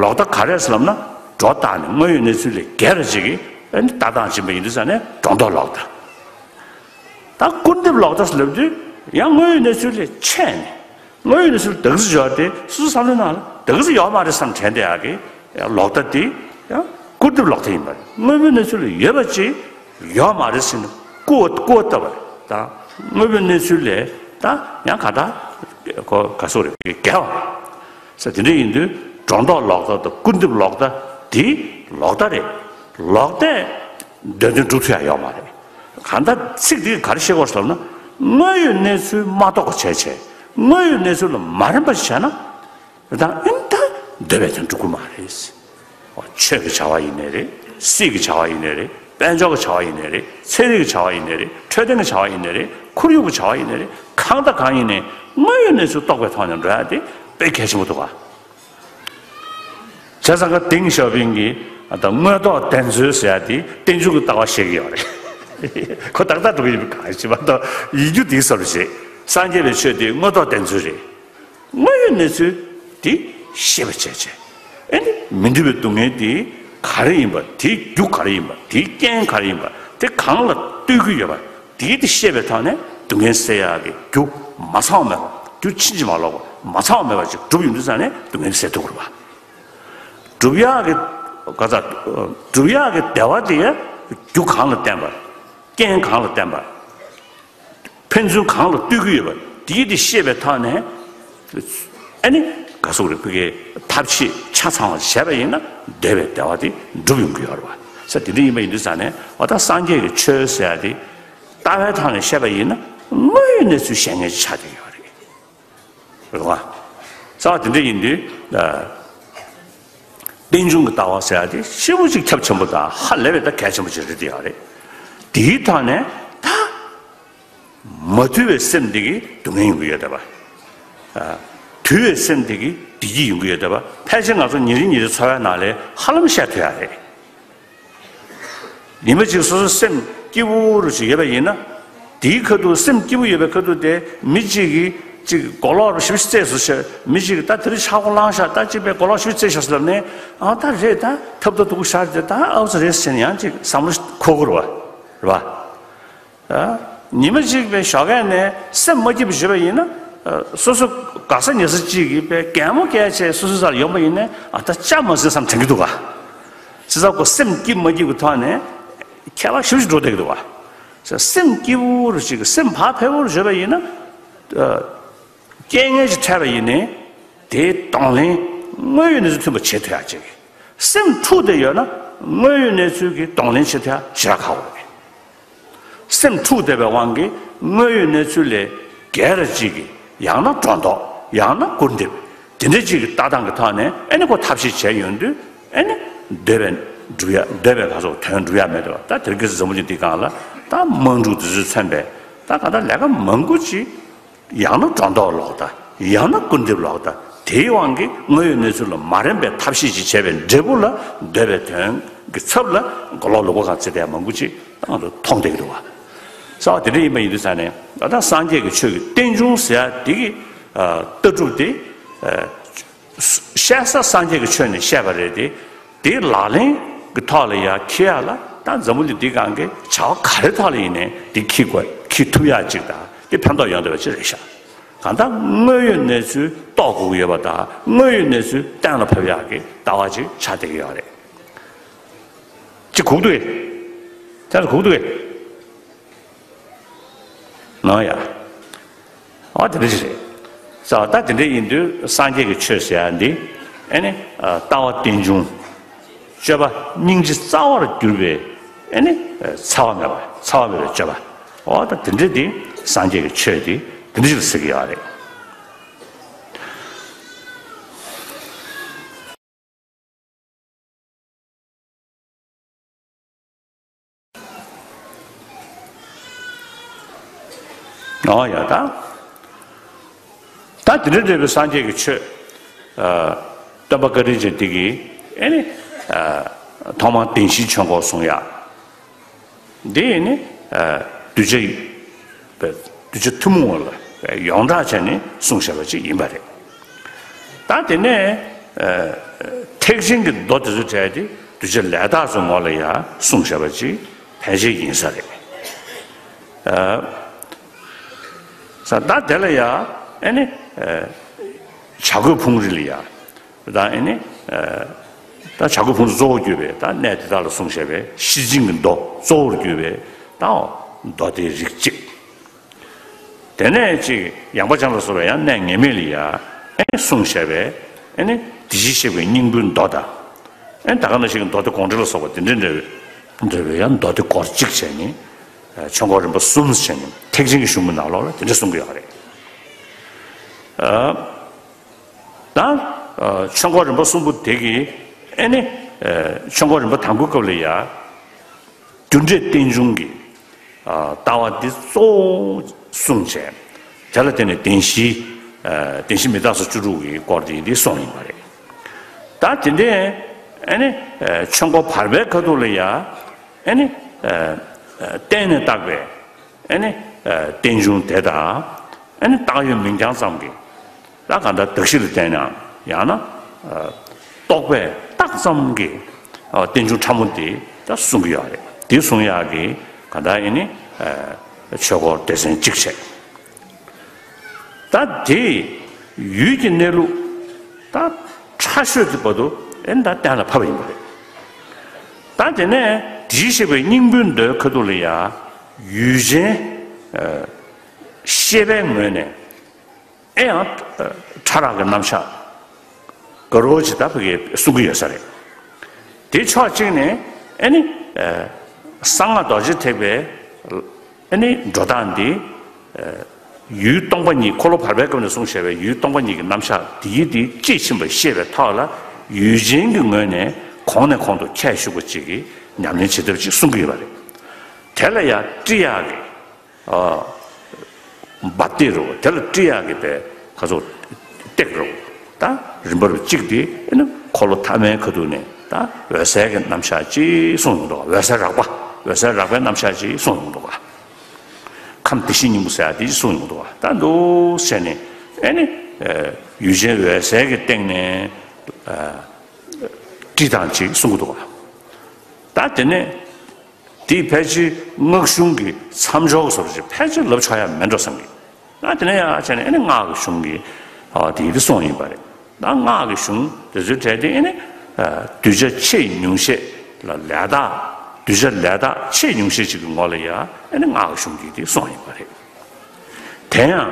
ལོག་ལྟ་ག་རེ་ཟེར་ལབ་ན་སྒྲོ་བཏགས་ནས་དངོས་ཡོད་གནས་ཚུལ་ལས་བརྒལ་བ་ཅིག་གི་ཨ་ནི་ལྟ་སྟངས་ཕྱིན་པ་ཡིན་དུས་ཙང་ནས་སྒྲོ་འདོགས་ལོག་ལྟ། ད་ཀུན་རྫོབ་ལོག་ལྟ་ཟེར་ལབ་དུས་ཡང་དངོས་ཡོད་གནས་ཚུལ་ལས་ཆད་ནས། དངོས་ཡོད་གནས་ཚུལ་དག་ས་ཡོད་དེ་སོ་སོའི་བསམ་བློའི་ནང་ལ་དག་ས་ཡོད་མ་རེད་བསམ་དྲན་བསྡད་ཡག་གི་ལོག་ལྟ་དེ་ཡང་ཀུན་ སྒྲུབ་ལོག་ལྟ་ཡིན་པ་རེད། དངོས་པོའི་གནས་ཚུལ་ལ་ཡོད་པ་ཅིག་ཡོད་མ་རེད་ཟེར་ནས་རྐུ་བ་རྐུ་བ་ལྟ་བ་རེད། ད་དངོས་པོའི་གནས་ཚུལ་ལས་ད་ཡང་ག་ད་གོ་ག་སོགས་རེད། འགལ་བ་ཟེར། དེ་འདྲ་ཡིན་དུས་སྒྲོ་འདོགས་ལོག་ལྟ་དང་སྐུར་འདེབས་ལོག་ལྟ་དེ་ལོག་ལྟ་རེད། ལོག་ལྟས་འདོད་དོན་སྒྲུབ་ཐུབ་ཡ་ཡོད་མ་རེད། གང་ལྟར་ཚིག་འདིས་ག་རེ་བཤད་དགོས་ཟེར་ན། དངོས་ཡོད་གནས་ཚུལ་མ་རྟོགས་པ་བྱས་བྱས་དངོས་ཡོད་གནས་ཚུལ་ལ་མ་རན་པ་ཞིག་བྱས་ན། དང་ཨིན་ད་འདོད་པའི་དོན་འགྲུབ་ཀྱི་མ་རེད། ཆོས་ཀྱི་བྱ་བ་ཡིན་ནའི་རེད། སྲིད་ཀྱི་བྱ་བ་ཡིན་ནའི་རེད། དཔལ་འབྱོར་གྱི་བྱ་བ་ཡིན་ནའི་རེད། ཚན་རིག་གི་བྱ་བ་ཡིན་ནའི་རེད། འཕྲོད་བསྟེན་གྱི་བྱ་བ་ཡིན་ནའི་རེད། ཁོར་ཡུག་གི་བྱ་བ་ཡིན་ནའི་རེད། གང་དང་གང་ཡིན་ནའི་དངོས་ཡོད་གནས་ཚུལ་རྟོགས་པའི་ཐོག་ནས་འགྲོ་ཡ་དེ་དཔེ་གལ་ཆེན་པོ་འདུག་ག་བྱས་ཙང་ཀ་ཏེང་ཞའོ་ཕིང་གིས་ད་དངོས་ཐོག་བདེན་འཚོལ་ཟེར་ཡ་དེ་རྟེན་འབྱུང་གི་ལྟ་བ་བཤད་ཀྱི་ཡོད་རེད། ཁོ་ཏག་ཏག་འགྲོ་གི་ཡོད་པའི་གང་ཞིག་མ་གཏོགས་ཡིན་རྒྱུ་དེའི་བཟོ་འདྲ་ཞིག་སངས་རྒྱས་པའི་ཆོས་དེ་དངོས་ཐོག་བདེན་འཚོལ་རེད། དངོས་ཡོད་གནས་ཚུལ་དེ་ཤེས་པ་བྱས་བྱས། ཨེ་ནི་མི་འདོད་པའི་སྡུག་བསྔལ་དེ་ག་རེ་ཡིན་པ། དེའི་རྒྱུ་ག་རེ་ཡིན་པ། དེའི་རྐྱེན་ག་རེ་ཡིན་པ། དེ་གང་ལ་ལྟོས་ཀྱི་ཡོད་པ། དེའི་དེ་ཤེས་པའི་ཐོག་ནས་སྡུག་བསྔལ་སེལ་ཡག་གི་རྒྱུ་མ་ཚང་བ་མེད་པ། རྒྱུ་ཕྱིན་ཅི་མ་ལོག་པ། མ་ཚང་བ་མེད་པ་ཅིག་སྒྲུབ་ཡོང་དུས་ཙང་ནས་སྡུག་བསྔལ་སེལ་ཐུབ་ཀྱི་རེད་པ། སྒྲུབ་ཡག་གི་ག་ཚ། སྒྲུབ་ཡག་གི་བདེ་བ་དེ་རྒྱུ་གང་ལ་བརྟེན་པ། རྐྱེན་གང་ལ་བརྟེན་པ། ཕན་ཚུན་གང་ལ་ལྟོས་ཀྱི་ཡོད་པ། དེའི་དེ་ཤེས་པའི་ཐོག་ནས། ཨ་ནི་ག་སོགས་རེད། ཕ་གིའི་ཐབས་ཤེས་ཆ་ཚང་བ་བྱས་པ་ཡིན་ན་འདོད་པའི་བདེ་བ་དེ་འགྲུབ་ཡོང་གི་ཡོད་རེད་པ། ས་དེ་འདྲ་ཡིན་པ་ཡིན་དུས་ཙང་ནས་འོ་ད་སངས་རྒྱས་ཀྱི་ཆོས་ཟེར་ཡ་དེ་ལྟ་བའི་ཐོག་ནས་བཤད་པ་ཡིན་ན་དངོས་ཡོད་གནས་ཚུལ་བཤད་མཁན་ཅིག་ཆགས་བསྡད་ཡོད་རེད། རེད་བ། རྩ་བ་དེ་འདྲ་ཡིན་དུས། རྟེན་འབྱུང་གི་ལྟ་བ་ཟེར་ཡ་དེ་ཞེ་པོ་ཅིག་ཁྱབ་ཆེན་པོ་དང་ཧ་ལས་པའི་ད་གལ་ཆེན་པོ་ཅིག་རེད་དེ་ཡོད་རེད། དེའི་ཐོག་ནས་ད། མ་དུལ་བའི་སེམས་དེ་གིས་སྡུག་བསྔལ་ཡོང་གི་ཡོད་བསྡད་པ། ཨ། དུལ་བའི་སེམས་དེ་གིས་བདེ་སྐྱིད་ཡོང་གི་ཡོད་བསྡད་པ། ཕལ་ཆེར་ང་ཚོ་ཉིན་རེ་ཉིན་རེ་འཚོ་བའི་ནང་ལ་ཧ་ལམ་བཤད་ཐུབ་ཡ་རེད། ཉི་མ་གཅིག་སོ་སོ་སེམས་སྐྱིད་པོ་རུ་ཞིག་ཡོད་པ་ཡིན་ན། དེའི་ཁ་ཐུག་སེམས་སྐྱིད་པོ་ཡོད་པའི་ཁ་ཐུག་དེ་མི་གཅིག་གིས་གཅིག་གོ་ལོག་རུ་ཞིབ་རྩེས་སུ་བྱས། མི་གཅིག་གིས་ད་དེ་རིང་ཆག་སྒོ་ལངས་ཤག་ད་གཅིག་པའི་གོ་ལོག་ཞིབ་རྩེས་ཤག་ཟེར་ལབ་ནས། ཨ་ད་རེད། ད་ཐབ་ད་དུ་གུ་ཤར་དེ་ད་ཨའུ་ཙི་རེད་ཟེར་ནས་ཡང་གཅིག་བསམ་བློ་འཁོར་གི་རེད་བ། རེད་བ། ཉི་མ་གཅིག་པའི་ཞོགས་ཀས་ནས་སེམས་མ་སྐྱིད་པ་བྱེད་པ་ཡིན་ན། སོ་སོ་ག་ས་ཉལ་ས་གཅིག་གིས་པའི་གད་མོ་བགད་བྱས་སོ་སོའི་རྩ་ལ་ཡོང་པ་ཡིན་ན། ཨ་ད་ཅག་མ་ཟིན་བསམ་དྲན་གྱི་འདུག་ག་བྱས་ཙང་ཁོ་སེམས་སྐྱིད་མ་སྐྱིད་ཀྱི་ཐོག་ནས་ཁྱད་པར་ཞེ་པོ་ཅིག་འགྲོ་བསྡད་ཀྱི་འདུག་ག་སེམས་སྐྱིད་པོ་རུ་ཞིག་སེམས་བག་ཕེབས་པོ་རུ་བྱེད་པ་ཡིན་ན། རྐྱེན་ངན་ཞིག་འཕྲད་པ་ཡིན་ནའི་དེའི་གདོང་ལེན་དངོས་ཡོད་གནས་ཚུལ་མཐུན་པ་བྱེད་ཐུབ་ཡག་ཅིག་སེམས་འཁྲུགས་བསྡད་ཡོད་ན་དངོས་ཡོད་གནས་ཚུལ་གྱི་གདོང་ལེན་བྱེད་ཐུབ་ཡག་ཞེ་དྲག་ཁག་པོ་རེད། སེམས་འཁྲུགས་བསྡད་པའི་དབང་གིས་དངོས་ཡོད་གནས་ཚུལ་ལས་སྒེར་གཅིག་གིས་ཡང་ན་སྒྲོ་འདོགས། ཡང་ན་སྐུར་འདེབས། དེ་འདྲ་གཅིག་གི་ལྟ་སྟངས་ཀྱི་ཐོག་ནས་ཨ་ནི་ཁོ་ཐབས་ཤེས་བྱས་ཡོང་དུས་ཨ་ནི་འདོད་པའི་འགྲུབ་ཡ། འདོད་པའི་ག་སོགས་དོན་འགྲུབ་ཡ་མེད་དོ། ད་དེ་རིང་ཁ་སང་འཛམ་བུ་གླིང་འདིའི་སྒང་ལ་ད་དམག་འཁྲུག་དེ་ཚོས་མཚོན་པའི་ད་ག་ད་ལས་ཀ་མང་པོ་ཅིག་ཡང་ན་སྒྲོ་འདོགས་ལོག་ལྟ། ཡང་ན་སྐུར་འདེབས་ལོག་ལྟ། དེའི་དབང་གིས་དངོས་ཡོད་གནས་ཚུལ་ལ་མ་རན་པའི་ཐབས་ཤེས་ཅིག་བྱས་པའི་འབྲས་བུ་ལ་འདོད་པའི་དོན་གྱི་ཚབ་ལ་མགོ་ལོག་ལུག་པ་གང་བརྩི་བསྡད་ཡ་མང་པོ་ཅིག་ང་ཚོ་མཐོང་བསྡད་ཀྱི་འདུག་བ། རྩ་བ་དེ་འདྲ་ཡིན་པ་ཡིན་དུས་ཙང་ནས་ད་ལྟ་སངས་རྒྱས་ཀྱི་ཆོས་ཀྱི་རྟེན་འབྱུང་ཟེར་ཡ་དེ་གི་ལྟ་གྲུབ་དེ། བཤད་ས་སངས་རྒྱས་ཀྱི་ཆོས་ནས་བཤད་པ་རེད་དེ། དེའི་ལག་ལེན་གྱི་ཐོག་ལ་ཡར་འཁྱེར་ཡག་ལ་ད་འཛམ་བུ་གླིང་འདིའི་སྒང་གི་བྱ་བ་ག་རེ་ཐོག་ལ་ཡིན་ནའི་འདི་འཁྱེར་དགོས། འཁྱེར་ཐུབ་ཡག་ཅིག་དང་དེ་ཕན་ཐོགས་ཡོང་བསྡད་པ་ཅིག་རེད་ཤག་གང་ལྟར་དངོས་ཡོད་གནས་ཚུལ་རྟོགས་དགོས་ཀྱི་ཡོད་པ་དང་དངོས་ཡོད་གནས་ཚུལ་གཏན་ལ་ཕབ་ཡག་གི་ལྟ་བ་ཅིག་ཆགས་བསྡད་ཀྱི་ཡོད་རེད། ཅིག་གུག་འདུག་གས། དེ་ལ་གུག་འདུག་གས། ནོ་ཡ། ཨ་དེ་འདྲ་ཞིག་རེད། ས་ད་དེ་འདྲ་ཡིན་དུས་སངས་རྒྱས་ཀྱི་ཆོས་ཟེར་ཡ་འདི་ཨེ་ནི་ལྟ་བ་རྟེན་འབྱུང་། སྤྱོད་པ་སྙིང་རྗེ་རྩ་བར་གྱུར་པའི་ཨེ་ནི་འཚེ་བ་མེད་པ། འཚེ་བ་མེད་པའི་སྤྱོད་པ། ཨོ་ད་དེ་འདྲ་འདི་སངས་རྒྱས་ཀྱི་ཆོས་འདི་དེ་འདྲ་ཞིག་ལ་ཟེར་གྱི་ཡོད་རེད། ཨོ་ཡ་ད། ད་དེ་འདྲ་འདྲ་བའི་སངས་རྒྱས་ཀྱི་ཆོས། སྟོན་པ་བཀའ་དྲིན་ཅན་འདི་གིས་ཨེ་ནི། ཐོག་མར་བདེན་བཞིའི་ཆོས་འཁོར་གསུང་ཡག་འདི་ནི། གདུལ་བྱ། གདུལ་བྱ་ཐུན་མོང་བ་ལ་ཡོངས་གྲགས་བྱས་ནས་གསུངས་བཞག་པ་ཅིག་ཡིན་པ་རེད། ད་དེ་ནས་ཐེག་ཆེན་གྱི་མདོ་དེ་ཚོ་གྲས་དེ་གདུལ་བྱ་ལས་དག་ཚོའི་ངོ་ལ་ཡང་གསུངས་བཞག་པ་ཅིག་ཕལ་ཆེར་ཡིན་ས་རེད། ས་ད་དེ་ལ་ཡང་ཨེ་ནི། བྱ་རྒོད་ཕུང་རི་ལ་ཡང་། དང་ཨེ་ནི། ད་བྱ་རྒོད་ཕུང་པོ་གཙོ་བོར་གྱུར་པའི་ད་གནས་དེ་དག་ལ་གསུངས་བཞག་པའི་ཤེར་ཕྱིན་གྱི་མདོ་གཙོ་བོར་གྱུར་པའི་ད་མདོ་སྡེའི་རིགས་གཅིག། དེ་ནས་ཅིག་ཡངས་པ་ཅན་ལ་སོགས་པའི་ཡང་གནས་ངེས་མེད་ལ་ཡ་ཨེ་ནི་གསུངས་བཞག་པའི་ཨེ་ནི་དེ་བཞིན་གཤེགས་པའི་སྙིང་པོའི་མདོ་དང་། ཨེ་ནི་ད་ག་ནང་བཞིན་གྱི་མདོ་སྡེ་དགོངས་འགྲེལ་ལ་སོགས་པ་དེ་འདྲའི་འདྲ་བའི་འདྲ་བའི་ཡང་མདོ་སྡེ་སྐོར་གཅིག་བྱས་ནས། ཆོས་འཁོར་རིམ་པ་གསུམ་བྱས་ནས་ཐེག་ཆེན་གྱི་གཞུང་གི་ནང་ལོགས་ལ་དེ་འདྲ་གསུང་གི་ཡོད་རེད། ད་ཆོས་འཁོར་རིམ་པ་གསུམ་པོ་དེ་གིས་ཨེ་ནི་ཆོས་འཁོར་རིམ་པ་དང་པོའི་སྐབས་ལ་ཡ། རྒྱུ་འབྲས་རྟེན་འབྱུང་གི་ལྟ་བ་འདི་གཙོ་བོ་གསུངས་བྱས། དེ་ལ་བརྟེན་ནས་བདེན་བཞི། བདེན་བཞི་མི་རྟག་སོགས་བཅུ་དྲུག་གི་སྐོར་དེ་འདི་གསུངས་ཡིན་པ་རེད། ད་དེ་འདྲའི་ཨེ་ནི་ཆོས་འཁོར་བར་པའི་ཁ་ཐུག་ལ་ཡ་ཨེ་ནི་བརྟེན་ནས་བཏགས་པའི་ཨེ་ནི་རྟེན་འབྱུང་དེ་དང་ཨེ་ནི་བཏགས་ཡོད་མིང་རྐྱང་ཙམ་གྱི། ད་གང་ལྟར་གདགས་གཞི་ལ་བརྟེན་ནའང་ཡང་ན། རྟོག་པས་བཏགས་ཙམ་གྱི་རྟེན་འབྱུང་ཕྲ་མོ་དེ་ད་གསུང་གི་ཡོད་རེད། དེ་གསུང་ཡག་གི་གང་ལྟར་ཡིན་ནི་ཆོས་འཁོར་སྡེ་ཚན་གཅིག་བྱས། ད་དེ་ཡུལ་གྱི་གནས་ལུགས་ད་ཕྲ་ཤོས་དེ་བར་དུ་ཨེ་ད་གཏན་ལ་ཕབ་པ་ཡིན་པ་རེད། ད་དེ་ནས་དེ་བཞིན་གཤེགས་པའི་སྙིང་པོའི་མདོའི་ཁ་ཐུག་ལ་ཡ་ཡུལ་ཅན་ཤེས་པའི་ངོས་ནས། ཨེ་ཡང་ཕྲ་རགས་ཀྱི་རྣམ་གཞག་དགའ་རོགས་ཇི་ལྟ་བུ་གིས་གསུང་གི་ཡོད་ས་རེད། དེ་ཕྱོགས་གཅིག་ནས་ཨེ་ནི་གསང་སྔགས་རྡོ་རྗེ་ཐེག་པའི་ཨེ་ནི་འགྲོ་སྟངས་འདི་ཡུལ་སྟོང་པ་ཉིད་འཁོར་ལོ་བར་པའི་སྐབས་ནས་གསུངས་བཞག་པའི་ཡུལ་སྟོང་པ་ཉིད་ཀྱི་རྣམ་གཞག་འདི་ཡིས་འདི་དཔྱིས་ཕྱིན་པ་ཤེས་པའི་ཐོག་ལ་ཡུལ་ཅན་གྱི་ངོས་ནས་གོང་ནས་གོང་དུ་ཁྱད་ཞུགས་པ་ཅིག་གིས་ཉམས་ལེན་བྱེད་ཐབས་ཅིག་གསུང་གི་ཡོད་པ་རེད། དེ་ལ་ཡང་ཀྲི་ཡ་གི་འབབ་སྟེགས་རུ་དེ་ལ་ཀྲི་ཡ་གི་པའི་ཁ་ཚོ་སྟེགས་རུ་ད་རིམ་པར་གཅིག་དེ་ཨེ་ནི་འཁོར་ལོ་ཐ་མའི་ཁ་ཐུག་ནས་ད་འོད་གསལ་གྱི་རྣམ་གཞག་ཅིག་གསུངས་ཡོང་འདུག་འོད་གསལ་རགས་པ། འོད་གསལ་རགས་པའི་རྣམ་གཞག་ཅིག་གསུངས་ཡོང་འདུག་ཁམས་བདེ་གཤེགས་སྙིང་པོ་ཟེར་ཡ་དེ་ཅིག་གསུངས་ཡོང་འདུག་ད་འདུག་བྱས་ནས་ཨེ་ནི་ཡུལ་ཅན་འོད་གསལ་གྱི་སྟེང་ནས་ཀྲི་དང་ཅིག་གསུང་གི་འདུག་ད་དེ་ནས། དེའི་ཕལ་ཆེར་སྔགས་གཞུང་གི་མཚམས་སྦྱོར་གྱི་བཟོ་འདྲ་ཅིག་ཕལ་ཆེར་ལབ་ཆོག་ཡ་མེད་འགྲོ་བསམ་གི། ད་དེ་ནས་ཡང་བྱས་ནས་ཨེ་ནི་སྔགས་ཀྱི་གཞུང་གི་དེ་ཡི་དེ་གསུངས་ཡིན་པ་རེད། ད་སྔགས་ཀྱི་གཞུང་དེ་ཚོའི་གྲས་དེ་ཨེ་ནི་གདུལ་བྱ་ཆེས་ཉུང་ཤས་ལ་ལས་དག་གདུལ་བྱ་ལས་དག་ཆེས་ཉུང་ཤས་ཅིག་གི་ངོ་ལ་ཡ་ཨེ་ནི་སྔགས་ཀྱི་གཞུང་དེ་ཡི་དེ་གསུངས་ཡིན་པ་རེད། དེ་ཡང་།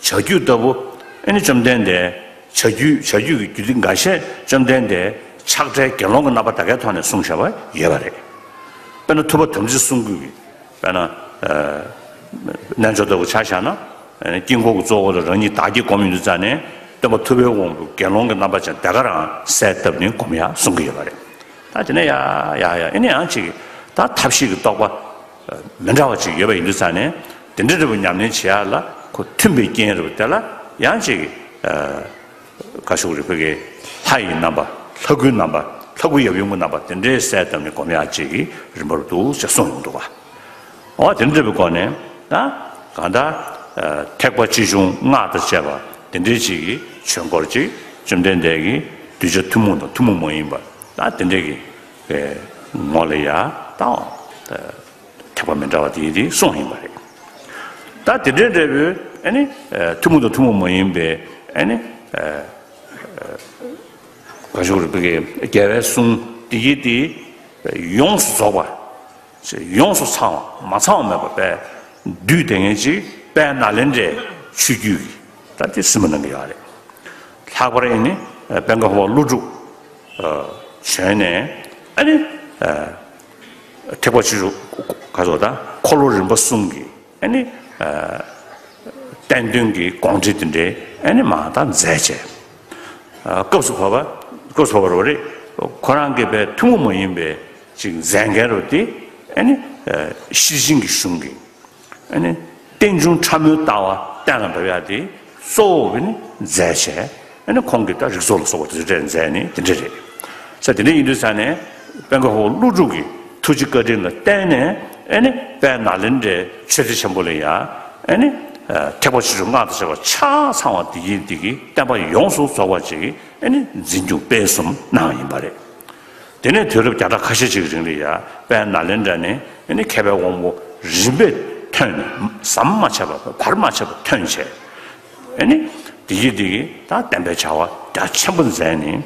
བྱ་རྒྱུད་ལྟ་བུ་ཨེ་ནི་བཅོམ་ལྡན་འདས་བྱ་རྒྱུད་བྱ་རྒྱུད་ཀྱི་རྒྱུད་སྡེ་འགའ་ཤས་བཅོམ་ལྡན་འདས་ཕྱག་བྲལ་དགེ་སློང་གི་རྣམ་པ་ད་གའི་ཐོག་ནས་གསུངས་བཞག་པ་ཡོད་པ་རེད། དཔེར་ན་ཐུབ་པ་དམ་ཚིག་གསུང་རྒྱུད་ཀྱི་དཔེར་ན་རྣལ་འབྱོར་ལྟ་བུ་ཆ་བཞག་ན་དཀྱིལ་འཁོར་གྱི་གཙོ་བོ་ལ་རང་ཉིད་བདག་བསྐྱེད་སྒོམ་ཡོང་དུས་ཙ་ནས་སྟོན་པ་ཐུབ་པའི་དབང་པོ་དགེ་སློང་གི་རྣམ་པ་ཅན་ད་ག་རང་གསལ་བཏབ་ནས་སྒོམ་ཡག་གསུང་གི་ཡོད་པ་རེད། ད་དེ་ནས་ཡ་ཡ་ཡ་ཨེ་ནི་ཡང་ཅིག་ད་ཐབས་ཤེས་ཀྱི་རྟོགས་པ་མི་འདྲ་བ་ཅིག་ཡོད་པ་ཡིན་དུས་ཙང་ནས་དེ་འདྲ་འདྲ་བོ་ཉམས་ལེན་བྱེད་ཡ་ལ་ཁོ་མཐུན་པའི་རྐྱེན་རེད་པ། དེ་ལ་ཡང་ཅིག་ག་ཤུག་རེད་པའི་ལྷ་ཡི་རྣམ་པ། ལྷ་སྐུའི་རྣམ་པ། ལྷ་སྐུ་ཡབ་ཡུམ་གྱི་རྣམ་པ་དེ་འདྲའི་གསལ་བཏབ་ནས་སྒོམ་ཡ་ཅིག་གི་རིམ་པར་འདུག་ཅེས་གསུངས་ཡོང་འདུག་ག་འོ་དེ་འདྲ་བའི་སྒོ་ནས་ད་གང་ལྟར་ཐེག་པ་ཆེ་ཆུང་སྔགས་དང་བཅས་པ་དེ་འདྲའི་ཅིག་གི་ཆོས་འཁོར་ཅིག་བཅོམ་ལྡན་འདས་ཀྱི་གདུལ་བྱ་ཐུན་མོང་དང་ཐུན་མོང་མ་ཡིན་པ་ད་དེ་འདྲའི་གི་ངོ་ལ་ཡ་ད་ཐེག་པ་མི་འདྲ་བ་དེ་ཡི་དེ་གསུངས་ཡིན་པ་རེད། ད་དེ་འདྲའི་འདྲ་བོའི་ཨ་ནི་ཐུན་མོང་དང་ཐུན་མོང་མ་ཡིན་པའི་ཨ་ནི་ག་ཤུག་རེད་པའི་རྒྱལ་བའི་གསུང་དེ་ཡི་དེ་ཡོངས་སུ་རྫོགས་པ། ཡོངས་སུ་ཚང་བ་མ་ཚང་བ་མེད་པ་དཔེ་བསྡུས་དེ་ངེས་ཅིག་དཔལ་ནཱ་ལེནྡྲའི་ཆོས་བརྒྱུད་ཀྱི་ད་དེ་སྲིད་མ་གནང་གི་ཡོད་རེད། ལྷག་པར་ཨེ་ནི་དཔལ་མགོན་འཕགས་པ་ཀླུ་སྒྲུབ་བྱོན་ནས་ཨ་ནི་ཐེག་པ་ཆེ་ཆུང་ག་ཚོད་ད་འཁོར་ལོ་རིམ་པ་གསུམ་གྱི་ཨ་ནི་བསྟན་དོན་གྱི་དགོངས་འགྲེལ་དེ་འདྲའི་ཨ་ནི་མ་ད་མཛད་བྱས། སྐབས་སུ་བབ་པ་སྐབས་སུ་བབ་པ་རེད། ཁོ་རང་གི་པའི་ཐུན་མོང་མ་ཡིན་པའི་ཅིག་མཛད་འགན་རུ་དེ་ཨ་ནི་ཤེར་ཕྱིན་གྱི་གཞུང་གི་ཨ་ནི་རྟེན་འབྱུང་ཕྲ་མོའི་ལྟ་བ་གཏན་ལ་འབེབས་ཡ་དེ་གཙོ་བོ་ཨ་ནི་མཛད་བྱས། ཨ་ནི་ཁོང་གིས་ད་རིགས་ཚོགས་ལ་སོགས་པ་དེ་ཚོ་སྤྲད་མཛད་ནི་དེ་འདྲ་རེད། ས་དེ་འདྲ་ཡིན་དུས་ས་ནས་དཔལ་མགོན་འཕགས་པ་ཀླུ་སྒྲུབ་ཀྱི་ཐུགས་རྗེ་བཀའ་དྲིན་ལ་བརྟེན་ནས་ཨ་ནི་དཔལ་ནཱ་ལེནྡྲའི་ཆོས་སྡེ་ཆེན་པོ་ལ་ཡང་ཨ་ནི་ཐེག་པ་ཆེ་ཆུང་སྔགས་དང་བཅས་པ་ཆ་ཚང་བ་དེ་ཡིན་དེ་གི་བསྟན་པ་ཡོངས་སུ་རྫོགས་པ་ཅིག་ཨ་ནི་འཛིན་སྐྱོང་སྤེལ་གསུམ་གནང་བ་ཡིན་པ་རེད། དེ་ནས་དུས་རབས་བརྒྱ་ཕྲག་ཁ་ཤས་ཅིག་གི་རིང་ལ་ཡང་དཔལ་ནཱ་ལེནྡྲ་ནས་ཨ་ནི་མཁས་པའི་དབང་པོ་རིམ་པས་ཐོན་ནས་ཟམ་མ་ཆད་པ་བར་མ་ཆད་པ་ཐོན་བྱས། ཨ་ནི་དེ་ཡི་དེ་གི་ད་བསྟན་པའི་བྱ་བ་རྒྱ་ཆེན་པོ་མཛད་ནས།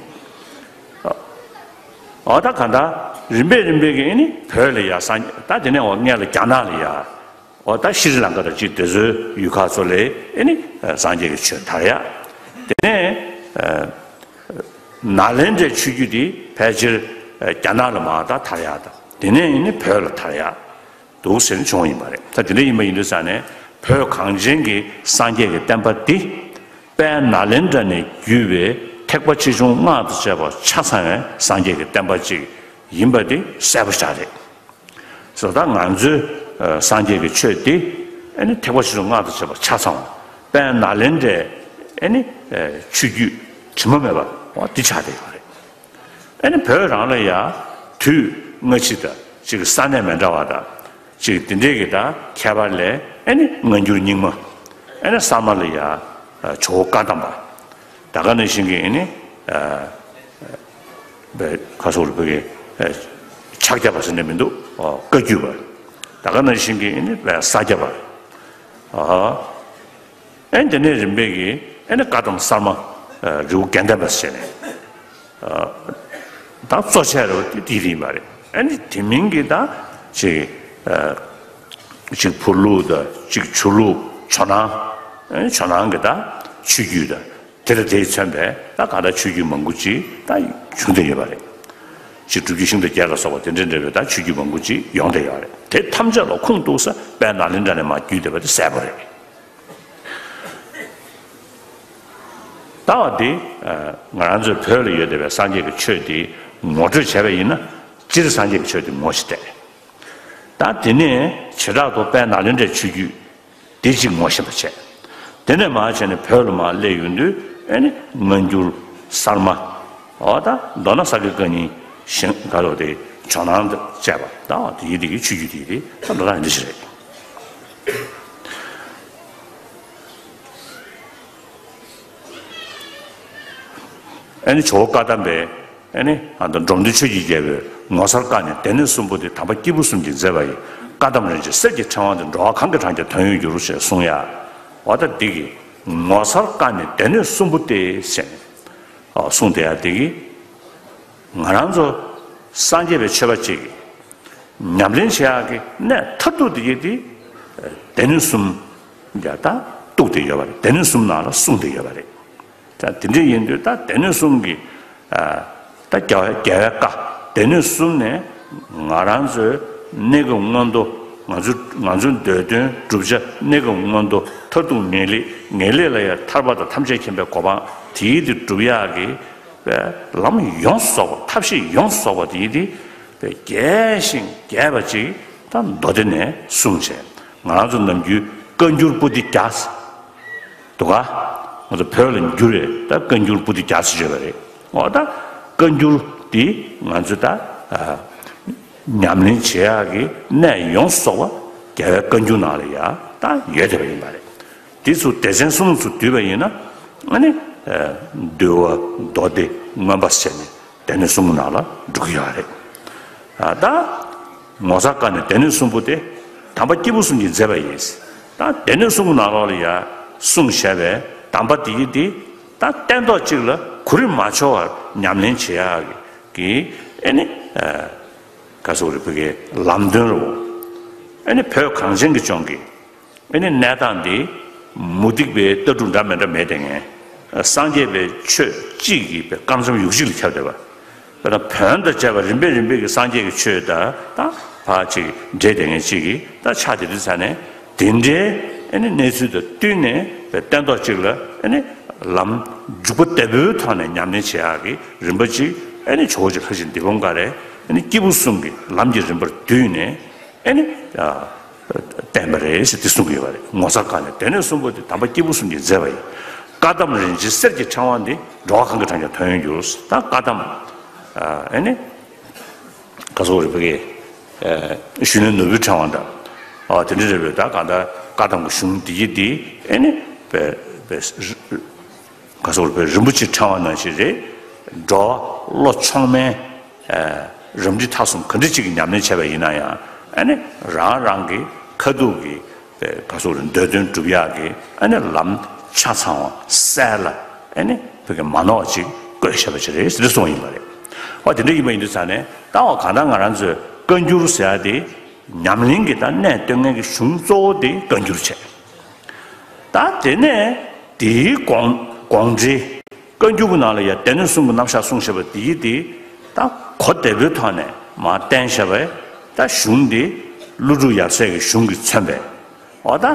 འོ་ད་གང་ལྟར་རིམ་པས་རིམ་པས་ཀྱི་ཨེ་ནི་བོད་ལ་ཡ་སངས་རྒྱས། ད་དེ་ནས་འོ་སྔོན་ལ་རྒྱ་ནག་ལ་ཡ། འོ་ད་ཤྲི་ལངྐ་དང་ཅིག་དེ་ཚོའི་ཡུལ་ཁག་ཚོ་ལ་ཨེ་ནི་སངས་རྒྱས་ཀྱི་ཆོས་དར་ཡ། དེ་ནས་ནཱ་ལེནྡྲའི་ཆོས་བརྒྱུད་དེ་ཕལ་ཆེར་རྒྱ་ནག་ལ་མར་ད་དར་ཡ་དང་། དེ་ནས་ཨེ་ནི་བོད་ལ་དར་ཡ། འདུག་ཟེར་ནས་བྱུང་བ་ཡིན་པ་རེད། ད་དེ་འདྲ་ཡིན་པ་ཡིན་དུས་ཙང་ནས་བོད་གངས་ཅན་གྱི་སངས་རྒྱས་ཀྱི་བསྟན་པ་འདི་དཔལ་ནཱ་ལེནྡྲ་ནས་བརྒྱུད་པའི་ཐེག་པ་ཆེ་ཆུང་སྔགས་དང་བཅས་པ་ཆ་ཚང་བའི་སངས་རྒྱས་ཀྱི་བསྟན་པ་ཅིག་ཡིན་པ་འདི་གསལ་པོ་ཞེ་དྲག་རེད། སོ་ད་ང་ཚོའི་ཨ་སངས་རྒྱས་ཀྱི་ཆོས་འདི་ཨ་ནི་ཐེག་པ་ཆེ་ཆུང་སྔགས་དང་བཅས་པ་ཆ་ཚང་བ། དཔལ་ནཱ་ལེནྡྲའི་ཨ་ནི་ཨ་ཆོས་བརྒྱུད་དྲི་མ་མེད་པ་འོ་འདི་ཆགས་བསྡད་ཡོད་རེད། ཨ་ནི་བོད་རང་ལ་ཡ་དུས་སྔ་ཕྱི་དང་གཅིག་ས་གནས་མི་འདྲ་བ་དང་གཅིག་དེ་འདྲས་ཀྱི་ད་ཁྱད་པར་ལས་ཨ་ནི་སྔ་འགྱུར་རྙིང་མ། ཨ་ནི་གསར་མ་ལ་ཡ་ཇོ་བོ་བཀའ་གདམས་པ། ད་ག་ནང་བཞིན་གྱི་ཨ་ནི་ཁ་སོག་རུ་བོད་ཀྱི་ཕྱག་རྒྱ་པ་ཟེར་ནས་མི་འདུག་བཀའ་བརྒྱུད་པ། ད་ག་ནང་བཞིན་གྱི་ཨ་ནི་ས་སྐྱ་པ། ཨ་ནི་དེ་ནས་རིམ་པས་ཀྱིས་ཨ་ནི་བཀའ་གདམས་གསར་མ་རི་བོ་དགེ་ལྡན་པ་ཟེར་ནས་ད་གཙོ་ཆེ་རུ་དེ་དེ་ཡིན་པ་རེད། ཨ་ནི་དེ་མིན་གྱི་ད་ཅིག་ཅིག་བོད་ལུགས་དང་ཅིག་ཆོས་ལུགས་ཇོ་ནང་ཨ་ནི་ཇོ་ནང་གི་ད་ཆོས་བརྒྱུད་དང་དེ་ལ་དེས་མཚོན་པའི་ད་ག་ད་ཆོས་བརྒྱུད་མང་པོ་ཅིག་ད་བྱུང་བསྡད་ཡོད་པ་རེད། ཅིག་སྒྲུབ་བརྒྱུད་ཤིང་རྟ་བརྒྱད་ལ་སོགས་པ་དེ་འདྲ་འདྲ་བའི་ད་ཆོས་བརྒྱུད་མང་པོ་ཅིག་ཡོང་བསྡད་ཡོད་རེད། དེ་ཐམས་ཅད་ལ་ཁུངས་གཏུགས་ས་དཔལ་ནཱ་ལེནྡྲ་ནས་མར་བརྒྱུད་བསྡད་པ་དེ་གསལ་པོ་རེད། ད་བ་འདི་ང་རང་ཚོའི་བོད་ལ་ཡོད་བསྡད་པའི་སངས་རྒྱས་ཀྱི་ཆོས་འདི་ངོ་སྤྲོད་བྱས་པ་ཡིན་ན། སྤྱིར་སངས་རྒྱས་ཀྱི་ཆོས་འདི་ངོ་ཤེས་བསྡད། ད་དེ་ནས་བྱེ་བྲག་ཏུ་དཔལ་ནཱ་ལེནྡྲའི་ཆོས་བརྒྱུད་འདི་གཅིག་ངོ་ཤེས་པ་བྱས། དེ་ནས་མར་བྱས་ནས་བོད་ལ་མར་སླེབས་ཡོང་དུས་ཨ་ནི་སྔ་འགྱུར་གསར་མ། འོ་ད་མདོར་ན་ས་དགེ་བཀའ་རྙིང་ཞིང་ག་རོ་དེ་ཇོ་ནང་དང་བཅས་པ་ད་འོ་དེ་ཡི་དེ་གི་ཆོས་བརྒྱུད་དེ་ཡི་དེ་ད་མདོར་ན་འདི་ཞིག་རེད། ཨ་ནི་ཇོ་བོ་བཀའ་གདམས་པས་ཨ་ནི་ཨ་ད་འབྲོམ་སྟོན་ཆོས་ཀྱི་རྒྱལ་པོས་ངོ་མཚར་བཀའ་ནི་སྡེ་སྣོད་གསུམ་པོ་སྟེ། དམ་པ་སྐྱེས་བུ་གསུམ་གྱིས་མཛད་པ་ཡི། བཀའ་གདམས་རིན་ཆེན་གསེར་གྱི་ཕྲེང་བ་འདི། འགྲོ་བ་གང་གི་གྲངས་ཀྱང་དོན་ཡོད་འགྱུར་ཞེས་གསུངས་ཡ། འོ་ད་འདི་གི་ངོ་མཚར་བཀའ་ནི་སྡེ་སྣོད་གསུམ་པོ་སྟེ་ཟེར་ནས་གསུངས་བསྡད་ཡ་འདི་གི། ང་རང་ཚོ་སངས་རྒྱས་པའི་ཆོས་པ་གཅིག་གིས་ཉམས་ལེན་བྱེད་ཡག་གི་གནད་མཐར་ཐུག་དེ་ཡིན་དེ་སྡེ་སྣོད་གསུམ་ཡ་ད་གཏུགས་ཏེ་ཡོད་པ་རེད། སྡེ་སྣོད་གསུམ་ནང་ལ་གསུངས་ཏེ་ཡོད་པ་རེད། ད་དེ་འདྲ་ཡིན་དུས་ད་སྡེ་སྣོད་གསུམ་གྱི་ད་རྒྱལ་བའི་རྒྱལ་བའི་བཀའ་སྡེ་སྣོད་གསུམ་ནས་ང་རང་ཚོའི་གནས་སྐབས་མངོན་མཐོ། ང་ཚོ་ང་ཚོའི་འདོད་དོན་བསྒྲུབ་བྱ་གནས་སྐབས་མངོན་མཐོ། མཐར་ཐུག་ངེས་ལེགས། ངེས་ལེགས་ལ་ཡང་ཐར་པ་དང་ཐམས་ཅད་མཁྱེན་པའི་གོ་འཕང་དེའི་དེ་བསྒྲུབ་ཡག་གི་ལམ་ཡོངས་སུ་རྫོགས་པ། ཐབས་ཤེས་ཡོངས་སུ་རྫོགས་པ་དེ་ཡིན་དེ་རྒྱས་ཤིང་རྒྱས་པ་ཅིག་ད་མདོ་སྡེ་ནས་གསུངས་བྱས། ང་རང་ཚོ་ནམ་རྒྱུན་བཀའ་འགྱུར་པོ་ཏི་བརྒྱ་འདུག་ག་ང་ཚོ་བོད་ལ་འགྱུར་བས་ད་བཀའ་འགྱུར་པོ་ཏི་བརྒྱ་ཟེར་བརྗོད་པ་རེད། འོ་ད་བཀའ་འགྱུར་དེ་ང་ཚོ་ད་ཉམས་ལེན་བྱེད་ཡག་གི་གནད་ཡོངས་སུ་རྫོགས་པ་རྒྱལ་བའི་བཀའ་འགྱུར་ནང་ལ་ཡ་ད་ཡོད་བསྡད་པ་ཡིན་པ་རེད། དེ་ཚོ་སྡེ་ཚན་གསུམ་ཚོ་བསྡུས་པ་ཡིན་ན་ཨ་ནི་འདུལ་བ་མདོ་སྡེ་མངོན་པ་ཟེར་ནས་སྡེ་སྣོད་གསུམ་ནང་ལ་འགྲོ་གི་ཡོད་རེད། ད་ངོ་མཚར་བཀའ་ནི་སྡེ་སྣོད་གསུམ་པོ་སྟེ། དམ་པ་སྐྱེས་བུ་གསུམ་གྱིས་མཛད་པ་ཡིན། ད་སྡེ་སྣོད་གསུམ་པོ་ནང་ལོགས་ལ་ཡ་གསུངས་བཞག་པའི་གདམས་པ་དེ་ཡི་དེ་ད་སྟན་ཐོག་གཅིག་ལ་གོ་རིམ་མ་འཆོལ་བར་ཉམས་ལེན་བྱེད་ཡག་གི་ཨེ་ནི་ག་སོག་རེ་བོད་ཀྱི་ལམ་སྟོན་རུ་ཨེ་ནི་བོད་གངས་ཅན་གྱི་ལྗོངས་ཀྱི་ཨེ་ནི་གནས་སྟངས་འདི་མུ་སྟེགས་པའི་ལྟ་གྲུབ་འདྲ་མི་འདྲ་མེད་དེ་ངས་སངས་རྒྱས་པའི་ཆོས་གཅིག་གིས་པའི་སྐར་མཚམས་ཡུག་གཅིག་ལ་ཁྱབ་བསྡད་པ། དཔེར་ན་བོན་དང་བཅས་པ་རིམ་པས་རིམ་པས་ཀྱི་སངས་རྒྱས་ཀྱི་ཆོས་དང་ད་ཕར་ཅིག་འདྲེས་བསྡད་མཁན་ཅིག་གིས་ད་ཆགས་བསྡད་དུས་ཙ་ནས་དེ་འདྲའི་ཨེ་ནི་གནས་ཚུལ་དང་བསྟུན་ནས་པའི་སྟན་ཐོག་གཅིག་ལ་ཨེ་ནི་ལམ་འཇུག་པ་བདེ་པོའི་ཐོག་ནས་ཉམས་ལེན་བྱེད་ཡག་གི་རིམ་པ་གཅིག་ཨེ་ནི་ཇོ་བོ་རྗེ་ལྷ་རྗེ་འདི་ཀོང་ཀ་རས་ཨེ་ནི་སྐྱེས་བུ་གསུམ་གྱི་ལམ་གྱི་རིམ་པར་བསྡུས་ནས། ཨེ་ནི། བསྟན་པ་རེད་ཟེར་དེ་གསུང་གི་ཡོད་པ་རེད། ངོ་མཚར་བཀའ་ནི་སྡེ་སྣོད་གསུམ་པོ་དེ་དམ་པ་སྐྱེས་བུ་གསུམ་གྱིས་མཛད་པ་ཡིན། བཀའ་གདམས་རིན་ཆེན་གསེར་གྱི་ཕྲེང་བ་འདི། འགྲོ་བ་གང་གི་གྲངས་ཀྱང་དོན་ཡོད་འགྱུར། ད་བཀའ་གདམས། ཨེ་ནི། ག་སོག་རེ་བོད་ཀྱི། ཞུས་ནས་ནོར་བུའི་ཕྲེང་བ་འདྲ། དེ་འདྲ་རེད་པས། ད་གང་ལྟར་བཀའ་གདམས་ཀྱི་གཞུང་འདི་ཡི་འདི་ཨེ་ནི། ག་སོག་རེ་བོད་རིན་པོ་ཆེའི་ཕྲེང་བ་ནང་བཞིན་རེད། འགྲོ་བ་བློ་མཆོག་དམན། རབ་འབྲིང་ཐ་གསུམ་ག་འདྲ་ཅིག་གི་ཉམས་ལེན་བྱས་པ་ཡིན་ན་ཡང་ཨ་ནི་རང་རང་གི་ཁ་ཐུག་གི་ག་སོག་རེ་འདོད་དོན་སྒྲུབ་ཡག་གི་ཨ་ནི་ལམ་ཆ་ཚང་བ་གསལ་ལ་ཨ་ནི་བོད་ཀྱི་མ་ནོར་བ་ཅིག་བཀོད་བཞག་པ་ཅིག་རེད་ཟེར་གསུངས་ཡིན་པ་རེད། འོ་དེ་འདྲ་ཡིན་པ་ཡིན་དུས་ཙང་ནས་ད་འོ་གང་ལྟར་ང་རང་ཚོས་བཀའ་འགྱུར་ཟེར་ཡ་དེ་ཉམས་ལེན་གྱི་ད་གནས་སྟོན་མཁན་གྱི་གཞུང་གཙོ་བོ་དེ་བཀའ་འགྱུར་བྱས། ད་དེ་ནས་དེའི་དགོངས་དགོངས་འགྲེལ་བཀའ་འགྱུར་གྱི་ནང་ལ་ཡ་སྡེ་སྣོད་གསུམ་གྱི་རྣམ་གཞག་གསུངས་བཞག་པ་དེ་ཡི་དེ་ད་གོ་བདེ་པོའི་ཐོག་ནས་མར་བསྟན་བཞག་པས། ད་གཞུང་དེ་ཀླུ་སྒྲུབ་ཡབ་སྲས་ཀྱི་གཞུང་གིས་མཚོན་པའི་འོ་ད་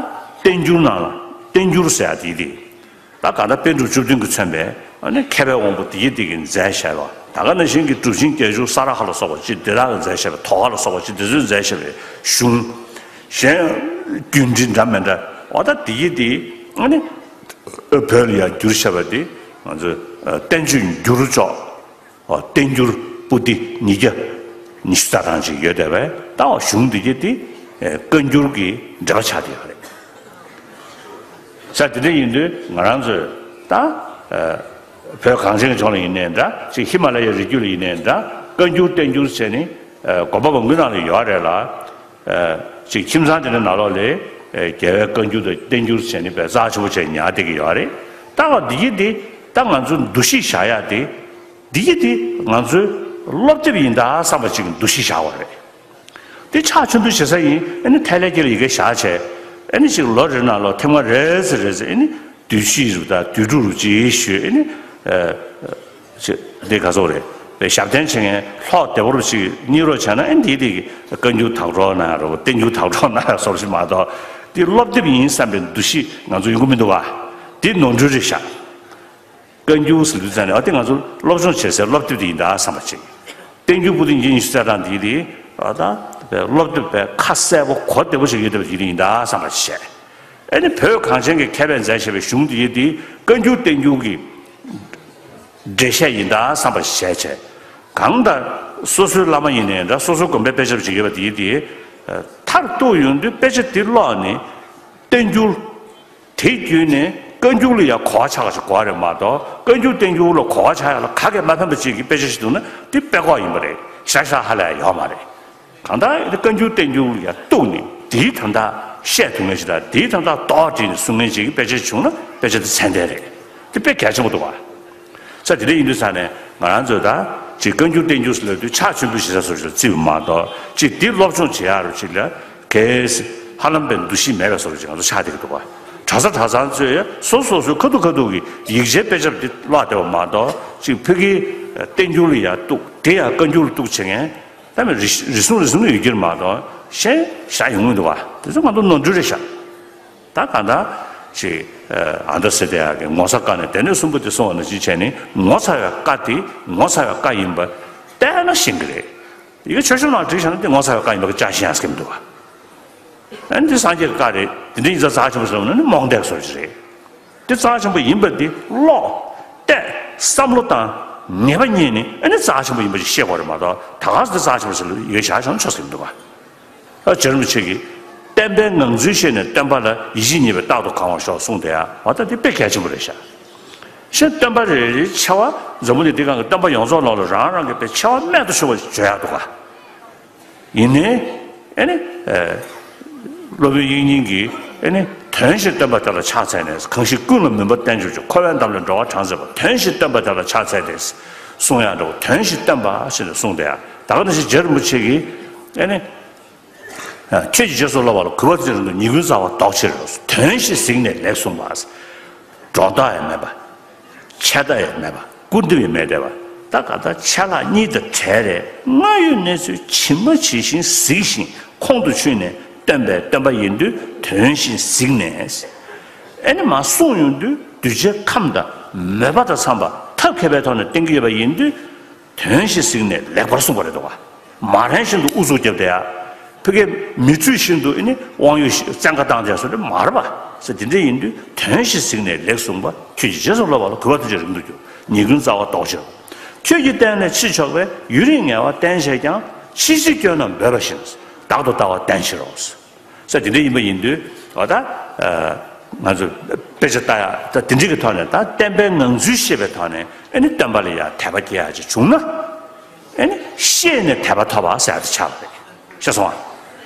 བསྟན་འགྱུར་ནང་ལ་བསྟན་འགྱུར་ཟེར་ཡ་དེ་ཡི་དེ། ད་གང་ལྟར་པཎ་གྲུབ་བཅུ་བདུན་གྱིས་མཚོན་པའི་ཨ་ནི་མཁས་པའི་དབང་པོ་དེ་ཡི་དེ་གིས་མཛད་བཞག་པ། ད་ག་ནང་བཞིན་གྱི་གྲུབ་ཆེན་བརྒྱད་ཅུ་ས་ར་ཧ་ལ་སོགས་པ་ཅིག་དེ་དག་གིས་མཛད་བཞག་པའི་དོ་ཧ་ལ་སོགས་པ་ཅིག་དེ་ཚོས་མཛད་བཞག་པའི་གཞུང་། གཞན་རྒྱུད་འགྲེལ་འདྲ་མི་འདྲ་འོ་ད་དེ་ཡི་དེ་ཨ་ནི་བོད་ལ་ཡང་བསྒྱུར་བཞག་པ་དེ་ང་ཚོས་བསྟན་བཅོས་འགྱུར་ལྕོག་བསྟན་འགྱུར་པོ་ཏི་ཉིས་བརྒྱ་ཉི་ཤུ་རྩ་གྲངས་ཅིག་ཡོད་བསྡད་པས། ད་འོ་གཞུང་འདི་གྱད་དེ་བཀའ་འགྱུར་གྱི་འགྲེལ་པ་ཆགས་བསྡད་ཡོད་རེད། ས་དེ་འདྲ་ཡིན་དུས་ང་རང་ཚོས་ད་བོད་གངས་ཅན་གྱི་ལྗོངས་ལ་ཡིན་ནའི་འདྲ་ཅིག་ཧི་མ་ལ་ཡའི་རི་རྒྱུད་ལ་ཡིན་ནའི་འདྲ་བཀའ་འགྱུར་བསྟན་འགྱུར་བྱས་ནས་དགོན་པ་མང་པོའི་ནང་ལ་ཡོད་རེད་ལ། ཅིག་ཁྱིམ་ཚང་དེ་འདྲ་ནང་ལོགས་ལ་རྒྱལ་བའི་བཀའ་འགྱུར་དང་བསྟན་འགྱུར་བྱས་ནས་དཔེ་རྩ་ཆེན་པོ་བྱས་ཉར་བསྡད་ཀྱི་ཡོད་རེད། ད་འོ་འདི་གྱད་དེ་ད་ང་ཚོ་འདུ་ཤེས་བཞག་ཡ་དེ། འདི་གྱད་དེ་ང་ཚོའི་སློབ་དེབ་ཡིན་ད་བསམ་པ་ཅིག་འདུ་ཤེས་བཞག་པ་རེད། དེ་ཕྱག་མཆོད་འབུལ་བྱེད་ས་ཡིན་ཨ་ནི་ཐལ་ལེ་ཁྱེར་ལ་ཡི་གེ་བཞག་བྱས་ཨ་ནི་ཅིག་ལོ་རེ་ནང་ལོགས་ཐེངས་མ་རེ་ཙམ་རེ་ཙམ་ཨ་ནི་དུས་ཕྱིས་རུ་དང་དུས་དྲུག་རུ་ཅིག་ཞུས་ཨ་ནི། ཅིག་འདི་ག་ཚོད་རེད། པའི་ཞབས་བརྟན་བྱེད་མཁན་ལྷོག་བདེ་བོ་རུ་ཅིག་གཉིད་རོགས་བྱས་ན་ཨ་ནི་འདི་དེ་བཀའ་འགྱུར་དག་སྒྲོག་གནང་ཡ་རོ་བསྟན་འགྱུར་དག་སྒྲོག་གནང་ཡ་སོགས་ཞིག་མ་གཏོགས་འདི་སློབ་དེབ་ཡིན་བསམ་པའི་འདུ་ཤེས་ང་ཚོ་ཡོང་གི་མི་འདུག་ག་འདི་ནོར་འཁྲུལ་རེད་ཤག་བཀའ་འགྱུར་ཟེར་དུས་ཙང་ནས་ཨ་དེ་ང་ཚོ་སློབ་སྦྱོང་བྱེད་སའི་སློབ་དེབ་དེ་ཡིན་ད་བསམ་པ་ཅིག་བསྟན་འགྱུར་པོ་ཏི་ཉིས་བརྒྱ་ཉི་ཤུ་རྩ་གྲངས་འདི་དེ་ཨ་ད་སློབ་དེབ་པའི་ཁ་གསལ་པོ་གོ་བདེ་པོ་ཞིག་ཡོད་བསྡད་པ་དེ་ཡིན་ད་བསམ་པ་ཅིག་ཨ་ནི་བོད་གངས་ཅན་གྱི་མཁས་པས་མཛད་བཞག་པའི་གཞུང་དེ་ཡི་དེ་བཀའ་འགྱུར་བསྟན་འགྱུར་གྱི་འགྲེལ་བཤད་ཡིན་ད་བསམ་པ་ཞིག་བྱས་བྱས། གང་ལྟར་སོ་སོའི་བླ་མ་ཡིན་ནའི་འདྲ་སོ་སོའི་དགོན་པའི་དཔེ་ཆ་ཅིག་ཡོད་པ་དེ་ཡི་དེ་མཐར་གཏུགས་ཡོང་དུས་དཔེ་ཆ་དེ་ཀློག་ནས་བསྟན་འགྱུར། དེ་བརྒྱུད་ནས་བཀའ་འགྱུར་ལ་ཡང་གོ་བ་ཆགས་པ་ཞིག་དགོས་རེད་མ་གཏོགས་བཀའ་འགྱུར་བསྟན་འགྱུར་ལ་གོ་བ་ཆགས་ཡག་ལ་ག་གེ་མ་ཕན་པ་ཅིག་གི་དཔེ་ཆ་ཞིག་འདུག་ན་དེ་དཔེ་ཁོག་ཡིན་པ་རེད། ཤ་ཤ་ཧ་ལས་ཡོད་མ་རེད། གང་ལྟར་དེ་བཀའ་འགྱུར་བསྟན་འགྱུར་ལ་ཡང་གཏུགས་ནས་དེའི་དོན་དག་བཤད་ཐུབ་མཁན་ཞིག་དང་དེའི་དོན་དག་རྡོག་བསྒྲིལ་ནས་གསུང་མཁན་ཅིག་གི་དཔེ་ཆ་བྱུང་ན་དཔེ་ཆ་དེ་ཚད་ལྡན་རེད། དེ་དཔེ་གལ་ཆེན་པོ་འདུག་བ། ས་དེ་འདྲ་ཡིན་དུས་ས་ནས་ང་རང་ཚོས་ད་ཅིག་བཀའ་འགྱུར་བསྟན་འགྱུར་ཟེར་ལབ་དུས་ཕྱག་མཆོད་འབུལ་བྱེད་ས་སོགས་ཞིག་ལ་བརྩི་བ་མ་གཏོགས་ཅིག་འདི་སློབ་སྦྱོང་བྱེད་ཡག་རུ་ཅིག་ལ་གལ་སྲིད་ཧ་ལམ་པའི་འདུ་ཤེས་མེད་པའི་བཟོ་འདྲ་ཅིག་ང་ཚོ་ཆགས་བསྡད་ཀྱི་འདུག་བ། གྲྭ་ས་གྲྭ་ཚང་ཚོས་སོ་སོ་སོའི་ཁ་ཐུག་ཁ་ཐུག་གི་ཡིག་ཆའི་དཔེ་ཆ་འདི་ཀློག་བསྡད་པ་མ་གཏོགས་ཅིག་ཕ་གིའི་བསྟན་འགྱུར་ལ་ཡང་གཏུགས་དེ་ཡང་བཀའ་འགྱུར་ལ་གཏུགས་བྱེད་མཁན་ད་མི་རེ་ཟུང་རེ་ཟུང་ཡོད་ཀྱི་རེད་མ་གཏོགས་གཞན་ཞེ་དྲག་ཡོང་གི་མི་འདུག་བ། དེ་ཚོ་ང་ཚོ་ནོར་འཁྲུལ་རེད་ཤག་ད་གང་ལྟར་ཅིག་ཨ་ད་ཟེར་བསྡད་ཡག་གི་ངོ་ཚ་བཀའ་ནི་སྡེ་སྣོད་གསུམ་པོ་དེ་གསུངས་པ་ནང་བཞིན་བྱས་ནས་ངོ་ཚ་བའི་བཀའ་དེ་ངོ་ཚ་བའི་བཀའ་ཡིན་པ་བལྟས་ན་ཤེས་ཀྱི་རེད། ཡི་གེ་མཆོད་བཤམས་ནང་བྲིས་བཞག་ན་དེ་ངོ་ཚ་བའི་བཀའ་ཡིན་པ་གི་ཅང་ཤེས་ཡག་གི་མི་འདུག་བ། ཨ་ནི་དེ་སངས་རྒྱས་ཀྱི་བཀའ་རེད། དེ་འདྲ་ཡིན་ཙང་རྩ་ཆེན་པོ་ཟེར་བ་ནི་རྨོངས་དད་བཟོ་ཞིག་རེད། དེ་རྩ་ཆེན་པོ་ཡིན་པ་དེ་ཀློག་བལྟས་བསམ་བློ་བཏང་ངེས་པ་རྙེད་ནས་ཨ་ནི་རྩ་ཆེན་པོ་ཡིན་པ་ཞིག་ཤེས་དགོས་རེད་མ་གཏོགས་ད་ག་སེ་དེ་རྩ་ཆེན་པོ་ཟེར་ལ་ཡི་གེ་བཞག་བཞག་ན་ཆོག་ཟེར་གི་མི་འདུག་བ། ཨ་རྗེ་རིན་པོ་ཆེ་གིས་བསྟན་པའི་ངང་ཚུལ་ཤེས་ནས་སྟོན་པ་ལ་ཡིད་ཆེས་རྙེད་པས་རྟག་ཏུ་གང་བར་ཤོག་གསུངས་དེ་ཡང་འོ་ད་དེ་དཔེ་གལ་ཆེན་པོ་རེད་ཤག་གཞན་སྟོན་པ་རེ་རེའི་ཆེ་བ་འཛམ་བུ་གླིང་འདི་སྒང་གི་སྟོན་པ་ཡོངས་རྫོགས་ནང་ལ་རང་རང་གི་དཔེ་ཆེ་བ་རྨད་དུ་བྱུང་བ་ཞིག་བརྗོད་ཡག་འདུག་ག་ཡིན་ནའི་ཨེ་ནི་ཨེ་སློབ་དཔོན་དབྱིག་གཉེན་གྱིས་ཨེ་ནི་དོན་བཞིན་སྟོན་པ་དེ་ལ་ཕྱག་འཚལ་ནས་གང་ཞིག་ཀུན་ལ་མུན་པ་གཏན་གྱུར་ཅིག་འཁོར་བའི་འདམ་ལས་འགྲོ་བ་གྲངས་ཚད་པ་དོན་བཞིན་སྟོན་པ་དེ་ལ་ཕྱག་འཚལ་ཏེ་གསུང་ཡག་འདྲ་བོ་དོན་བཞིན་སྟོན་པ་ཞེས་ནས་གསུངས་ཏེ་ཡང་ད་ག་ནང་བཞིན་རྗེ་རིན་པོ་ཆེ་གིས་ཨེ་ནི། ཁྱོད་ཀྱིས་རྗེས་སུ་སློབ་པ་ལ་གུས་པ་དང་བཅས་རིང་དུ་ཉེས་ཀུན་བཙལ་བ་ལྡོག་ཕྱིར། དོན་བཞིན་གཟིགས་ནས་ལེགས་གསུངས་པ། སྒྲོ་འདོགས་ཡང་མེད་པ། ཆད་ལྟ་ཡང་མེད་པ། སྐུར་འདེབས་ཡང་མེད་བསྡད་པ། ད་ག་ད་ཆད་ལྷག་གཉིས་དང་བྲལ་རེད། སྔར་ཡོད་གནས་ཚུལ་ཇི་མ་ཇི་བཞིན་གཟིགས་ཤིང་ཁོང་དུ་ཆུད་ནས་སྟོན་པའི་བསྟན་པ་ཡིན་དུས་དོན་བཞིན་གཟིགས་ནས། ཨེ་ནི་མར་གསུངས་ཡོང་དུས་གདུལ་བྱའི་ཁམས་དང་མོས་པ་དང་འཚམས་པ་ཐབས་མཁས་པའི་ཐོག་ནས་བསྟན་གྱི་ཡོད་པ་ཡིན་དུས། དོན་བཞིན་གཟིགས་ནས་ལེགས་པར་གསུངས་པ་རེད་འདུག་ག་མ་རན་བཞིན་དུ་ཨུ་ཚུགས་བརྒྱབ་བསྡད་ཡ། ཕ་གིའི་མི་ཚུལ་བཞིན་དུ་ཨེ་ནི་དབང་ཡོད་བཙན་བཀའ་བཏང་བསྡད་ཡ་བཟོ་འདྲ་མ་རེད་པ། ཟེར་དེ་འདྲ་ཡིན་དུས་དོན་བཞིན་གཟིགས་ནས་ལེགས་གསུངས་པ། ཁྱོད་ཀྱིས་རྗེས་སུ་སློབ་པ་ལ་གུས་པ་དང་བཅས་རིང་དུ་གྱུར། ཉེས་ཀུན་བཙལ་བ་ལྡོག་ཕྱིར། ཁྱོད་ཀྱིས་བསྟན་ནས་ཕྱིར་ཕྱོགས་པས། ཡུན་རིང་ངལ་བ་བསྟེན་བྱས་ཀྱང་། ཕྱི་བཞིན་སྐྱོན་རྣམས་འབོད་པ་བཞིན། བདག་ཏུ་ལྟ་བ་བསྟེན་ཕྱིར་རོ། ས་དེ་འདྲ་ཡིན་པ་ཡིན་དུས་འོ་ད་ང་ཚོ་དཔེ་ཆ་ལྟ་ཡག་ད་དེ་འདྲ་གི་ཐོག་ནས་ད་བསྟན་པའི་ངང་ཚུལ་ཤེས་པའི་ཐོག་ནས་ཨེ་ནི་སྟོན་པ་ལ་ཡང་དད་པ་སྐྱེ་ཡག་ཅིག་བྱུང་ན་ཨེ་ནི་ཤེས་ནས་དད་པ་ཐོབ་པ་ཟེར་ཡག་དེ་ཆགས་པ་རེད། ཤེས་སོང་ཨ།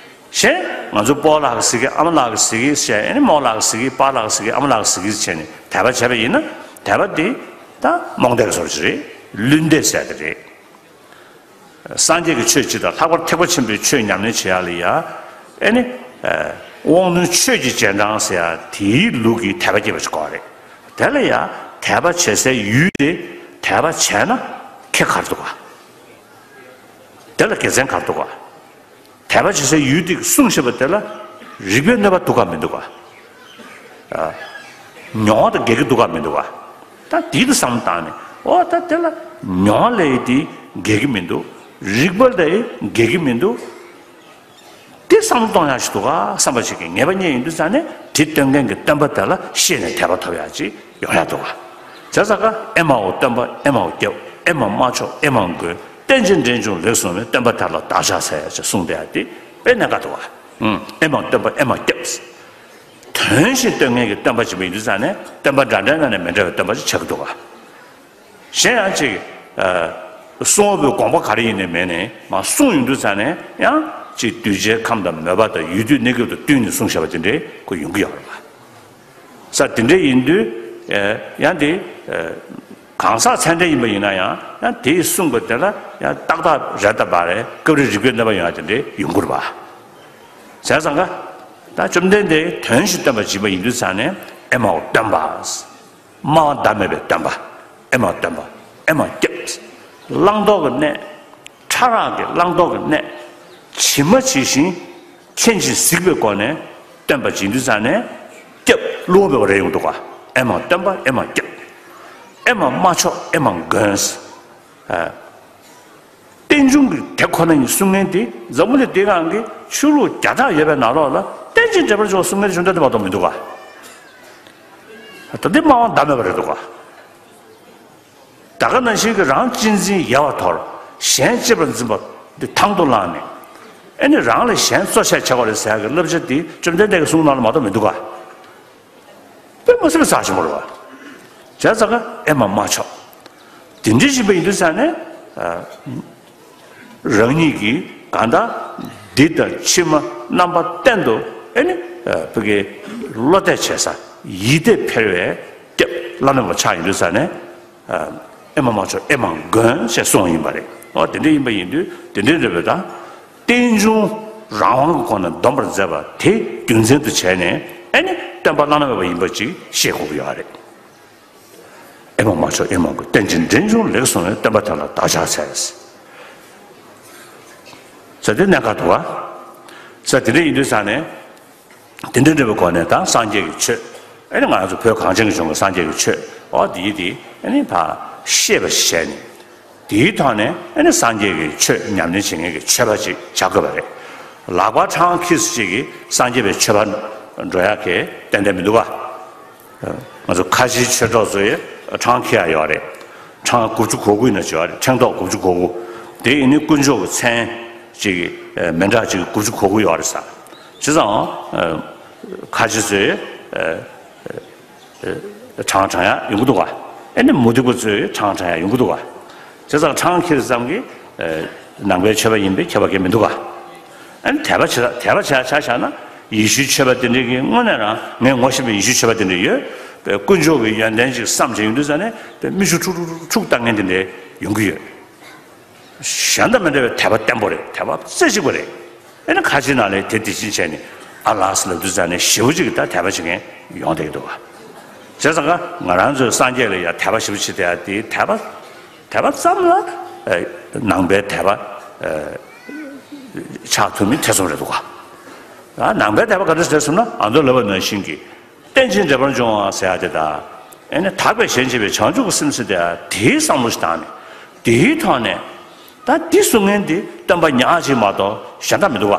གཞན་ང་ཚོ་སྤོ་ལགས་ཀྱིས་ཟེར་གི་ཨ་མ་ལགས་ཀྱིས་ཟེར་གི་ཟེར་ཨེ་ནི་རྨོ་ལགས་ཀྱིས་ཟེར་གི་པཱ་ལགས་ཀྱིས་ཟེར་གི་ཨ་མ་ལགས་ཀྱིས་ཟེར་གི་བྱས་ནས་དད་པ་བྱས་པ་ཡིན་ན་དད་པ་དེ་ད་རྨོངས་དད་ཀྱི་བཟོ་འདྲ་ཅིག་རེད། བླུན་དད་ཟེར་ཡག་དེ་རེད། སངས་རྒྱས་ཀྱི་ཆོས་སྤྱི་དང་ལྷག་པར་ཐེག་པ་ཆེན་པོའི་ཆོས་ཉམས་ལེན་བྱེད་ཡ་ལ་ཡ། ཨེ་ནི། དབང་རྣོན་ཆོས་ཀྱི་རྗེས་འབྲང་ཟེར་ཡ་དེའི་ལུགས་ཀྱི་དད་པ་སྐྱེས་པ་ཞིག་དགོས་རེད། དེ་ལ་ཡ་དད་པ་བྱེད་སའི་ཡུལ་དེ་དད་པ་བྱས་ན་ཁེ་ག་རེ་འདུག་ག་དེ་ལ་དགེ་མཚན་ག་རེ་འདུག་ག་དད་པ་བྱེད་སའི་ཡུལ་དེ་གསུངས་བཞག་པ་དེ་ལ་རིགས་པའི་གནོད་པ་འདུག་ག་མི་འདུག་ག་མྱོང་བ་དང་འགལ་གྱི་འདུག་ག་མི་འདུག་ག་ད་དེའི་དུ་བསམ་བློ་བཏང་ནས་ཨོ་ད་དེ་ལ་མྱོང་བ་ལས་དེ་འགལ་གྱི་མི་འདུག་རིགས་པ་ལས་འགལ་གྱི་མི་འདུག་དེ་བསམ་བློ་གཏོང་ཡག་ཞིག་འདུག་ག་བསམ་པ་ཞིག་གིས་ངེས་པ་རྙེད་ཡིན་དུས་ཙང་ནས་དེ་སྟོན་མཁན་གྱི་སྟོན་པ་དེ་ལ་ཤེས་ནས་དད་པ་ཐོབ་ཡག་ཅིག་ཡོང་ཡག་འདུག་ག་བྱས་ཙང་ཀ་ཨེ་མའོ་སྟོན་པ་ཨེ་མའོ་སྐྱབས་ཨེ་མ་མ་ཆོག་ཨེ་མ་མགོན། རྟེན་ཅིང་འབྲེལ་འབྱུང་ལེགས་གསུངས་པའི། སྟོན་པ་དེ་ལ་བདག་ཕྱག་འཚལ་ཞེས་གསུངས་བསྡད་ཡག་དེ་དཔེ་གནད་འགག་འདུག་ག་ཨེ་མའོ་སྟོན་པ་ཨེ་མ་སྐྱབས། དོན་བཞིན་སྟོན་མཁན་གྱི་སྟོན་པ་ཅིག་ཡིན་དུས་ཙང་ནས་སྟོན་པ་འདྲ་འདྲའི་ནང་ནས་མི་འདྲ་བའི་སྟོན་པ་ཅིག་ཆགས་ཀྱི་འདུག་ག་གཞན་ཡང་ཅིག་ཨ། གསུང་བའི་དགོངས་པ་ག་རེ་ཡིན་ནའི་མེད་ནའི་མར་གསུངས་ཡོང་དུས་ཙང་ནས་ཡང་ཅིག་གདུལ་བྱའི་ཁམས་དང་མོས་པ་དང་ཡུལ་དུས་གནས་སྐབས་དང་བསྟུན་ནས་གསུངས་བཞག་པ་དེ་འདྲའི་ཁོ་ཡོང་གི་ཡོད་རེད་པ། ས་དེ་འདྲའི་ཡིན་དུས་ཨེ། ཡང་དེ་ཨེ། གང་ཟག་ཚད་ལྡན་ཡིན་པ་ཡིན་ན་ཡང་ཡང་དེས་གསུངས་པ་དེ་ལ་ཡང་ཏག་ཏག་རེད་ད་པ་རེད། སྐབས་རེ་རིགས་པའི་གནོད་པ་ཡོང་ཡག་དེ་འདྲའི་ཡོང་གི་རེད་པ། བྱས་ཙང་ཀ་ད་བཅོམ་ལྡན་འདས་དོན་བཞིན་སྟོན་པ་ཅིག་ཡིན་པ་ཡིན་དུས་ཙང་ནས་ཨེ་མའོ་སྟོན་པ། སྨྲ་བ་བདག་མེད་པའི་སྟོན་པ། ཨེ་མ་སྟོན་པ། ཨེ་མ་སྐྱབས། བླང་དོར་གྱི་གནས། ཕྲ་རགས་ཀྱི་བླང་དོར་གྱི་གནས། ཇི་མ་ཇི་བཞིན་མཁྱེན་ཅིང་གཟིགས་པའི་སྒོ་ནས་སྟོན་པ་ཅིག་ཡིན་དུས་ཙང་ནས་སྐྱབས་བློ་མེད་པ་རེ་ཡོང་འདུག་ག་ཨེ་མ་སྟོན་པ་ཨེ་མ་སྐྱབས། ཨེ་མ་མ་ཆོག་ཨེ་མ་མགོན། ཨ། རྟེན་འབྱུང་གི་དེ་ཁོ་ན་ཉིད་གསུང་མཁན་དེ་འཛམ་བུ་གླིང་འདིའི་སྒང་གི་ཆོས་ལུགས་བརྒྱ་ཕྲག་ཡོད་པའི་ནང་ལོགས་ལ་རྟེན་ཅིང་འབྲེལ་པར་འབྱུང་བ་གསུང་མཁན་དེ་བྱུང་དོན་དེ་མ་གཏོགས་མི་འདུག་ག་ད་འདི་སྨྲ་བ་བདག་མེད་པ་རེད་འདུག་ག་ད་ག་ནང་བཞིན་གྱི་རང་གཅེས་འཛིན་ཡལ་བར་དོར། གཞན་གཅེས་པར་འཛིན་པ་འདི་དང་དུ་བླངས་ནས། ཨེ་ནི་རང་ལས་གཞན་གཙོ་ཆེ་བྱ་དགོས་རེད་ཟེར་ཡག་གི་བསླབ་བྱ་འདི་བཅོམ་ལྡན་འདས་ཀྱི་གསུང་ནང་ལ་མ་གཏོགས་མི་འདུག་ག་དཔེ་མ་སྲིད་པའི་རྩ་ཆེན་པོ་རེད་པ། བྱས་ཙང་ཀ་ཨེ་མ་མ་ཆོག་དེ་འདྲ་ཞིག་པ་ཡིན་དུས་ཙང་ནས། ཨ། རང་ཉིད་ཀྱིས་གང་ལྟར་འདི་ལྟར་ཕྱི་མ་རྣམ་པ་གཏན་དུ་ཨེ་ནི་ཨ། བུ་གའི་བློ་གཏད་བྱེད་ས་ཡིད་གཏད་འཕེར་བའི་སྐྱབས་བླ་ན་མེད་པ་ཆགས་ཡིན་དུས་ཙང་ནས། ཨ། ཨེ་མ་མ་ཆོག་ཨེ་མ་མགོན་ཞེས་གསུངས་ཡིན་པ་རེད། འོ་དེ་འདྲ་ཡིན་པ་ཡིན་དུས་དེ་འདྲའི་འདྲ་བའི་དང་། རྟེན་འབྱུང་རང་དབང་གི་སྒོ་ནས་སྡོམ་པར་མཛད་པ་དེ་རྒྱུ་མཚན་དུ་བྱས་ནས་ཨེ་ནི་སྟོན་པ་བླ་ན་མེད་པ་ཡིན་པ་ཅིག་ཤེས་དགོས་ཀྱི་ཡོད་རེད། ཨེ་མ་མ་ཆོག་ཨེ་མ་མགོན། རྟེན་ཅིང་འབྲེལ་འབྱུང་ལེགས་གསུངས་པའི། སྟོན་པ་དེ་ལ་བདག་ཕྱག་འཚལ། ས་དེ་གནད་འགག་འདུག་ག་ས་དེ་འདྲ་ཡིན་དུས་ཙང་ནས། དེ་འདྲ་འདྲ་བའི་སྒོ་ནས་ད་སངས་རྒྱས་ཀྱི་ཆོས། ཨེ་ནི་ང་ཚོ་བོད་གངས་ཅན་གྱི་ལྗོངས་ཀྱི་སངས་རྒྱས་ཀྱི་ཆོས། འོ་དེའི་དེ་ཨེ་ནི་ཕར་ཤེས་པ་ཞིག་བྱས་ནས། དེའི་ཐོག་ནས་ཨེ་ནི་སངས་རྒྱས་ཀྱི་ཆོས་ཉམས་ལེན་བྱེད་མཁན་གྱི་ཆོས་པ་ཅིག་བྱ་དགོས་པ་རེད། ལག་པ་འཕྲང་འཁྱེར་ས་ཅིག་གིས་སངས་རྒྱས་པའི་ཆོས་པ་འགྲོ་ཡག་གི་ཏན་ཏན་མི་འདུག་ག་ང་ཚོ་ཁ་ཆེའི་ཆོས་གྲོགས་ཚོས་འཕྲང་འཁྱེར་ཡག་ཡོད་རེད། འཕྲང་དགུ་བཅུ་གོ་དགུ་ཡིན་ན་བྱེད་ཡག་རེད། ཕྲེང་རྡོག་དགུ་བཅུ་གོ་དགུ། དེ་ཡིན་ནི་དཀོན་མཆོག་གི་མཚན་ཅིག་མི་འདྲ་ཅིག་དགུ་བཅུ་གོ་དགུ་ཡོད་རེད་ས། བྱས་ཙང་། ཁ་ཆེ་ཚོས་འཕྲང་འཕྲང་ཡག་ཡོང་གི་འདུག་ག་ཨེ་ནི་མུ་སྟེགས་པ་ཚོས་འཕྲང་འཕྲང་ཡག་ཡོང་གི་འདུག་ག་བྱས་ཙང་འཕྲང་འཁྱེར་ཙམ་གྱིས་ནང་པའི་ཆོས་པ་ཡིན་པའི་ཁྱད་པར་གང་མི་འདུག་ག་ཨ་ནི་དད་པ་བྱེད་དད་པ་བྱ་བྱ་བྱ་ན་ཡེ་ཤུའི་ཆོས་པ་དེ་འདྲའི་གི་དངོས་གནས་རང་ངས་ངོ་ཤེས་པའི་ཡེ་ཤུའི་ཆོས་པ་དེ་འདྲ་ཡོད་པའི་དཀོན་མཆོག་གི་ཡོན་ཏན་ཅིག་བསམ་བྱས་ཡོང་དུས་ཙང་ནས་དཔེ་མིག་ཆུ་འཁྲུག་འཁྲུག་འཁྲུག་བཏང་མཁན་དེ་འདྲ་ཡོང་གི་ཡོད། གཞན་དང་མི་འདྲ་བའི་དད་པ་བརྟན་པོ་རེད། དད་པ་རྩེ་གཅིག་པ་རེད། ཨེ་ནི་ཁ་ཆེ་ནང་ལས་དེ་དེ་བཞིན་བྱས་ནས་ཨ་ལགས་སུ་ལབ་དུས་ཙང་ནས་ཞེ་པོ་ཅིག་གི་ད་དད་པ་བྱེད་མཁན་ཡོང་བསྡད་ཀྱི་འདུག་ག་བྱས་ཙང་ཀ་ང་རང་ཚོའི་སངས་རྒྱས་ལ་ཡང་དད་པ་ཞེ་པོ་བྱེད་བསྡད་ཡ་དེ་དད་པ་དད་པ་ཙམ་ལ་ཨེ་ནང་པའི་དད་པ་ཨེ་ཆགས་ཐུབ་མིན་ཐེ་ཚོམ་རེད་འདུག་ག་ཨ་ནང་པའི་དད་པ་ག་འདྲ་ཟེར་སོང་ན་ཨ་མདོ་ལབ་པ་ནང་བཞིན་གྱི། རྟེན་ཅིང་འབྲེལ་པར་འབྱུང་བ་ཟེར་ཡ་དེ་དང་། ཨེ་ནི་དག་པའི་གཞན་གཅེས་པའི་བྱང་ཆུབ་ཀྱི་སེམས་ཟེར་དེ་དེའི་བསམ་བློ་ཞིག་བཏང་ནས། དེའི་ཐོག་ནས། ད་འདི་གསུང་མཁན་འདི་སྟོན་པ་ཉག་གཅིག་མ་གཏོགས་གཞན་དག་མི་འདུག་ག་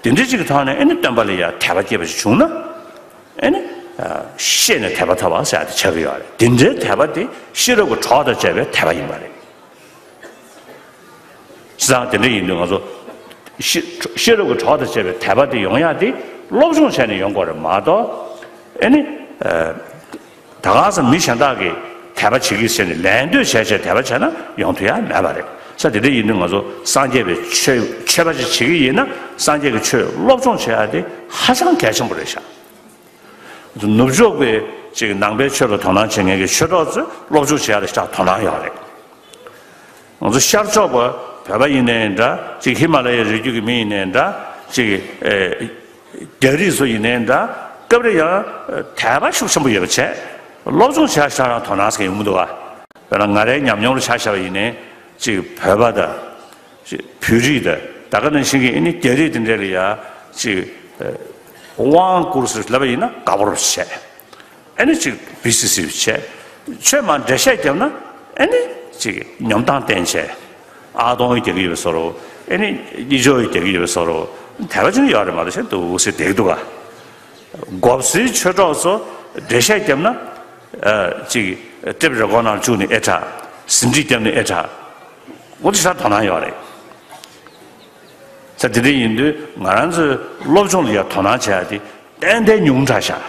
དེ་འདྲ་ཅིག་གི་ཐོག་ནས་ཨེ་ནི་སྟོན་པ་ལ་ཡང་དད་པ་སྐྱེས་པ་ཞིག་བྱུང་ན། ཨེ་ནི། ཤེས་ནས་དད་པ་ཐོབ་པ་ཟེར་ཡ་དེ་ཆགས་ཀྱི་ཡོད་རེད། དེ་འདྲའི་དད་པ་དེ་ཤེས་རབ་ཀྱི་གྲོགས་དང་བཅས་པའི་དད་པ་ཡིན་པ་རེད། བྱས་ཙང་དེ་འདྲ་ཡིན་དུས་ང་ཚོ་ཤེས་ཤེས་རབ་ཀྱི་གྲོགས་དང་བཅས་པའི་དད་པ་དེ་ཡོང་ཡག་དེ་སློབ་སྦྱོང་བྱས་ནས་ཡོང་དགོས་རེད་མ་གཏོགས། ཨེ་ནི། ད་ག་ས་མི་གཞན་དག་གིས་དད་པ་བྱེད་ཀྱི་ཟེར་ནས་ལད་ཟློས་བྱས་བྱས་དད་པ་བྱས་ན་ཡོང་ཐུབ་ཡག་མེད་པ་རེད། ས་དེ་འདྲ་ཡིན་དུས་ང་ཚོ་སངས་རྒྱས་པའི་ཆོས་ཆོས་པ་ཅིག་བྱེད་ཀྱི་ཡིན་ན་སངས་རྒྱས་ཀྱི་ཆོས་སློབ་སྦྱོང་བྱེད་ཡག་དེ་ཧ་ཅང་གལ་ཆེན་པོ་རེད་ཤག་ནུབ་ཕྱོགས་པའི་ཅིག་ནང་པའི་ཆོས་ལ་དོ་སྣང་བྱེད་མཁན་གྱི་ཆོས་གྲོགས་ཚོས་སློབ་སྦྱོང་བྱེད་ཡག་ལ་ཞེ་དྲག་དོ་སྣང་ཡོད་རེད། ང་ཚོ་ཤར་ཕྱོགས་པ་ བོད་པ་ཡིན་ནའི་འདྲ། ཅིག་ཧི་མ་ལ་ཡའི་རི་རྒྱུད་ཀྱི་མི་ཡིན་ནའི་འདྲ། ཅིག་ཨེ། རྒྱ་རིགས་ཚོ་ཡིན་ནའི་འདྲ། སྐབས་རེ་ཡང་དད་པ་ཤུགས་ཆེན་པོ་ཡོད་པ་བྱས། སློབ་སྦྱོང་བྱས་ཤག་རང་དོ་སྣང་ཟེར་མཁན་ཡོང་གི་འདུག་ག་དཔེར་ན་ང་རའི་ཉམས་མྱོང་ལ་ཆ་བཞག་པ་ཡིན་ནའི། ཅིག་བོད་པ་དང་། ཅིག་བོད་རིགས་དང་། ད་ག་ནང་བཞིན་གྱི་ཨ་ནི་རྒྱ་རིགས་དེ་འདྲ་ལ་ཡ། ཅིག་དབང་བསྐུར་ཟེར་ལབ་པ་ཡིན་ན་དགའ་པོ་རུ་བྱས། ཨ་ནི་ཅིག་བི་སི་སི་བྱས། ཆོས་མ་འགྲེལ་བཤད་བརྒྱབ་ན་ཨ་ནི་ཅིག་ཉོབ་ཐང་བསྟན་བྱས། ཨ་སྟོང་ཡི་རྒྱག་གི་ཡོད་པའི་བཟོ་འདྲ། ཨ་ནི་གཡུ་མཆོག་ཡི་རྒྱག་གི་ཡོད་པའི་བཟོ་འདྲ། དད་པ་ཅན་ཡོད་རེད་མ་གཏོགས་ཤེས་འདུག་ཟེར་བསྡད་ཀྱི་འདུག་ག་མགོ་སེར་ཆོས་གྲོགས་ཚོ་འགྲེལ་བཤད་བརྒྱབ་ན། ཨ་ཅིག་ཊེབ་རེ་ཀོར་ནང་བཅུག་ནས་ཨེ་དྲག་ཟིན་བྲིས་བརྒྱབ་ནས་ཨེ་དྲག་འོ་དེ་ཤ་དོ་སྣང་ཡོད་རེད། ས་དེ་འདྲ་ཡིན་དུས་ང་རང་ཚོའི་སློབ་སྦྱོང་ལ་ཡང་དོ་སྣང་བྱེད་ཡ་དེ་ཏན་ཏན་ཉུང་དྲགས་ཤག་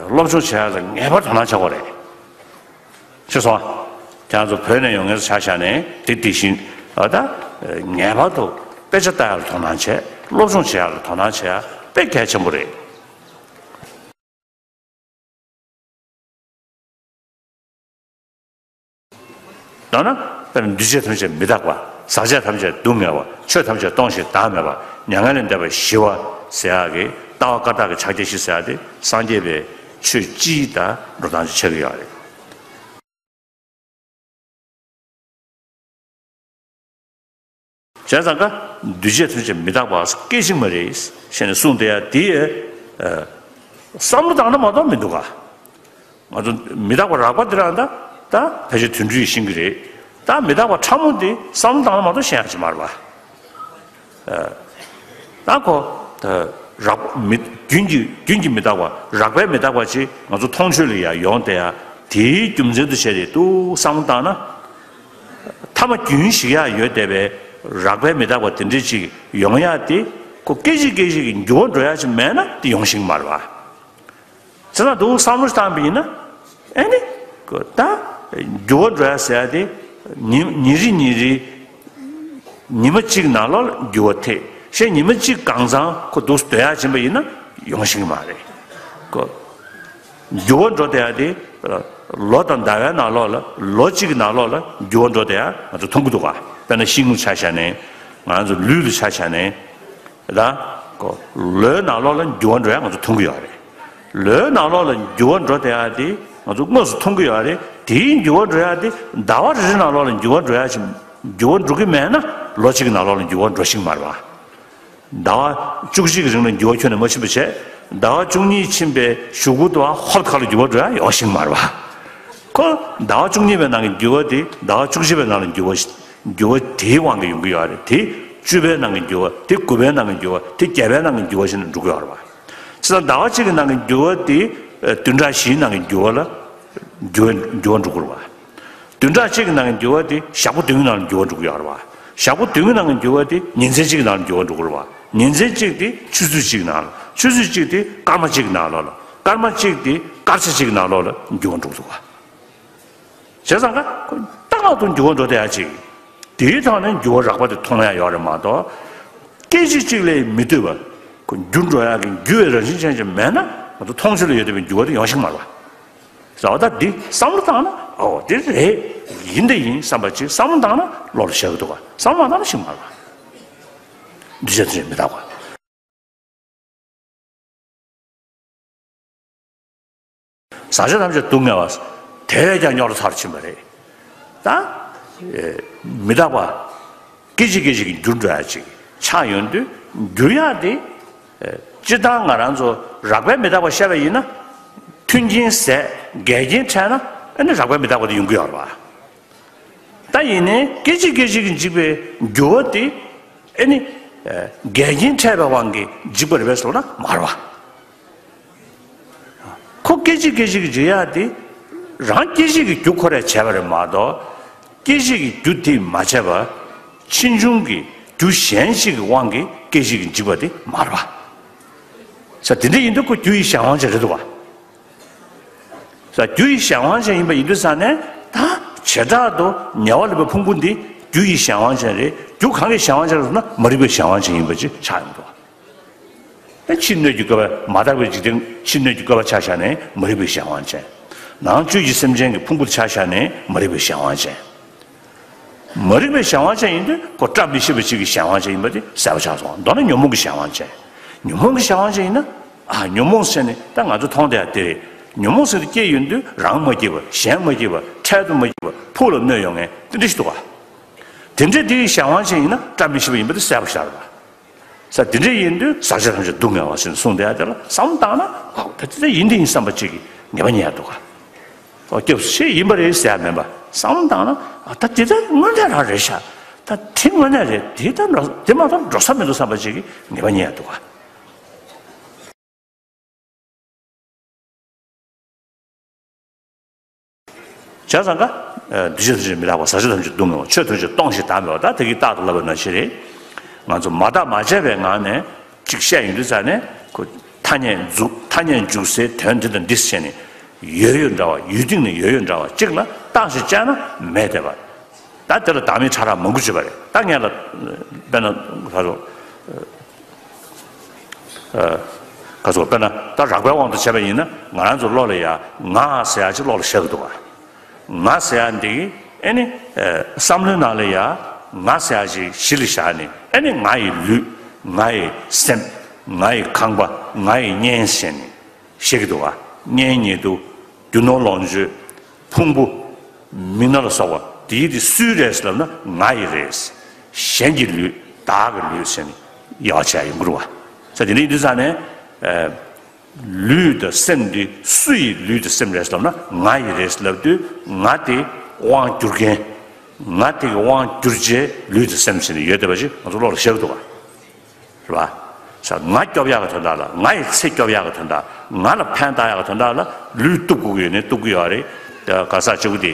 སློབ་སྦྱོང་བྱེད་ཡ་ལ་ངེས་པར་དོ་སྣང་བྱེད་དགོས་རེད། ཤེས་སོང་། ཁྱེད་རང་ཚོ་བོད་ནས་ཡོང་མཁན་ཚོ་ཆ་བཞག་ནས་དེ་དེ་བཞིན་ཨ་ད་ངེས་པར་དུ་དཔེ་ཆ་ལྟ་ཡ་ལ་དོ་སྣང་བྱེད། སློབ་སྦྱོང་བྱེད་ཡ་ལ་དོ་སྣང་བྱེད་ཡ་དཔེ་གལ་ཆེན་པོ་རེད། མདོར་ན། དཔེར་ན་འདུས་བྱས་ཐམས་ཅད་མི་རྟག་པ། ཟག་བཅས་ཐམས་ཅད་སྡུག་བསྔལ་བ། ཆོས་ཐམས་ཅད་སྟོང་ཞིང་བདག་མེད་པ། མྱ་ངན་ལས་འདས་པ་ཞི་བ་ཟེར་ཡག་གི་ལྟ་བ་བཀའ་རྟགས་ཀྱི་ཕྱག་རྒྱ་བཞི་ཟེར་ཡག་དེ་སངས་རྒྱས་པའི་ཆོས་སྤྱིའི་དང་འགྲོ་སྟངས་ཀྱི་ཆགས་ཀྱི་ཡོད་རེད། བྱས་ཙང་ཀ་འདུས་བྱས་ཐམས་ཅད་མི་རྟག་པ་སྐད་ཅིག་མ་རེད་ཞེས་ནས་གསུངས་བསྡད་ཡ་དེ། ཨ། བསམ་བློ་བཏང་ན་མ་གཏོགས་མི་འདུག་ག་ང་ཚོ་མི་རྟག་པ་རགས་པ་འདི་རང་ད་ད་ཕལ་ཆེར་དུད་འགྲོ་ཡིས་ཤེས་ཀྱི་རེད། ད་མི་རྟག་པ་ཕྲ་མོ་འདི་བསམ་བློ་བཏང་ན་མ་གཏོགས་ཤེས་ཡ་ཅིག་མ་རེད་པ། ཨ། ད་ཁོ། ཨ། རགས་པ་མི་རྒྱུན་གྱི་རྒྱུན་གྱི་མི་རྟག་པ་རགས་པའི་མི་རྟག་པ་ཅིག་ང་ཚོ་མཐོང་ཆོས་ལ་ཡ་ཡོང་བསྡད་ཡ་དེའི་རྒྱུ་མཚན་དུ་བྱས་ཏེ་ཏུ་བསམ་བློ་བཏང་ན། ཐ་མ་རྒྱུན་ཞིག་ཡ་ཡོད་བསྡད་པའི་རགས་པའི་མི་རྟག་པ་དེ་འདྲ་ཅིག་ཡོང་ཡ་དེ་ཁོ་སྐད་ཅིག་སྐད་ཅིག་གི་འགྱུར་བ་འགྲོ་ཡ་ཅིག་མེད་ན་དེ་ཡོང་ཤེས་ཀྱི་མ་རེད་པ། བྱས་ཙང་འདུག་བསམ་བློ་བཏང་པ་ཡིན་ན། ཨེ་ནི། ད། འགྱུར་བ་འགྲོ་ཡ་ཟེར་ཡ་དེ། ཉི་ཉིན་རེ་ཉིན་རེ། ཉི་མ་གཅིག་ནང་ལོགས་ལ་འགྱུར་བ་ཐེབས། ཤེས་ཉི་མ་གཅིག་གང་ཚང་ཁོ་འདུག་སྡོད་ཡ་ཕྱིན་པ་ཡིན་ན་ཡོང་ཤེས་ཀྱི་མ་རེད། ཁོ། འགྱུར་བ་འགྲོ་བསྡད་ཡ་དེ། ལོ་དང་ཟླ་བའི་ནང་ལོགས་ལ་ལོ་གཅིག་གི་ནང་ལོགས་ལ་འགྱུར་བ་འགྲོ་བསྡད་ཡ་ང་ཚོ་མཐོང་གི་འདུག་ག་དཔེར་ན་ཤིང་ལ་ཆ་བཞག་ནས། ང་ཚོ་ལུད་ལ་ཆ་བཞག་ནས། ད། ཁོ། ལོའི་ནང་ལོགས་ལ་འགྱུར་བ་འགྲོ་ཡ་ང་ཚོ་མཐོང་གི་ཡོད་རེད། ལོའི་ནང་ལོགས་ལ་འགྱུར་བ་འགྲོ་བསྡད་ཡ་དེ་ང་ཚོ་དངོས་སུ་མཐོང་གི་ཡོད་རེད། དེའི་འགྱུར་བ་འགྲོ་ཡ་དེ་ཟླ་བ་རེ་རེ་ནང་ལོགས་ལ་འགྱུར་བ་འགྲོ་ཡ་ཅིག་འགྱུར་བ་འགྲོ་གི་མེད་ན་ལོ་གཅིག་གི་ནང་ལོགས་ལ་འགྱུར་བ་འགྲོ་ཤེས་ཀྱི་མ་རེད་པ། ཟླ་བ་བཅུ་གཅིག་གི་རིང་ལ་འགྱུར་བ་ཁྱོན་ནས་མ་ཕྱིན་པ་བྱས། ཟླ་བ་བཅུ་གཉིས་ཕྱིན་པའི་གཞུག་གུ་དུ་ཧོབ་ཁ་ལ་འགྱུར་བ་འགྲོ་ཡ་ཡོང་ཤེས་ཀྱི་མ་རེད་པ། ཁོ། ཟླ་བ་བཅུ་གཉིས་པའི་ནང་གི་འགྱུར་བ་དེ་ཟླ་བ་བཅུ་གཅིག་པའི་ནང་ལ་འགྱུར་བ་ཞིག་འགྱུར་བ་དེའི་དབང་གིས་ཡོང་གི་ཡོད་རེད། དེ་བཅུ་པའི་ནང་གི་འགྱུར་བ། དེ་དགུ་པའི་ནང་གི་འགྱུར་བ། དེ་བརྒྱད་པའི་ནང་གི་འགྱུར་བ་ཞིག་ནས་འགྲོ་གི་ཡོད་རེད་པ། བྱས་ཙང་ཟླ་བ་གཅིག་གི་ནང་གི་འགྱུར་བ་དེ་བདུན་ཕྲག་བཞིའི་ནང་གི་འགྱུར་བ་ལ་འགྱུར་བ་འགྱུར་བ་འགྲོ་གི་རེད་པ། བདུན་ཕྲག་གཅིག་གི་ནང་གི་འགྱུར་བ་དེ་ཞག་པོ་བདུན་གྱི་ནང་ལ་འགྱུར་བ་འགྲོ་གི་ཡོད་རེད་པ། ཞག་པོ་བདུན་གྱི་ནང་གི་འགྱུར་བ་དེ་ཉིན་མཚན་གཅིག་གི་ནང་ལ་འགྱུར་བ་འགྲོ་གི་རེད་པ། ཉིན་མཚན་གཅིག་དེ་ཆུ་ཚོད་གཅིག་གི་ནང་ལ། ཆུ་ཚོད་གཅིག་དེ་སྐར་མ་གཅིག་གི་ནང་ལོགས་ལ། སྐར་མ་གཅིག་དེ་སྐར་ཆ་གཅིག་གི་ནང་ལོགས་ལ་འགྱུར་བ་འགྲོ་གི་འདུག་པ། བྱས་ཙང་ཀ་ཁོ་ཏག་ཏག་ཏུ་འགྱུར་བ་འགྲོ་བསྡད་ཡ་ཅིག་དེའི་ཐོག་ནས་འགྱུར་བ་རགས་པ་དེ་མཐོང་ཡ་ཡོད་རེད་མ་གཏོགས། སྐད་ཅིག་གཅིག་ལས་མི་ལྟོས་པ། ཁོ་འགྱུར་འགྲོ་ཡ་གི་འགྱུར་བའི་རང་བཞིན་ཅན་ཅིག་མེད་ན་ང་ཚོ་མཐོང་ཆོས་ལ་ཡོད་བསྡད་པའི་འགྱུར་བ་དེ་ཡོང་ཤེས་ཀྱི་མ་རེད་པ། ཟླ་བ་ད་འདི་བསམ་བློ་བཏང་ན་ཨོ་དེ་རེད། ཡིན་དེ་ཡིན་བསམ་པ་ཅིག་བསམ་བློ་བཏང་ན་བློ་ལ་ཤར་གི་འདུག་ག་བསམ་བློ་མ་བཏང་ན་ཤེས་ཀྱི་མ་རེད་པ། འདུས་བྱས་ཐམས་ཅད་མི་རྟག་པ། ཟག་བཅས་ཐམས་ཅད་སྡུག་བསྔལ་བ། དེ་བས་ཀྱང་རྙོག་དྲ་མཐར་ཕྱིན་པ་རེད། ད། ཨེ། མི་རྟག་པ། སྐད་ཅིག་སྐད་ཅིག་གིས་འགྱུར་འགྲོ་ཡ་ཅིག་ཆགས་ཡོང་དུས་འགྱུར་ཡ་དེ། ཨེ། སྤྱིར་བཏང་ང་རང་ཚོ་རགས་པའི་མི་རྟག་པ་བཤད་པ་ཡིན་ན། མཐུན་རྐྱེན་ཟད་འགལ་རྐྱེན་འཕྲད་ན་ཨ་ནི་རགས་པའི་མི་རྟག་པ་དེ་ཡོང་གི་ཡོད་རེད་པ། ད་ཡིན་ནའི་སྐད་ཅིག་སྐད་ཅིག་གིས་འཇིག་པའི་འགྱུར་བ་དེ་ཨེ་ནི། ཨེ། འགལ་རྐྱེན་འཕྲད་པའི་དབང་གིས་འཇིག་པ་རེད་པས་ཟེར་ན་མ་རེད་པ། ཁོ་སྐད་ཅིག་སྐད་ཅིག་གིས་འཇིག་ཡ་དེ་རང་སྐད་ཅིག་གི་རྒྱུ་ཁོ་རས་བྱས་པ་རེད་མ་གཏོགས། སྐད་ཅིག་གི་རྒྱུ་དེས་མ་བྱས་པ། ཕྱིས་འབྱུང་གི་རྒྱུ་གཞན་ཞིག་གི་དབང་གིས་སྐད་ཅིག་གིས་འཇིག་པ་དེ་མ་རེད་པ། ས་དེ་འདྲ་ཡིན་དུས་ཁོ་རྒྱུ་ཡི་གཞན་དབང་ཅན་རེད་འདུག་ག་ས་རྒྱུ་ཡི་གཞན་དབང་ཅན་ཡིན་པ་ཡིན་དུས་ཙང་ནས་ད་བྱེ་བྲག་ཏུ་ཉེ་བར་ལེན་པའི་ཕུང་པོ་འདི་རྒྱུ་ཡི་གཞན་དབང་ཅན་རེད། རྒྱུ་གང་གི་གཞན་དབང་ཅན་རེད་ཟེར་ན་མ་རིག་པའི་གཞན་དབང་ཅན་ཡིན་པ་ཅིག་ཆགས་ཡོང་འདུག་ཕྱི་སྣོད་ཀྱི་བཀོད་པ་མ་དག་པའི་འཇིག་རྟེན་ཕྱི་སྣོད་ཀྱི་བཀོད་པ་ཆ་བཞག་ནས་མ་རིག་པའི་གཞན་དབང་ཅན། ནང་བཅུད་ཀྱི་སེམས་ཅན་གྱི་ཕུང་པོ་ཆ་བཞག་ནས་མ་རིག་པའི་གཞན་དབང་ཅན། མ་རིག་པའི་གཞན་དབང་ཅན་ཡིན་དུས་ཁོ་བཀྲ་མི་ཤིས་པ་ཅིག་གི་གཞན་དབང་ཅན་ཡིན་པ་དེ་གསལ་པོ་ཆགས་སོང་། མདོར་ན་ཉོན་མོངས་ཀྱི་གཞན་དབང་ཅན། ཉོན་མོངས་ཀྱི་གཞན་དབང་ཅན་ཡིན་ན། ཨ། ཉོན་མོངས་ཟེར་ནས་ད་ང་ཚོ་མཐོང་བསྡད་ཡ་དེ་རེད། ཉོན་མོངས་ཟེར་དུས་སྐྱེ་ཡོང་དུས་རང་མ་སྐྱིད་པ། གཞན་མ་སྐྱིད་པ། འཕྲལ་དུ་མ་སྐྱིད་པ། ཕུགས་ལ་གནོད་ཡོང་མཁན་དེ་འདྲ་ཞིག་འདུག་ག། དེ་འདྲའི་དེའི་གཞན་དབང་ཅན་ཡིན་ན་བཀྲ་མི་ཤིས་པ་ཡིན་པ་དེ་གསལ་པོ་ཤར་བ། ས་དེ་འདྲ་ཡིན་དུས་ཟག་བཅས་ཐམས་ཅད་སྡུག་བསྔལ་བ་ཟེར་ནས་གསུངས་བསྡད་ཡ་དེ་ལ་བསམ་བློ་བཏང་ན། ཨ། ད་དེ་འདྲ་ཡིན་དེ་ཡིན་བསམ་པ་ཅིག་གི་ངེས་པ་རྙེད་ཡ་འདུག་ག། ཨོ། སྐྱབས་སུ་མཆི་ཡིན་པ་རེད་ཟེར་ཡ་མིན་པ། བསམ་བློ་བཏང་ན། ཨ། ད་དེ་ལྟར་དངོས་གནས་རང་རེད་ཤག། ད་དེ་དངོས་གནས་རེད། དེ་ལྟར་འགྲོ། དེ་མ་གཏོགས་འགྲོ་ས་མི་འདུག་བསམ་པ་ཅིག་གི་ངེས་པ་རྙེད་ཡ་འདུག་ག། བྱས་ཙང་ཀ། ཨ། འདུས་བྱས་ཐམས་ཅད་མི་རྟག་པ། ཟག་བཅས་ཐམས་ཅད་སྡུག་བསྔལ་བ། ཆོས་ཐམས་ཅད་སྟོང་ཞིང་བདག་མེད་པ། ད་དེ་གི་རྟག་ཏུ་ལབ་པ་ནང་བཞིན་རེད། ང་ཚོ་མ་བརྟགས་མ་དཔྱད་པའི་ངང་ནས་ཅིག་བཤད་ཡོང་དུས་ཙ་ནས། ཁོ་ཐ་སྙད་འཇུག་ཐ་སྙད་འཇུག་སའི་དོན་འདི་དང་འདི་བྱས་ནས། ཡོད་ཡོད་འདྲ་བ། ཡུལ་སྟེང་ནས་ཡོད་ཡོད་འདྲ་བ་གཅིག་ལ་བརྟགས་ཤིང་དཔྱད་ན་མེད་བསྡད་པ། ད་དེ་ལ་བདག་མེད་ཕྲ་རགས་མང་པོ་བརྗོད་པ་རེད། ད་ངས་ལ་དཔེར་ན་ག་རེ། ཨ། ག་ཚོད། དཔེར་ན་ད་རགས་པའི་དབང་དུ་བྱས་པ་ཡིན་ན། ང་རང་ཚོ་བློ་ལ་ཡ་ང་ཟེར་ཡ་ཅིག་བློ་ལ་ཤར་གི་འདུག་ག། ང་ཟེར་ཡ་འདི་ཨེ་ནི། ཨ། བསམ་བློའི་ནང་ལ་ཡ་ང་ཟེར་ཡ་ཅིག་གཞི་ལ་བཞག་ནས། ཨེ་ནི་ང་ཡི་ལུས། ང་ཡི་སེམས། ང་ཡི་ཁང་པ། ང་ཡི་གཉེན་ཟེར་ནས་བཤད་ཀྱི་འདུག་ག། གཉེན་ཉེ་དུ། རྒྱུ་ནོར་ལོངས་སྤྱོད། ཕུང་པོ། མི་སྣ་ལ་སོགས་པ་དེའི་དེ་སུའི་རེད་ལབ་ན་ང་ཡི་རེད། གཞན་གྱི་ལུས། བདག་གི་ལུས་ཟེར་ནས་དབྱེ་བ་ཕྱེ་ཡ་ཡོང་གི་རེད་པ། ས་དེ་འདྲ་ཡིན་དུས་ཙ་ནས། ཨ། ལུས་དང་སེམས་འདི་སུ་ཡི་ལུས་དང་སེམས་རེད་ལབ་ན་ང་ཡི་རེད་ལབ་དུས། ང་དེ་དབང་བསྒྱུར་མཁན། ང་དེ་གི་དབང་བསྒྱུར་བྱའི་ལུས་དང་སེམས་ཟེར་ནས་ཡོད་བསྡད་པ་ཅིག་ང་ཚོ་བློ་ལ་ཤར་གི་འདུག་ག། རེད་པ། ས། ང་སྐྱོབ་ཡག་གི་དོན་དག་ལ། ང་ཡི་ཚེ་སྐྱོབ་ཡག་གི་དོན་དག། ང་ལ་ཕན་བཏགས་ཡག་གི་དོན་དག་ལ་ལུས་གཏུབ་དགོས་ཀྱི་ཡོད་ནའི་གཏུབ་ཀྱི་ཡོད་རེད། ག་ས་བྱེད་དགོས་དེ།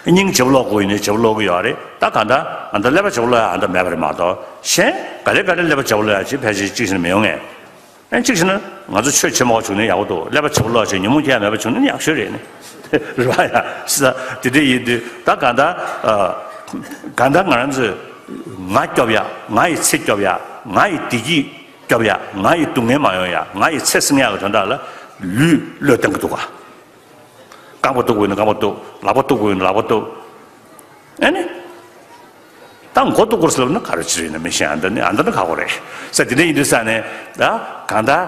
སྙིང་རྗེ་པོ་ལོག་དགོས་ཡིན་ནའི་རྗེ་པོ་ལོག་གི་ཡོད་རེད། ད་གང་ལྟར་ཨ་ད་ཀླད་པ་རྗེ་པོ་ལོག་ཡག་ཨ་ད་མེད་པ་རེད་མ་གཏོགས། གཞན་ག་ལེ་ག་ལེ་ཀླད་པ་རྗེ་པོ་ལོག་ཡག་ཅིག་ཕལ་ཆེར་གཅིག་བྱས་ན་མི་ཡོང་ངས། ཨ། གཅིག་བྱས་ན་ང་ཚོ་ཆོས་བྱེད་མ་དགོས་བྱུང་ན་ཡག་པོ་འདུག། ཀླད་པ་རྗེ་པོ་ལོག་ཅིག་ཉོན་མོངས་སྐྱེ་ཡག་མེད་པ་བྱུང་ན་ཡག་ཤོས་རེད་ནི། རེད་པ་ཡ། ས་དེ་འདྲ་ཡིན་དུས་ད་གང་ལྟར། ཨ། གང་ལྟར་ང་རང་ཚོས་ང་སྐྱོབ་ཡག། ང་ཡི་ཚེ་སྐྱོབ་ཡག། ང་ཡི་བདེ་སྐྱིད་སྐྱོབ་ཡག། ང་ཡི་སྡུག་བསྔལ་མ་ཡོང་ཡག། ང་ཡི་ཚེ་བསྲིང་ཡག་གི་དོན་དག་ལ་ལུས་བློས་བཏང་གི་འདུག་ག། རྐང་པ་གཏུབ་དགོས་ན་རྐང་པ་གཏུབ། ལག་པ་གཏུབ་དགོས་ན་ལག་པ་གཏུབ། ཨ་ནི། ད་མགོ་གཏུབ་དགོས་ཟེར་ལབ་ན་ག་རེ་བྱེད་རེད་ན་མི་ཤེས། ཨ་ད་ནི་ཨ་ད་ནི་ཁག་པོ་རེད། ས་དེ་འདྲ་ཡིན་དུས་ས་ནས་ད་གང་ལྟར།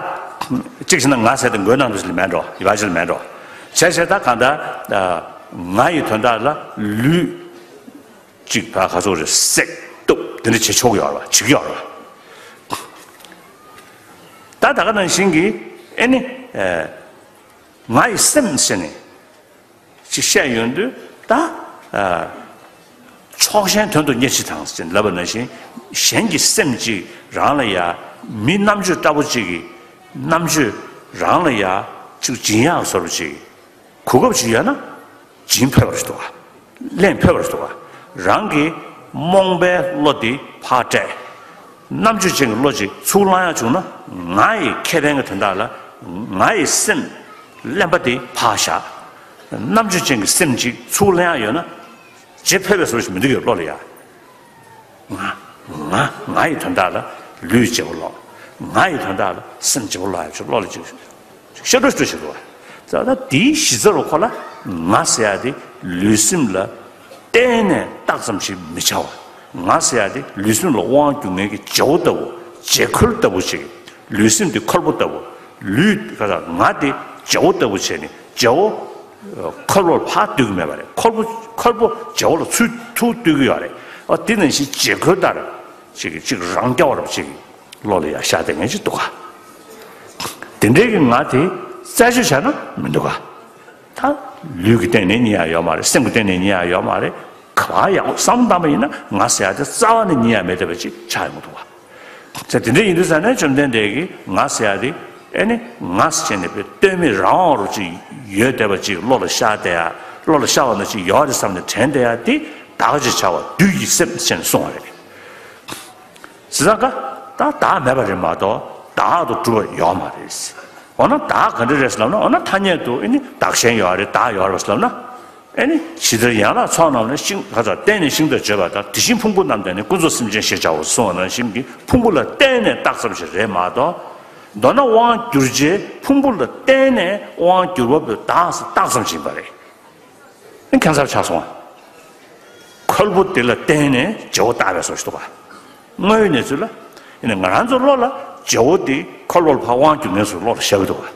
གཅིག་བྱས་ན་ང་ཟེར་དེ་མགོའི་ནང་དུ་ཞིག་མེད་འགྲོ། ཡོད་པ་ཞིག་མེད་འགྲོ། བྱས་བྱས་ད་གང་ལྟར། ང་ཡི་དོན་དག་ལ་ལུས་གཅིག་ཕར་ག་ཚོད་རེད་བསྲེག་གཏུབ་དེ་འདྲ་བྱེད་ཆོག་གི་ཡོད་རེད་པ། བྱེད་ཀྱི་ཡོད་རེད་པ། ད་ད་ག་ནང་བཞིན་གྱི་ཨ་ནི། ང་ཡི་སེམས་ཟེར་ནས་ཅིག་བཤད་ཡོང་དུས་ད། ཨ། ཕྱོགས་ཞེན་དོན་དུ་གཉེར་ཕྱིར་དང་ཟེར་ལབ་པ་ནང་བཞིན། གཞན་གྱི་སེམས་ཅིག་རང་ལ་ཡ་མི་རྣམ་དཔྱོད་ལྟ་བུ་ཅིག་གི་རྣམ་དཔྱོད་རང་ལ་ཡ་ཅིག་སྦྱིན་ཡག་བཟོ་འདྲ་ཅིག་གོ་སྐབས་ཅིག་ཡོད་ན་སྦྱིན་ཕོད་པ་རེད་འདུག་ག། ལེན་ཕོད་པ་རེད་འདུག་ག། རང་གི་རྨོངས་པའི་བློ་དེ་ཕར་བསྐྲད། རྣམ་དཔྱོད་ཅན་གྱི་བློ་ཅིག་ཚུར་བླང་ཡག་བྱུང་ན། ང་ཡི་ཁེ་ཕན་གྱི་དོན་དག་ལ་ང་ཡི་སེམས་གླེན་པ་དེ་ཕར་བཞག། རྣམ་དཔྱོད་ཅན་གྱི་སེམས་ཅིག་ཚུར་ལེན་ཡག་ཡོད་ན། རྗེས་ཕན་པའི་བཟོ་ཞིག་མི་འདུག་གི་བློ་ལ་ཡ། ང་ང་ང་ཡི་དོན་དག་ལ་ལུས་བརྗེ་པོ་ལོག། ང་ཡི་དོན་དག་ལ་སེམས་བརྗེ་པོ་ལོག་ཡག་ཅིག་བློ་ལ་ཅིག་ཤར་འགྲོ་ཤར་འགྲོ་ཞིག་འདུག་ག། ད་ལྟ་དེའི་གཞི་རྩ་རུ་ཁོ་ལ་ང་ཟེར་ཡག་དེ་ལུས་སེམས་ལ་གཏན་ནས་བཏགས་ཙམ་ཞིག་མི་བྱ་བ། ང་ཟེར་ཡག་དེ་ལུས་སེམས་ལ་དབང་སྒྱུར་མཁན་གྱི་བྱེད་པོ་ལྟ་བུ། བྱེད་ཁུལ་ལྟ་བུ་ཅིག། ལུས་སེམས་དེ་ཁོལ་པོ་ལྟ་བུ། ལུས་ག་ས་ང་དེ་བྱེད་པོ་ལྟ་བུ་བྱས་ནས་བྱེད་པོ་ཁོལ་པོར་ཕར་ལྟོས་ཀྱི་མེད་པ་རེད། ཁོལ་པོ་ཁོལ་པོ་བྱེད་པོ་ལ་ཚུར་ཐུག་ལྟོས་ཀྱི་ཡོད་རེད། ཨ། དེ་ནང་བཞིན་བྱེད་ཁུལ་ལྟར་ཅིག་ཅིག་རང་རྐྱ་བ་རུ་ཅིག་བློ་ལ་ཡ་ཤར་བསྡད་མཁན་ཅིག་འདུག་ག། དེ་འདྲའི་གི་ང་དེ་རྩད་གཅོད་བྱས་ན་མི་འདུག་ག། ད་ལུས་ཀྱི་སྟེང་ནས་རྙེད་ཡག་ཡོད་མ་རེད། སེམས་ཀྱི་སྟེང་ནས་རྙེད་ཡག་ཡོད་མ་རེད། ག་པར་ཡག་པོ་བསམ་བློ་བཏང་པ་ཡིན་ན་ང་ཟེར་ཡག་དེ་རྩ་བ་ནས་རྙེད་ཡག་མེད་བསྡད་པ་ཅིག་ཆགས་ཡོང་གི་འདུག་ག། ཟེར། དེ་འདྲ་ཡིན་དུས་ཙ་ནས་བཅོམ་ལྡན་འདས་ཀྱིས་ང་ཟེར་ཡག་དེ་ཨེ་ནི་ང་ཟེར་བྱས་ནས་དཔེ་ལྟོས་མེད་རང་དབང་རུ་ཅིག་ཡོད་བསྡད་པ་ཅིག་བློ་ལ་ཤར་བསྡད་ཡག། བློ་ལ་ཤར་བ་ནང་བཞིན་ཡོད་རེད་བསམ་ནས་དྲན་བསྡད་ཡག་དེ་བདག་ཅེས་བྱ་བ་བདུད་ཀྱི་སེམས་ཟེར་ནས་གསུངས་པ་རེད། ཟེར་ཙང་ཀ་ད་བདག་མེད་པ་རེད་མ་གཏོགས་བདག་ཏུ་གྲུབ་པ་ཡོད་མ་རེད། འོ་ན་བདག་ག་འདྲ་རེད་ཟེར་ལབ་ན། འོ་ན་ཐ་སྙད་དུ་ཨེ་ནི་བདག་གཞན་ཡོད་རེད། བདག་ཡོད་རེད་ཟེར་ལབ་ན། ཨེ་ནི་ཇི་ལྟར་ཡན་ལག་ཚོགས་རྣམས་ལ། ཤིང་ག་ཚ་བརྟེན་ནས་ཤིང་དང་བརྗོད་པ་ལྟར། དེ་བཞིན་ཕུང་པོ་རྣམས་བརྟེན་ནས་ཀུན་རྫོབ་སེམས་ཅན་ཞེས་བྱའོ་གསུངས་པ་ནང་བཞིན་གྱི་ཕུང་པོ་ལ་བརྟེན་ནས་བཏགས་ཙམ་ཞིག་རེད་མ་གཏོགས། མདོར་ན་དབང་བསྒྱུར་བྱའི་ཕུང་པོ་ལ་བརྟེན་ནས་དབང་བསྒྱུར་བ་པོའི་བདག་ཟེར་བཏགས་ཙམ་ཞིག་ཡིན་པ་རེད། ཨེ་ཁྱད་མཚར་ཆགས་སོང་ཨ། ཁོལ་པོ་དེ་ལ་བརྟེན་ནས་བརྗེ་བོ་བཏགས་པའི་བཟོ་ཞིག་འདུག་ག་དངོས་ཡོད་གནས་ཚུལ་ལ། ཡིན་ནའི་ང་རང་ཚོའི་བློ་ལ་བརྗེ་བོ་དེ་ཁོལ་པོ་ལ་ཕར་དབང་བསྒྱུར་མཁན་ཚོའི་བློ་ལ་ཤར་གྱི་འདུག་ག་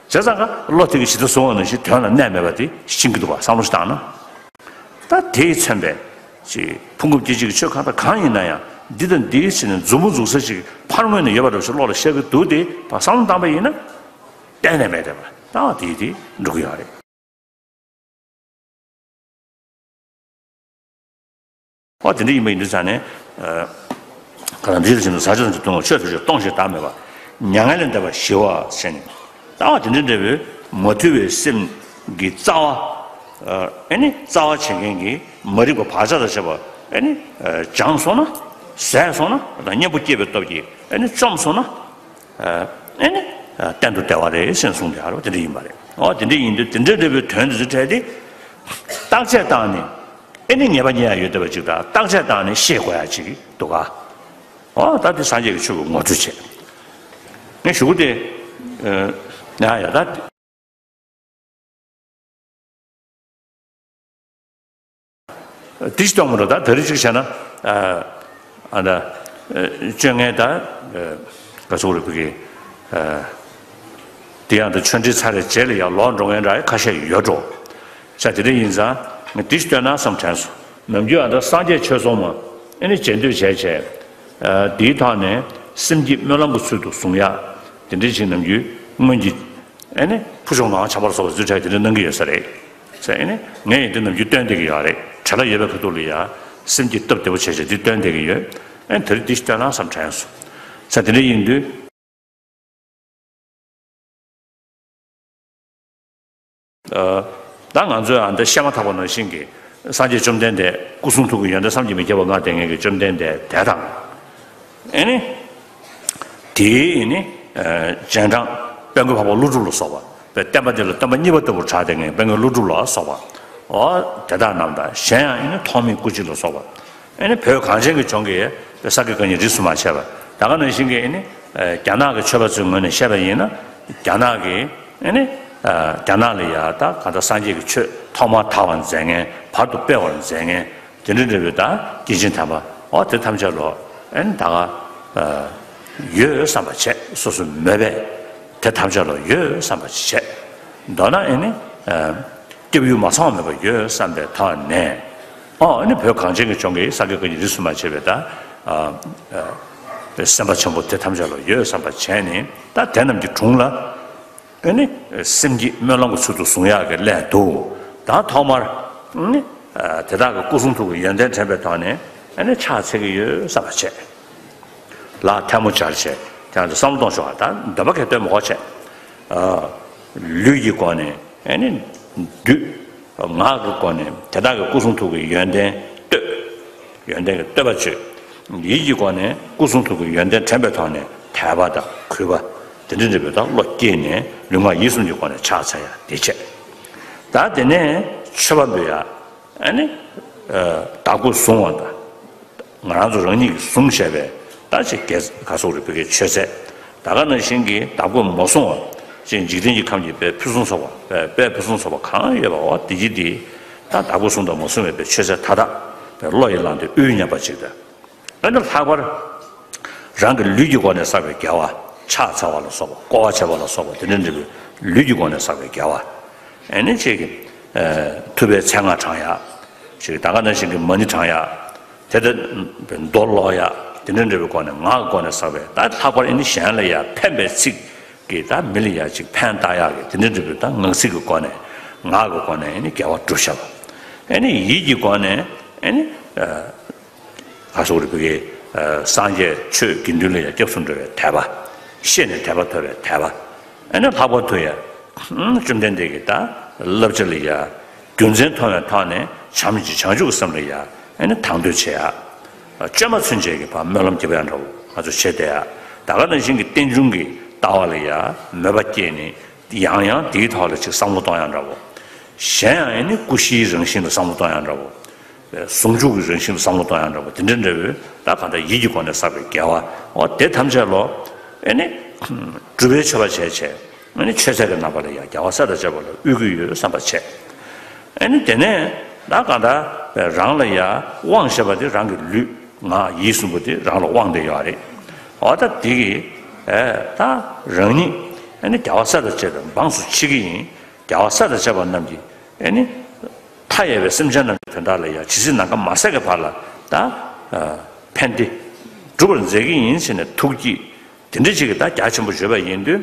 བྱས་ཙང་ཀ་བློ་དེ་གིས་ཇི་ལྟར་བཟུང་བ་ནང་བཞིན་དོན་ལ་གནས་མེད་པ་དེ་ཤེས་ཀྱི་འདུག་ག་བསམ་བློ་ཞིག་བཏང་ན། ད་དེས་མཚོན་པའི་ཅིག་ཕུང་ཁམས་སྐྱེ་མཆེད་ཀྱི་ཆོས་གང་དང་གང་ཡིན་ན་ཡང་འདི་དང་འདིའི་ཕྱིར་ནས་མཛུབ་མོ་འཛུགས་ས་ཅིག་ཕར་མངོན་ནས་ཡོད་པ་འདྲ་ཞིག་བློ་ལ་ཤར་གྱི་འདུག་སྟེ་བསམ་བློ་བཏང་པ་ཡིན་ན། གཏན་ནས་མེད་བསྡད་པ་ད་དེ་དེ་འགྲོ་གི་ཡོད་རེད། ཨོ་དེ་འདྲ་ཡིན་པ་ཡིན་དུས་ཙང་ནས། ཨ་ག་དང་འདི་ལ་བྱིན་ནས་ཟག་བཅས་ཐམས་ཅད་སྟོང་པ་ཆོས་ཐམས་ཅད་སྟོང་ཞིང་བདག་མེད་པ། མྱ་ངན་ལས་འདས་པ་ཞི་བ་ཞེས་ནས། ད་ཨོ་དེ་འདྲ་འདྲ་བོའི་མ་ཐུལ་བའི་སེམས་ཀྱི་རྩ་བ། ཨ་ཨེ་ནི་རྩ་བ་བྱེད་མཁན་གྱི་མ་རིག་པ་བག་ཆགས་དང་བཅས་པ་ཨེ་ནི་ཨ་སྦྱངས་སོང་ན། ཟད་སོང་ན། ད་གཉེན་པོ་སྐྱེས་པའི་སྟོབས་ཀྱིས་ཨེ་ནི་བཅོམ་སོང་ན། ཨ་ཨེ་ནི་ཨ་གཏན་དུ་བདེ་བ་རེད་ཟེར་གསུངས་ཏེ་ཨ་རོ་དེ་འདྲ་ཡིན་པ་རེད། ཨོ་དེ་འདྲ་ཡིན་དུས་དེ་འདྲ་འདྲ་བོའི་དོན་དེ་ཚོ་འཕྲལ་ཏེ། བརྟག་དཔྱད་བཏང་ནས་ཨེ་ནི་ངེས་པ་རྙེད་ཡ་ཡོད་བསྡད་པ་ཅིག་དང་བརྟག་དཔྱད་བཏང་ནས་ཤེས་དགོས་ཡ་ཅིག་འདུག་ག་ཨོ་ད་དེ་སངས་རྒྱས་ཀྱི་ཆོས་ཀྱི་ངོ་སྤྲོད་བྱས། ངས་ཞུ་གི་དེ། ཨ་ཡ་ཡ་ད། དེ་ཅི་གཏོང་མི་འགྲོ་ད་ད་རེས་ཅིག་བྱས་ན། ཨ་ཨ་ད་སྤྱོད་ངན་ད་ག་ཚོད་རེད་བུ་གི། དེ་ཡང་ད་ཆོས་འབྲེལ་ཚར་བའི་རྗེས་ལ་ཡང་ལོག་འགྲོ་མཁན་འདྲ་ཁ་ཤས་ཡོད་འགྲོ། ས་དེ་འདྲ་ཡིན་ཙང་ངས་དེ་ཅི་སྟོན་ན་བསམ་དྲན་སོང་། ནམ་རྒྱུན་ཨ་ད་སངས་རྒྱས་ཆོས་ཚོགས་མ་ཨེ་ནི་མཇལ་འདོད་བྱས་བྱས། དེའི་ཐོག་ནས་སེམས་བསྐྱེད་སྨོན་ལམ་གྱི་ཚུལ་དུ་བཟུང་ཡག་དེ་འདྲ་ཞིག་ནམ་རྒྱུན་སྔོན་གྱི། ཨེ་ནི་ཕུ་ཆུང་ངག་དབང་ཆབ་འབར་སོགས་པ་ཚུལ་ཁྲིམས་དེ་འདྲ་གནང་གི་ཡོད་ས་རེད། ཟེར་ཨེ་ནི་ངས་ཡིན་དུས་ནམ་རྒྱུན་སྟོན་བསྡད་ཀྱི་ཡོད་རེད། བྲེལ་བ་ཡོད་པའི་ཁ་ཐུག་ལ་ཡ། སེམས་ཀྱི་སྟབས་བདེ་པོ་བྱས་བྱས་འདི་སྟོན་བསྡད་ཀྱི་ཡོད། ཨེ་ནི་དེ་རིང་འདི་སྟོན་ན་བསམ་དྲན་སོང་། ཟེར་དེ་འདྲ་ཡིན་དུས། ཨ་ད་ང་ཚོས་ཨ་འདི་བཤད་མ་ཐག་པ་ནང་བཞིན་གྱི་སངས་རྒྱས་བཅོམ་ལྡན་འདས་སྐུ་གསུང་ཐུགས་ཀྱི་ཡོན་ཏན་བསམ་གྱིས་མི་ཁྱབ་པ་མངའ་སྟེ་ངེད་ཀྱི་བཅོམ་ལྡན་འདས་དེ་དང་། ཨེ་ནི། དེའི་ནི། རྗེས་འབྲང་དཔལ་མགོན་འཕགས་པ་ཀླུ་སྒྲུབ་ལ་སོགས་པ་བསྟན་པ་འདི་ལ་སྟོན་པ་གཉིས་པ་ལྟ་བུར་གྲགས་ཏེ་ངེས་དཔལ་མགོན་ཀླུ་སྒྲུབ་ལ་སོགས་པ། འོ་དེ་དག་རྣམས་དང་གཞན་ཡང་ཨེ་ནི་ཐོགས་མེད་སྐུ་མཆེད་ལ་སོགས་པ། ཨེ་ནི་བོད་གངས་ཅན་གྱི་ལྗོངས་ཀྱི་ས་དགེ་བཀའ་རྙིང་རིས་སུ་མ་ཆད་པ་ད་ག་ནང་བཞིན་གྱི་ཨེ་ནི། རྒྱ་ནག་གི་ཆོས་པ་ཚོའི་ངོས་ནས་བཤད་པ་ཡིན་ན། རྒྱ་ནག་གི་ཨེ་ནི། རྒྱ་ནག་ལ་ཡ་ད་གང་ལྟར་སངས་རྒྱས་ཀྱི་ཆོས་ཐོག་མར་དར་བར་མཛད་མཁན་བར་དུ་སྤེལ་བར་མཛད་མཁན། དེ་འདྲ་འདྲ་བའི་ད་སྐྱེས་ཆེན་དམ་པ་འོ་དེ་ཐམས་ཅད་ལོ་ཨེ་ནི་ད་ག་ཡོད་བསམ་པ་བྱས་སོ་སོའི་མོས་པས་དེ་ཐམས་ཅད་ལོ་ཡོད་བསམ་པ་བྱས། མདོར་ན་ཨེ་ནི་སྐྱབས་ཡུལ་མ་ཚང་བ་མེད་པ་ཡོད་བསམ་པའི་ཐོག་ནས་ཨོ་ཨེ་ནི་བོད་གངས་ཅན་གྱི་ལྗོངས་ཀྱི་ས་དགེ་བཀའ་རྙིང་རིས་སུ་མ་ཆད་པའི་ད་སེམས་དཔའ་ཆེན་པོ་དེ་ཐམས་ཅད་ལོ་ཡོད་བསམ་པ་བྱས་ནས་ད་དེ་རྣམས་ཀྱི་དྲུང་ལ། ཨེ་ནི། སེམས་བསྐྱེད་སྨོན་ལམ་གྱི་ཚུལ་དུ་བཟུང་ཡག་གི་སླད་དུ། ད་ཐོག་མར། ཨེ་ནི། དེ་དག་གི་སྐུ་གསུང་ཐུགས་ཀྱི་ཡོན་ཏན་དྲན་པའི་ཐོག་ནས་ཨེ་ནི་ཕྱག་འཚལ་གྱི་ཡོད་བསམ་པ་བྱས། ལག་ཐལ་མོ་སྦྱར་བྱས་ཀྱང་བསམ་བློ་གཏོང་ཆོག་པ་དང་འདོད་པ་གལ་བཏོན་མི་དགོས་བྱས། ལུས་ཀྱི་སྒོ་ནས་ཨེ་ནི། འདུད། ངག་གི་སྒོ་ནས་དེ་དག་གི་སྐུ་གསུང་ཐུགས་ཀྱི་ཡོན་ཏན་བསྟོད། ཡོན་ཏན་གྱི་བསྟོད་པ་བརྗོད། ཡིད་ཀྱི་སྒོ་ནས་སྐུ་གསུང་ཐུགས་ཀྱི་ཡོན་ཏན་དྲན་པའི་ཐོག་ནས་དད་པ་དང་གུས་པ་དེ་འདྲ་འདྲ་བའི་དང་བློ་སྐྱེས་ནས་ལུས་ངག་ཡིད་གསུམ་གྱི་སྒོ་ནས་ཕྱག་འཚལ་ཡ་དེ་བྱས། ད་དེ་ནས་མཆོད་པ་འབུལ་ཡ། ཨ་ནི། བདག་པོས་བཟུང་བ་དང་། ང་རང་ཚོ་རང་ཉིད་ཀྱིས་བཟུང་བྱས་པའི་ད་ཅིག་ག་སོགས་རིགས་པའི་མཆོད་རྫས། ད་ག་ནང་བཞིན་གྱི་བདག་པོས་མ་བཟུང་བ་ཅིག་འཇིག་རྟེན་གྱི་ཁམས་ཀྱི་དཔེ་ཕུན་སུམ་ཚོགས་པ་དཔེ་ཕུན་སུམ་ཚོགས་པ་གང་ཡོད་པ་འོ་དེ་ཅི་དེ། ད་བདག་པོས་བཟུང་དང་མ་བཟུང་བའི་མཆོད་རྫས་མཐའ་དག་བློ་ཡིས་བླངས་ཏེ་དབུས་མཉམ་པ་ཅིག་དང་། ཨ་ནི་ལྷག་པར་རང་གི་ལུས་ཀྱི་སྒོ་ནས་བསགས་པའི་དགེ་བ། ཕྱག་འཚལ་བ་ལ་སོགས་པ་བསྐོར་བ་བྱེད་པ་ལ་སོགས་པ་དེ་འདྲ་འདྲ་བའི་ལུས་ཀྱི་སྒོ་ནས་བསགས་པའི་དགེ་བ། ཨ་ནི་ཅིག་གི་ཐུབ་པའི་མཚན་སྔགས་བགྲང་ཡག་ཅིག་ད་ག་ནང་བཞིན་གྱི་མ་ཎི་བགྲང་ཡག་དེ་ལྟར་མདོ་ཀློག་ཡག་དེ་འདྲ་འདྲ་བའི་སྒོ་ནས་ངག་གི་སྒོ་ནས་བསགས་པའི་ད་ལྷག་པར་ཨ་ནི་གཞན་ལ་ཡང་ཕན་པའི་ཚིག་གིས་ད་མི་ལ་ཡང་ཅིག་ཕན་བཏགས་ཡག་གི་དེ་འདྲ་འདྲ་བའི་ད་ངག་ཚིག་གི་སྒོ་ནས་ངག་གི་སྒོ་ནས་ཨ་ནི་དགེ་བ་བསྒྲུབ་བྱ་བ། ཨ་ནི་ཡིད་ཀྱི་སྒོ་ནས་ཨ་ནི། ཁ་སོགས་རིགས་པའི་སངས་རྒྱས་ཆོས་དགེ་འདུན་ལ་ཡང་སྐྱབས་སུ་འགྲོ་བའི་དད་པ། ཤེས་ནས་དད་པ་ཐོབ་པའི་དད་པ། ཨ་ནི་ལྷག་པར་དུ་ཡང་། བཅོམ་ལྡན་འདས་ཀྱི་ད་བསླབ་བྱ་ལ་ཡང་རྒྱུ་མཚན་མཐོང་བའི་ཐོག་ནས་བྱམས་ཀྱི་བྱང་ཆུབ་ཀྱི་སེམས་ལ་ཡང་ཨ་ནི་དང་དོད་བྱེད་ཡ། བཅོས་མ་ཚུན་ཆད་ཀྱི་བར་སྨོན་ལམ་རྒྱབ་ཡ་འདྲ་བོ་ང་ཚོ་བྱེད་བསྡད་ཡ། ད་ག་ནང་བཞིན་གྱི་རྟེན་འབྱུང་གི་ལྟ་བ་ལ་ཡང་མོས་པ་སྐྱེས་ནས་ཡང་ཡང་དེའི་ཐོག་ལ་ཅིག་བསམ་བློ་གཏོང་ཡ་འདྲ་བོ། གཞན་ཡང་ཨ་ནི་ཀུན་གཞིའི་རང་བཞིན་ལ་བསམ་བློ་གཏོང་ཡ་འདྲ་བོ། ཟུང་འཇུག་གི་རང་བཞིན་ལ་བསམ་བློ་གཏོང་ཡང་འདྲ་བོ་དེ་འདྲ་འདྲ་བོའི་ད་གང་ལྟར་ཡིད་ཀྱི་སྒོ་ནས་བསགས་པའི་དགེ་བ་འོ་དེ་ཐམས་ཅད་ལོ། ཨེ་ནི། སྒྲུབ་པའི་མཆོད་པ་བྱས་བྱས་ཨེ་ནི་མཆོད་རྫས་ཀྱི་རྣམ་པ་ལ་ཡང་རྒྱལ་བ་སྲས་དང་བཅས་པ་ལ་དབུལ་གྱི་ཡོད་བསམ་པ་བྱས། ཨེ་ནི་དེ་ནས་ད་གང་ལྟར་ པས་རང་ལ་ཡ་དབང་བྱེད་པ་དེ་རང་གི་ལུས་ངག་ཡིད་གསུམ་པོ་དེ་རང་ལ་དབང་བསྡད་ཡོད་རེད། འོ་ད་དེ་གི་ཨེ་ད་རང་ཉིད་ཨ་ནི་རྒྱལ་བ་སྲས་དང་བཅས་པའི་འབངས་སུ་མཆི་གི་ཡིན། རྒྱལ་བ་སྲས་དང་བཅས་པ་རྣམས་ཀྱིས་ཨ་ནི་མཐའ་ཡས་པའི་སེམས་ཅན་རྣམས་ཀྱི་དོན་དག་ལ་ཡང་ཇི་སྲིད་ནམ་མཁའ་མ་ཟད་ཀྱི་བར་ལ་ད་ཕན་བདེ་སྒྲུབ་པར་མཛད་ཀྱི་ཡིན་ཟེར་ནས་ཐུགས་བསྐྱེད་དེ་འདྲ་ཅིག་གི་ད་རྒྱ་ཆེན་པོ་བརྗོད་པ་ཡིན་དུས།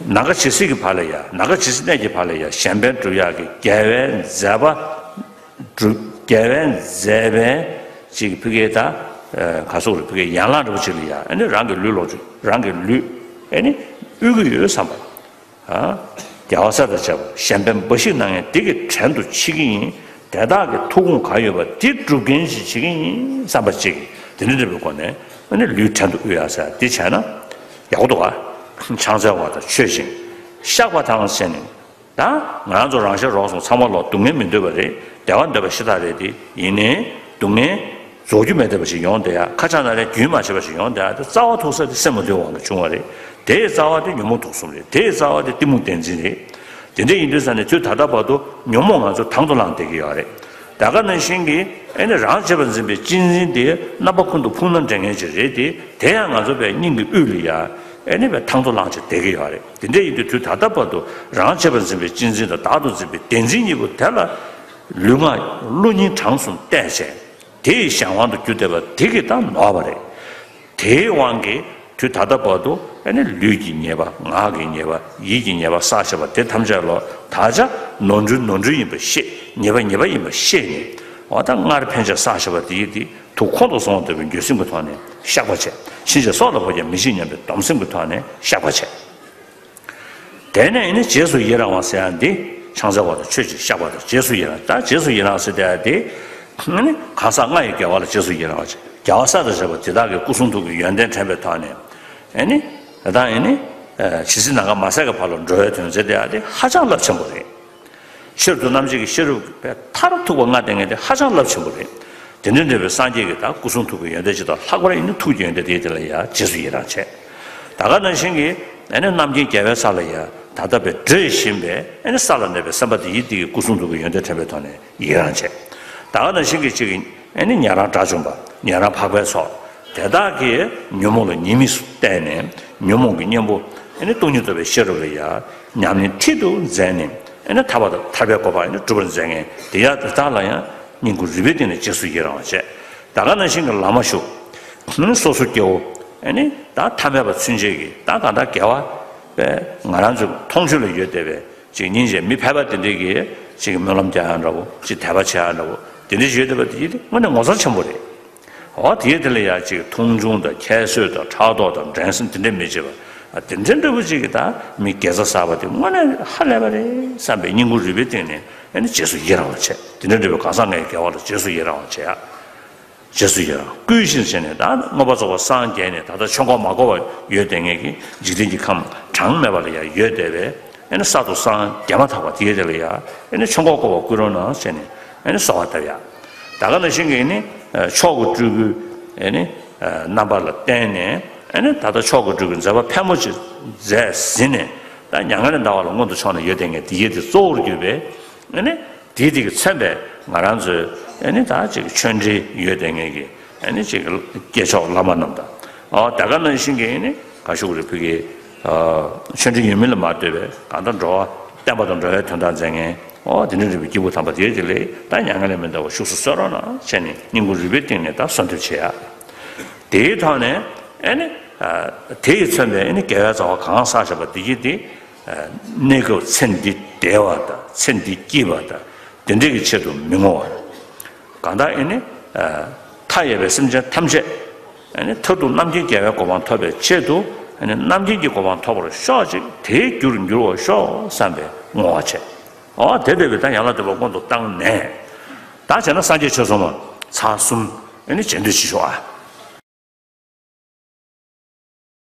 ནམ་མཁའ་ཇི་སྲིད་ཀྱི་བར་ལ་ཡང་ནམ་མཁའ་ཇི་སྲིད་གནས་ཀྱི་བར་ལ་ཡང་གཞན་ཕན་སྒྲུབ་ཡག་གི་རྒྱལ་བའི་མཛད་པ། སྒྲུབ་རྒྱལ་བའི་མཛད་པའི་ཅིག་ཕ་གི་ད་ག་སོགས་རེད། ཕ་གི་ཡན་ལག་འདྲ་པོ་ཅིག་ལ་ཡང་ཨ་ནི་རང་གི་ལུས་ལོངས་སྤྱོད་རང་གི་ལུས་ཨ་ནི་དབུལ་གྱི་ཡོད་བསམ་པ། རྒྱལ་བ་སྲས་དང་བཅས་པ་གཞན་ཕན་འབའ་ཞིག་གནང་མཁན་དེ་གི་བྲན་དུ་མཆི་གི་ཡིན། དེ་དག་གི་ཐུགས་དགོངས་ག་ཡོད་པ་དེ་སྒྲུབ་མཁན་ཞིག་བྱེད་ཀྱི་ཡིན་བསམ་པ་ཅིག་དེ་འདྲ་འདྲ་པོའི་སྒོ་ནས་ཨ་ནི་ལུས་བྲན་དུ་དབུལ་ཡག་ཟེར་དེ་བྱས་ན་ཡག་པོ་འདུག་ག་ཕྱག་འཚལ་བ་དང་མཆོད་ཅིང་བཤགས་པ་དང་བྱས་ནས། ད་ང་རང་ཚོ་རང་ཤ་རོགས་སོང་ཚང་མ་ལོ་སྡུག་བསྔལ་མི་འདོད་པ་རེད། བདེ་བ་འདོད་པ་ཤ་སྟག་རེད་དེ། ཡིན་ནའི་སྡུག་བསྔལ་རྫོགས་རྒྱུ་མེད་བསྡད་པ་ཞིག་ཡོང་བསྡད་ཡ། ཁ་ཆག་ན་རེ་རྒྱུན་མ་ཆད་པ་ཞིག་ཡོང་བསྡད་ཡ། དེ་རྩ་བ་ཐུག་ས་དེ་སེམས་མ་དུལ་དབང་གིས་བྱུང་བ་རེད། དེའི་རྩ་བ་དེ་ཉོན་མོངས་དུག་གསུམ་རེད། དེའི་རྩ་བ་དེ་གཏི་མུག་བདེན་འཛིན་རེད། དེ་འདྲ་ཡིན་དུས་ས་ནས་དུས་ད་ལྟ་བར་དུ་ཉོན་མོངས་ང་ཚོ་དང་དུ་བླངས་བསྡད་ཀྱི་ཡོད་རེད། ད་ག་ནང་བཞིན་གྱི་ཨེ་ནི་རང་བྱས་པར་འཛིན་པའི་གཅེས་འཛིན་དེ་རྣམ་པ་ཀུན་ཏུ་ཕུང་ན་འདྲེན་མཁན་ཅིག་རེད་དེ། དེ་ཡང་ང་ཚོ་བས་སྙིང་གི་དབུས་ལ་ཡ་ཨེ་ནི་བས་དང་དུ་བླངས་བྱས་བསྡད་ཀྱི་ཡོད་རེད། དེ་འདྲ་ཡིན་དུས་དུས་ད་ལྟ་བར་དུ་རང་བྱས་པར་འཛིན་པའི་གཅེས་འཛིན་དང་བདག་ཏུ་འཛིན་པའི་བདེན་འཛིན་གཉིས་པོ་དེ་ལ་ལུས་ངག་བློ་གཉིས་གྲངས་སུ་བལྟས་བྱས། དེ་ཡི་གཞན་དབང་དུ་གྱུར་བསྡད་པ་དེ་གིས་ད་ནོར་བ་རེད། དེའི་དབང་གིས་དུས་ད་ལྟ་བར་དུ་ཨ་ནི་ལུས་ཀྱི་ཉེས་པ། ངག་གི་ཉེས་པ། ཡིད་ཀྱི་ཉེས་པ་བསགས་བཞག་པ་དེ་ཐམས་ཅད་ལོ་ད་ཆ་ནོར་འཁྲུལ་ནོར་འཁྲུལ་ཡིན་པ་ཤེས། ཉེས་པ་ཉེས་པ་ཡིན་པ་ཤེས་ནས། འོ་ད་སྔར་ཕན་ཆད་བསགས་བཞག་པ་དེ་ཡི་དེ་དུས་ཁོང་དུ་སོང་བ་ལྟ་བུའི་འགྱོད་སེམས་ཀྱི་ཐོག་ནས་བཤགས་པ་བྱས། ཕྱིན་ཆད་སྲོག་ལ་ཕོག་ཀྱང་མི་བྱེད་སྙམ་པའི་སྡོམ་སེམས་ཀྱི་ཐོག་ནས་བཤགས་པ་བྱས། དེ་ནས་ནི་རྗེས་སུ་ཡི་རང་བ་ཟེར་ཡ་འདི་ཕྱག་འཚལ་བ་དང་མཆོད་ཅིང་བཤགས་པ་དང་རྗེས་སུ་ཡི་རང་། ད་རྗེས་སུ་ཡི་རང་ཟེར་དེ་ཡ་དེ་ནི་གང་ཟག་ལྔ་ཡི་དགེ་བ་ལ་རྗེས་སུ་ཡི་རང་བ། རྒྱལ་བ་སྲས་དང་བཅས་པ་དེ་དག་གི་སྐུ་གསུང་ཐུགས་ཀྱི་ཡོན་ཏན་དྲན་པའི་ཐོག་ནས་ཨེ་ནི་ད་ལྟ་ཨེ་ནི་ཇི་སྲིད་ནམ་མཁའ་མ་ཟད་ཀྱི་བར་ལ་འགྲོ་བའི་དོན་མཛད་དེ་ཡ་དེ་ཧ་ཅང་རླབས་ཆེན་པོ་རེད། ཆོས་རྡོ་རྣམ་འབྱེད་ཀྱི་ཤེས་རབ་པས་མཐར་ཐུག་པ་ལྔ་ལྡན་མཁན་དེ་ཧ་ཅང་རླབས་ཆེན་པོ་རེད། དེ་འདྲ་འདྲ་བའི་སངས་རྒྱས་ཀྱི་ད་སྐུ་གསུང་ཐུགས་ཀྱི་ཡོན་ཏན་ཇི་ལྟར་ལྷག་པར་ཡིན་ན་ཐུགས་ཀྱི་ཡོན་ཏན་དེ་དེ་ལ་ཡང་རྗེས་སུ་ཡི་རང་བྱས། ད་ག་ནང་བཞིན་གྱི་ཨ་ནི་རྣམ་མཁྱེན་རྒྱལ་བའི་ས་ལ་ཡང་ད་ལྟ་བས་བགྲོད་བཞིན་པའི་ཨ་ནི་ས་ལ་གནས་པའི་སེམས་དཔའ་དེ་ཡི་དེ་གི་སྐུ་གསུང་ཐུགས་ཀྱི་ཡོན་ཏན་དྲན་པའི་ཐོག་ནས་ཡི་རང་བྱས། ད་ག་ནང་བཞིན་གྱི་གཅིག་གི་ཨ་ནི་ཉན་རང་དགྲ་བཅོམ་པ། ཉན་རང་འཕགས་པའི་ཚོགས། དེ་དག་གིས་ཉོན་མོངས་ལ་ཉེས་དམིགས་སུ་བལྟས་ནས་ཉོན་མོངས་ཀྱི་གཉེན་པོ་ཨ་ནི་སྟོང་ཉིད་རྟོགས་པའི་ཤེས་རབ་ལ་ཡང་ཉམས་ལེན་མཐིལ་དུ་མཛད་ནས་ཨ་ནི་ཐར་པ་དང་ཐར་པའི་གོ་འཕང་ཨ་ནི་སྒྲུབ་པར་མཛད་མཁན་དེ་ཡང་དེ་དག་ལ་ཡང་སྙིང་ཁུང་རུས་པའི་གཏིང་ནས་རྗེས་སུ་ཡི་རང་བ་བྱས། ད་ག་ནང་བཞིན་གྱི་ལམ་མ་ཞུགས་ཨ་ནི་སོ་སོ་སྐྱེ་བོ་ཨ་ནི་ད་ཐ་མལ་པ་ཚུན་ཆད་ཀྱི་ད་གང་ལྟར་དགེ་བ་པས་ང་རང་ཚོའི་མཐོང་ཆོས་ལ་ཡོད་བསྡད་པའི་ཅིག་སྙིང་རྗེ་མི་ཕལ་པ་དེ་འདྲས་ཀྱིས་ཅིག་སྨོན་ལམ་རྒྱག་ཡག་འདྲ་བོ། ཅིག་དད་པ་བྱེད་ཡག་འདྲ་བོ་དེ་འདྲས་ཡོད་བསྡད་པ་དེ་དངོས་གནས་ངོ་མཚར་ཆེན་པོ་རེད། འོ་དེའི་དེ་ལ་ཡང་ཅིག་མཐོང་ཆུང་དང་ཁྱད་གསོད་དང་ཕྲག་དོག་དང་འགྲན་སེམས་དེ་འདྲས་མི་བྱེད་པ། ཨ་དེ་འདྲས་འདྲ་བོ་ཅིག་གིས་ད་མི་དགེ་རྩ་བསགས་པ་དེ་དངོས་གནས་ཧ་ལས་པ་རེད་བསམ་པའི་སྙིང་ཁུང་རུས་པའི་གཏིང་ནས་ཨ་ནི་རྗེས་སུ་ཡི་རང་བ་བྱས། དེ་འདྲས་འདྲ་བོའི་གང་ཟག་ལྔ་ཡི་དགེ་བ་ལ་རྗེས་སུ་ཡི་རང་བ་བྱེད་ཡག་རྗེས་སུ་ཡི་རང་བསྐུལ་ཞིང་བྱས་ནས་ད་མངོན་པར་རྫོགས་པར་སངས་རྒྱས་ནས་ད་ལྟ་ཆོས་འཁོར་མ་བསྐོར་བར་ཡོད་བསྡད་མཁན་གྱི་འཇིག་རྟེན་གྱི་ཁམས་གྲངས་མེད་པ་ལ་ཡང་ཡོད་བསྡད་པའི་ཨ་ནི་གསར་དུ་སངས་རྒྱས་མ་ཐག་པ་དེའི་དེ་ལ་ཡང་ཨ་ནི་ཆོས་འཁོར་བསྐོར་བར་བསྐུལ་རོགས་གནང་བྱས་ནས་ཨ་ནི་གསོལ་བ་བཏབ་ཡག་ད་ག་ནང་བཞིན་གྱི་ཨ་ནི་མཆོག་གི་སྤྲུལ་སྐུའི་ཨ་ནི་རྣམ་པ་ལ་བརྟེན་ནས་ཨ་ནི་ད་ལྟ་མཆོག་གི་སྤྲུལ་སྐུའི་མཛད་པ་ཕལ་མོ་ཆེ་མཛད་ཟིན་ནས་ད་མྱ་ངན་ལས་འདའ་བ་ལ་མངོན་དུ་ཕྱོགས་ནས་ཡོད་བསྡད་མཁན་དེའི་དེ་གཙོ་བོར་གྱུར་པའི་ཨ་ནི། དེའི་དེ་གིས་མཚོན་པའི་ང་རང་ཚོའི་ཨ་ནི་ད་ཅིག་ཆོས་འབྲེལ་ཡོད་བསྡད་མཁན་གྱི་ཨ་ནི་ཅིག་སྐྱེས་མཆོག་བླ་མ་རྣམས་དང་། ཨོ་ད་ག་ནང་བཞིན་གྱི་ཨ་ནི་ག་ཞུ་དགོས་རེད། ཕ་གི་ཨ་ཆོས་འབྲེལ་ཡོད་མིན་ལ་མ་ལྟོས་པའི་གང་ལྟར་འགྲོ་བ་བསྟན་པ་དང་འགྲོ་བའི་དོན་དག་མཛད་མཁན་ཨོ་དེ་འདྲ་རེད་པའི་སྐྱེས་བུ་དམ་པ་དེའི་དེ་ལས་ད་མྱ་ངན་ལས་མི་འདའ་བར་བཞུགས་སུ་གསོལ་རོགས་གནང་བྱས་ནས་སྙིང་ཁུང་རུས་པའི་གཏིང་ནས་ད་གསོལ་འདེབས་བྱེད་ཡ། དེའི་ཐོག་ནས་ཨ་ནི་ཨ་དེ་ཡིས་མཚོན་པའི་ཨ་ནི་དགེ་བའི་རྩ་བ་གང་བསགས་བཞག་པ་དེ་གྱིས་དེ་ཨ་གནས་སྐབས་ཚེ་འདི་བདེ་བ་དང་ཚེ་འདི་སྐྱིད་པ་དང་དེ་འདྲ་གི་ཆེད་དུ་མི་བསྔོ་བར། གང་ལྟར་ཨ་ནི་ཨ་མཐའ་ཡས་པའི་སེམས་ཅན་ཐམས་ཅད་ཨ་ནི་མཐར་ཐུག་རྣམ་མཁྱེན་རྒྱལ་བའི་གོ་འཕང་ཐོབ་པའི་ཆེད་དུ་ཨ་ནི་རྣམ་མཁྱེན་གྱི་གོ་འཕང་ཐོབ་པར་ཤོག་ཅིག་དེའི་རྒྱུར་འགྱུར་བར་ཤོག་བསམ་པའི་བསྔོ་བ་བྱས། འོ་དེ་འདྲ་བའི་ད་ཡན་ལག་བདུན་པ་མངོན་དུ་བཏང་ནས་ད་བྱས་ན་སངས་རྒྱས་ཆོས་གསུམ་ལ་ཚར་གསུམ་ཨ་ནི་རྗེས་ཟློས་བྱེད་ཤོག་ཨ།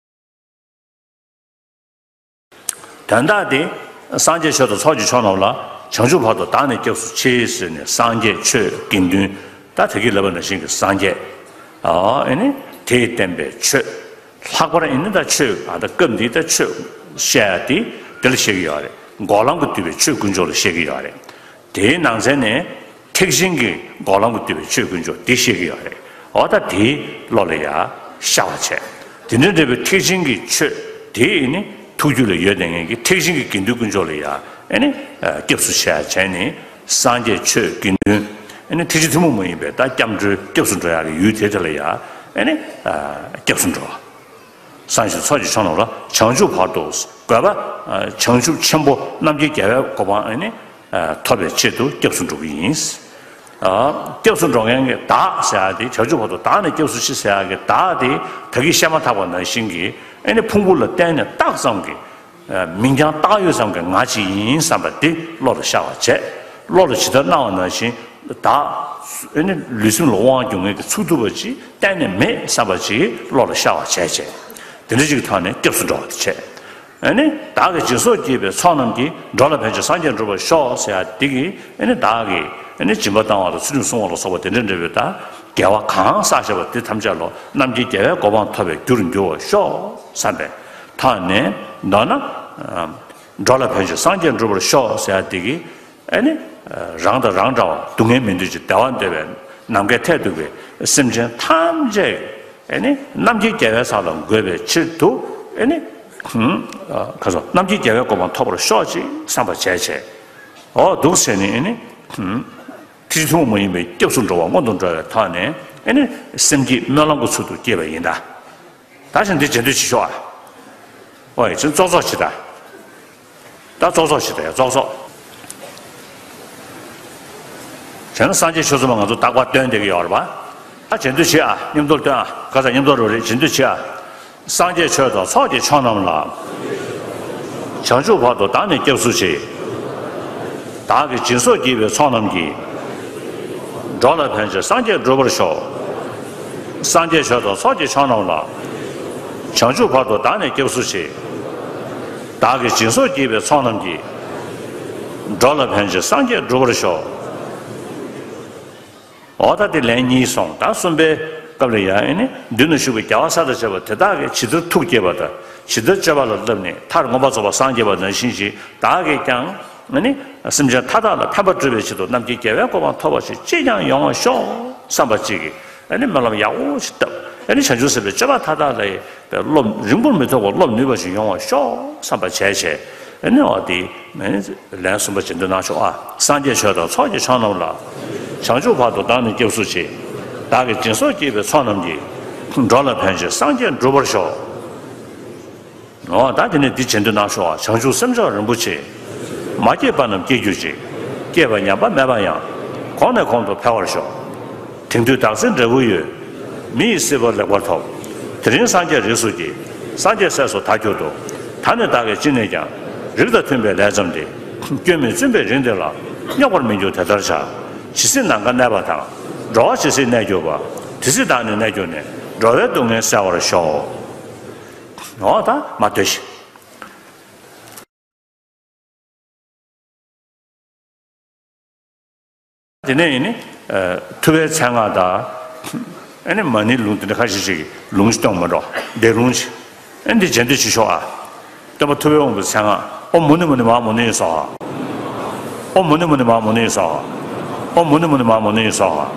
དོན་དག་དེ་སངས་རྒྱས་ཆོས་དང་ཚོགས་ཀྱི་མཆོག་རྣམས་ལ་བྱང་ཆུབ་བར་དུ་བདག་ནི་སྐྱབས་སུ་མཆི་ཟེར་ནས་སངས་རྒྱས་ཆོས་དགེ་འདུན་ད་དེ་གི་ལབ་པ་ནང་བཞིན་གྱི་སངས་རྒྱས་ཨ་ནི་དེས་བསྟན་པའི་ཆོས་ལྷག་པར་ཨ་ནི་ད་ཆོས་ཨ་ད་སྐབས་འདིའི་ད་ཆོས་བཤད་ཡ་དེ་དེ་ལ་བཤད་ཀྱི་ཡོད་རེད། འགོག་ལམ་གྱིས་བསྡུས་པའི་ཆོས་དཀོན་མཆོག་ལ་བཤད་ཀྱི་ཡོད་རེད། དེའི་ནང་ཚན་ནས་ ཐེག་ཆེན་གྱི་འགོག་ལམ་གྱིས་བསྡུས་པའི་ཆོས་དཀོན་མཆོག་འདི་བཤད་ཀྱི་ཡོད་རེད། འོ་ད་དེ་བློ་ལ་ཡ་ཤར་བ་བྱས། དེ་འདྲ་འདྲ་བའི་ཐེག་ཆེན་གྱི་ཆོས་དེ་ནི་ཐུགས་རྒྱུད་ལ་ཡོད་བསྡད་མཁན་གྱི་ཐེག་ཆེན་གྱི་དགེ་འདུན་དཀོན་མཆོག་ལ་ཡ་ཨེ་ནི་སྐྱབས་སུ་མཆི་བྱས་ནི་སངས་རྒྱས་ཆོས་དགེ་འདུན་ཨེ་ནི་ཐེག་ཆེན་ཐུན་མོང་མ་ཡིན་པའི་ད་སྐྱབས་འགྲོའི་སྐྱབས་སུ་འགྲོ་ཡག་གི་ཡུལ་དེ་དེ་ལ་ཡ་ཨེ་ནི་སྐྱབས་སུ་འགྲོ་བ། སངས་རྒྱས་ཚོགས་ཀྱི་མཆོག་རྣམས་ལ། བྱང་ཆུབ་བར་དུ་དགོས་པ། བྱང་ཆུབ་ཆེན་པོ་རྣམ་མཁྱེན་རྒྱལ་བའི་གོ་འཕང་ཨེ་ནི་ཐོབ་པའི་ཆེད་དུ་སྐྱབས་སུ་འགྲོ་གི་ཡིན། སྐྱབས་སུ་འགྲོ་མཁན་གྱི་བདག་ཟེར་ཡག་དེ། བྱང་ཆུབ་བར་དུ་བདག་ནི་སྐྱབས་སུ་མཆི་ཟེར་ཡག་གི་བདག་དེ་ད་གིན་བཤད་མ་ཐག་པ་ནང་བཞིན་གྱི་ཨེ་ནི་ཕུང་པོ་ལ་བརྟེན་ནས་བཏགས་ཙམ་གྱི་མིང་རྐྱང་བཏགས་ཡོད་ཙམ་གྱི་ང་ཅིག་ཡིན་བསམ་པ་དེ་བློ་ལ་ཤར་བ་བྱས། བློ་ལ་ཇི་ལྟར་སྣང་བ་ནང་བཞིན་བདག་ཨེ་ནི་ལུས་སེམས་ལ་དབང་བསྒྱུར་མཁན་གྱི་ཚུགས་ཐུབ་པ་ཅིག་གཏན་ནས་མེད་བསམ་པ་ཅིག་བློ་ལ་ཤར་བ་བྱས་བྱས། དེ་འདྲ་ཅིག་གི་ཐོག་ནས་སྐྱབས་སུ་འགྲོ་བ་དེ་བྱས། ཨེ་ནི་བདག་གིས་སྦྱིན་སོགས་བགྱིས་པའི་ཚོགས་རྣམས་ཀྱིས། འགྲོ་ལ་ཕན་ཕྱིར་སངས་རྒྱས་འགྲུབ་པར་ཤོག་ཟེར་ཡག་འདི་གིས་ཨེ་ནི་བདག་གིས་ཨེ་ནི་སྦྱིན་པ་བཏང་བ་དང་ཚུལ་ཁྲིམས་བསྲུང་བ་ལ་སོགས་པ་དེ་འདྲ་འདྲ་བའི་ད་དགེ་བ་གང་བསགས་བཞག་པ་དེ་ཐམས་ཅད་ལ་རྣམ་མཁྱེན་རྒྱལ་བའི་གོ་འཕང་ཐོབ་པའི་རྒྱུར་འགྱུར་བར་ཤོག་བསམ་པའི་ཐོག་ནས། མདོར་ན། འགྲོ་ལ་ཕན་ཕྱིར་སངས་རྒྱས་འགྲུབ་པར་ཤོག་ཟེར་ཡག་འདི་གིས། ཨེ་ནི། རང་དང་རང་འདྲ་བ་སྡུག་བསྔལ་མི་འདོད་ཅིང་བདེ་བ་འདོད་པའི་ནམ་མཁའི་མཐས་གཏུགས་པའི་སེམས་ཅན་ཐམས་ཅད་ཨེ་ནི་རྣམ་མཁྱེན་རྒྱལ་བའི་ས་ལ་འགོད་པའི་ཕྱིར་དུ་ཨེ་ནི། ཁ་སོ་རྣམ་མཁྱེན་རྒྱལ་བའི་གོ་འཕང་ཐོབ་པར་ཤོག་ཅིག་བསམ་པ་བྱས་བྱས། འོ་འདུག་བྱས་ནས་ཨེ་ནི། ཐེག་ཆེན་ཐུན་མོང་མ་ཡིན་པའི་སྐྱབས་སུ་འགྲོ་བ་སྔོན་དུ་འགྲོ་བའི་ཐོག་ནས་ཨེ་ནི་སེམས་བསྐྱེད་སྨོན་ལམ་གྱི་ཚུལ་དུ་བསྐྱེད་པ་ཡིན་ད། ད་བཞིན་འདི་རྗེས་ཟློས་བྱེད་ཤོག་ཨ། ཨོ་ཡ་ཅིག་ཙོག་ཙོག་བྱེད་ད། ད་ཙོག་ཙོག་བྱེད་ད་ཡ་ཙོག་ཙོག་བྱས་ན་སངས་རྒྱས་ཆོས་ཚོགས་མ་ང་ཚོ་རྟག་པར་སྟོན་བསྡད་ཀྱི་ཡོད་རེད་པ། ད་རྗེས་ཟློས་བྱེད་ཨ། མཉམ་དུ་སྟོན་ཨ། ཁ་ཚ་མཉམ་དུ་རོ་རེད། རྗེས་ཟློས་བྱེད་ཨ། སངས་རྒྱས་ཆོས་དང་ཚོགས་ཀྱི་མཆོག་རྣམས་ལ། བྱང་ཆུབ་བར་དུ་བདག་ནི་སྐྱབས་སུ་མཆི། བདག་གིས་སྦྱིན་སོགས་བགྱིས་པའི་ཚོགས་རྣམས་ཀྱིས། འགྲོ་ལ་ཕན་ཕྱིར་སངས་རྒྱས་འགྲུབ་པར་ཤོག་སངས་རྒྱས་ཆོས་དང་ཚོགས་ཀྱི་མཆོག་རྣམས་ལ། བྱང་ཆུབ་བར་དུ་བདག་ནི་སྐྱབས་སུ་མཆི། བདག་གིས་སྦྱིན་སོགས་བགྱིས་པའི་ཚོགས་རྣམས་ཀྱིས། འགྲོ་ལ་ཕན་ཕྱིར་སངས་རྒྱས་འགྲུབ་པར་ཤོག་འོ་ད་དེ་ལན་གཉིས་སོང་། ད་གསུམ་པའི་སྐབས་ལ་ཡང་ཨེ་ནི་མདུན་ན་བཞུགས་པའི་རྒྱལ་བ་ས་དང་བཅས་པ་དེ་དག་གིས་ཇི་ལྟར་ཐུགས་བསྐྱེད་པ་དང་ཇི་ལྟར་སྤྱོད་པ་ལ་བསླབས་ནས་མཐར་མངོན་པར་རྫོགས་པར་སངས་རྒྱས་པ་ནང་བཞིན་ཞིག་བདག་གིས་ཀྱང་ཨེ་ནི་སེམས་ཅན་མཐའ་དག་ལ་ཕན་པ་སྒྲུབ་པའི་ཆེད་དུ་རྣམ་མཁྱེན་རྒྱལ་བའི་གོ་འཕང་ཐོབ་པ་ཞིག་ཅིས་ཀྱང་ཡོང་བར་ཤོག་བསམ་པ་ཅིག་གིས་ཨེ་ནི་སྨོན་ལམ་ཡག་པོ་ཞིག་བཏབ། ཨེ་ནི་བྱང་ཆུབ་སེམས་དཔའི་སྤྱོད་པ་མཐའ་དག་ལ་ཡི་བའི་སློབ་རིང་པོར་མི་ཐོགས་པར་སློབ་ནུས་པ་ཞིག་ཡོང་བར་ཤོག་བསམ་པ་བྱས་བྱས། ཨེ་ནི་འོ་དེ་ཨེ་ནི་ལན་གསུམ་པ་རྗེས་ཟློས་གནང་ཤོག་ཨ། སངས་རྒྱས་ཆོས་དང་ཚོགས་ཀྱི་མཆོག་རྣམས་ལ། བྱང་ཆུབ་བར་དུ་བདག་ནི་སྐྱབས་སུ་མཆི། བདག་གིས་སྦྱིན་སོགས་བགྱིས་པའི་ཚོགས་རྣམས་ཀྱིས། འགྲོ་ལ་ཕན་ཕྱིར་སངས་རྒྱས་འགྲུབ་པར་ཤོག་འོ་ད་དེ་ནས་འདི་རྗེས་ཟློས་གནང་ཤོག་ཨ། བྱང་ཆུབ་སེམས་མཆོག་རིན་པོ་ཆེ། མ་སྐྱེས་པ་རྣམས་སྐྱེ་གྱུར་ཅིག་སྐྱེས་པ་ཉམས་པ་མེད་པ་ཡང་། གོང་ནས་གོང་དུ་འཕེལ་བར་ཤོག་དེང་དུས་བདག་འཛིན་འབྲས་བུ་ཡོད། མི་ཡི་སྲིད་པ་ལེགས་པར་ཐོབ། དེ་རིང་སངས་རྒྱས་རིགས་སུ་སྐྱེས། སངས་རྒྱས་སྲས་སུ་ད་གྱུར་ཏོ། ད་ནི་བདག་གིས་ཅི་ནས་ཀྱང་། རིགས་དང་མཐུན་པའི་ལས་བརྩམས་ཏེ། སྐྱོན་མེད་བཙུན་པའི་རིགས་འདི་ལ། རྙོག་པར་མི་འགྱུར་དེ་ལྟར་བྱ། ཇི་སྲིད་ནམ་མཁའ་གནས་པ་དང་། འགྲོ་བ་ཇི་སྲིད་གནས་གྱུར་པ། དེ་སྲིད་བདག་ནི་གནས་གྱུར་ནས། འགྲོ་བའི་སྡུག་བསྔལ་བསལ་བར་ཤོག་འོ་ད་མ་ལྟོས་ཤིག་དེ་ནས་ཡིན་ནི། ཐུབ་པའི་མཚན་སྔགས་དང་། ཨེ་ནི་མ་ཎིའི་ལུང་དེ་འདྲ་ཁ་ཤས་ཤིག་གི་ལུང་ཞིག་སྟོན་མ་འགྲོ། འདས་ལུང་ཞིག་ཨེ་འདི་རྗེས་ཟློས་བྱེད་ཤོག་ཨ། སྟོན་པ་ཐུབ་པས་དབང་བའི་མཚན་སྔགས། ཨོཾ་མུ་ནི་མུ་ནི་མ་ཧཱ་མུ་ནི་ཡེ་སྭཱ་ཧཱ། ཨོཾ་མུ་ནི་མུ་ནི་མ་ཧཱ་མུ་ནི་ཡེ་སྭཱ་ཧཱ། ཨོཾ་མུ་ནི་མུ་ནི་མ་ཧཱ་མུ་ནི་ཡེ་སྭཱ་ཧཱ།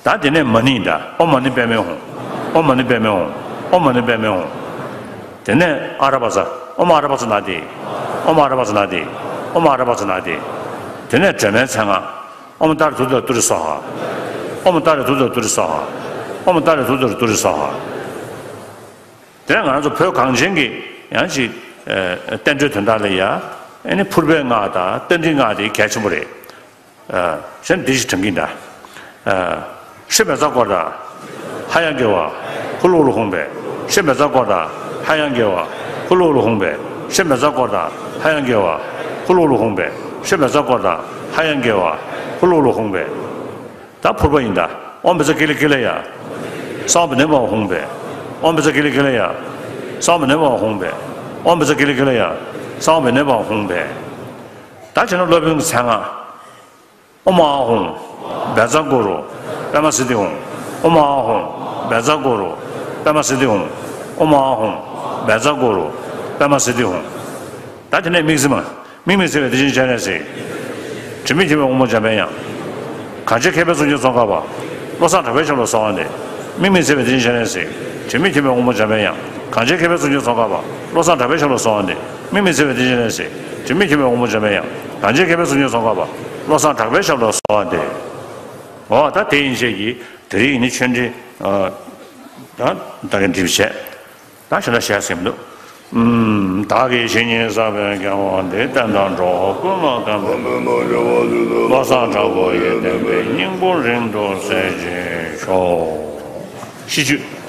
ད་དེ་ནས་མ་ཎི་ཡིན་ད། ཨོཾ་མ་ཎི་པདྨེ་ཧཱུྃ། ཨོཾ་མ་ཎི་པདྨེ་ཧཱུྃ། ཨོཾ་མ་ཎི་པདྨེ་ཧཱུྃ། དེ་ནས་ཨ་ར་པ་ཙ། ཨོཾ་ཨ་ར་པ་ཙ་ན་དྷཱིཿ། ཨོཾ་ཨ་ར་པ་ཙ་ན་དྷཱིཿ། ཨོཾ་ཨ་ར་པ་ཙ་ན་དྷཱིཿ། དེ་ནས་སྒྲོལ་མའི་མཚན་སྔགས། ཨོཾ་ཏཱ་རེ་དྷཱུ་ཏ་རེ་ཏུ་རེ་སྭཱ་ཧཱ། ཨོཾ་ཏཱ་རེ་དྷཱུ་ཏ་རེ་ཏུ་རེ་སྭཱ་ཧཱ། ཨོཾ་ཏཱ་རེ་དྷཱུ་ཏ་རེ་ཏུ་རེ་སྭཱ་ཧཱ། དེ་ནས་ང་རང་ཚོ་བོད་གངས་ཅན་གྱི་ཡང་ཅིག་བསྟན་འགྲོའི་དོན་དག་ལ་ཡ་ཨེ་ནི་ཕུར་པའི་སྔགས་དང་རྟ་མགྲིན་སྔགས་དེ་གལ་ཆེན་པོ་རེད། གཞན་འདི་ཞིག་དྲན་གྱིན་གདའ། ཧྲཱིཿབཛྲ་ཀོ་ར། ཧ་ཡང་དགེ་བ། ཧུ་ལུ་ཧུ་ལུ་ཧཱུྃ་ཕཊ། ཧྲཱིཿབཛྲ་ཀོ་ར། ཧ་ཡང་དགེ་བ། ཧུ་ལུ་ཧུ་ལུ་ཧཱུྃ་ཕཊ། ཧྲཱིཿབཛྲ་ཀོ་ར། ཧ་ཡང་དགེ་བ། ཧུ་ལུ་ཧུ་ལུ་ཧཱུྃ་ཕཊ། ཧྲཱིཿབཛྲ་ཀོ་ར། ཧ་ཡང་དགེ་བ། ཧུ་ལུ་ཧུ་ལུ་ཧཱུྃ་ཕཊ། ད་ཕུར་པ་ཡིན་ད། ཨོཾ་བཛྲ་ཀཱི་ལི་ཀཱི་ལ་ཡ། སྭཱཧཱ་བི་ནེ་བྷ་ཧཱུྃ་ཕཊ། ཨོཾ་བཛྲ་ཀཱི་ལི་ཀཱི་ལ་ཡ། སྭཱཧཱ་བི་ནེ་བྷ་ཧཱུྃ་ཕཊ། ཨོཾ་བཛྲ་ཀཱི་ལི་ཀཱི་ལ་ཡ། སྭཱཧཱ་བི་ནེ་བྷ་ཧཱུྃ་ཕཊ། ད་བྱས་ན་སློབ་དཔོན་གྱི་མཚན་སྔགས། ཨོཾ་ཨཱཿཧཱུྃ། བཛྲ་གུ་རུ། པདྨ་སིདྡྷི་ཧཱུྃ། ཨོཾ་ཨཱཿཧཱུྃ། བཛྲ་གུ་རུ། པདྨ་སིདྡྷི་ཧཱུྃ། ཨོཾ་ཨཱཿཧཱུྃ། བཛྲ་གུ་རུ། པདྨ་སིདྡྷི་ཧཱུྃ། ད་དེ་ནས་དམིགས་བརྩེ་མ། དམིགས་མེད་བརྩེ་བའི་བདེ་ཆེན་སྤྱན་རས་གཟིགས། དྲི་མེད་མཁྱེན་པའི་དབང་པོ་འཇམ་པའི་དབྱངས། གངས་ཅན་མཁས་པའི་གཙུག་རྒྱན་ཙོང་ཁ་པ། བློ་བཟང་གྲགས་པའི་ཞབས་ལ་གསོལ་བ་འདེབས། དམིགས་མེད་བརྩེ་བའི་བདེ་ཆེན་སྤྱན་རས་གཟིགས། དྲི་མེད་མཁྱེན་པའི་དབང་པོ་འཇམ་པའི་དབྱངས། གངས་ཅན་མཁས་པའི་གཙུག་རྒྱན་ཙོང་ཁ་པ། བློ་བཟང་གྲགས་པའི་ཞབས་ལ་གསོལ་བ་འདེབས། དམིགས་མེད་བརྩེ་བའི་བདེ་ཆེན་སྤྱན་རས་གཟིགས། དྲི་མེད་མཁྱེན་པའི་དབང་པོ་འཇམ་པའི་དབྱངས། གངས་ཅན་མཁས་པའི་གཙུག་རྒྱན་ཙོང་ཁ་པ། བློ་བཟང་གྲགས་པའི་ཞབས་ལ་གསོལ་བ་འདེབས། འོ་ད་དེ་ཡིན་ཞེས་ཀྱི་དེ་རིང་ཡིན་ནི་ཆོས་འབྲེལ། ད་ད་གིན་འགྲིག་བྱས། ད་ཞེ་དྲག་བཤད་ཟིན་མི་འདུག་ཨུམ། བདག་གིས་ཇི་སྙེད་བསགས་པའི་དགེ་བ་འདི། བསྟན་དང་འགྲོ་བ་ཀུན་ལ་ཕན་པ། བློ་བཟང་གྲགས་པ་ཡི་བསྟན་པའི་སྙིང་པོ་རིང་དུ་གསལ་བྱེད་ཤོག་ཤིས་བརྗོད།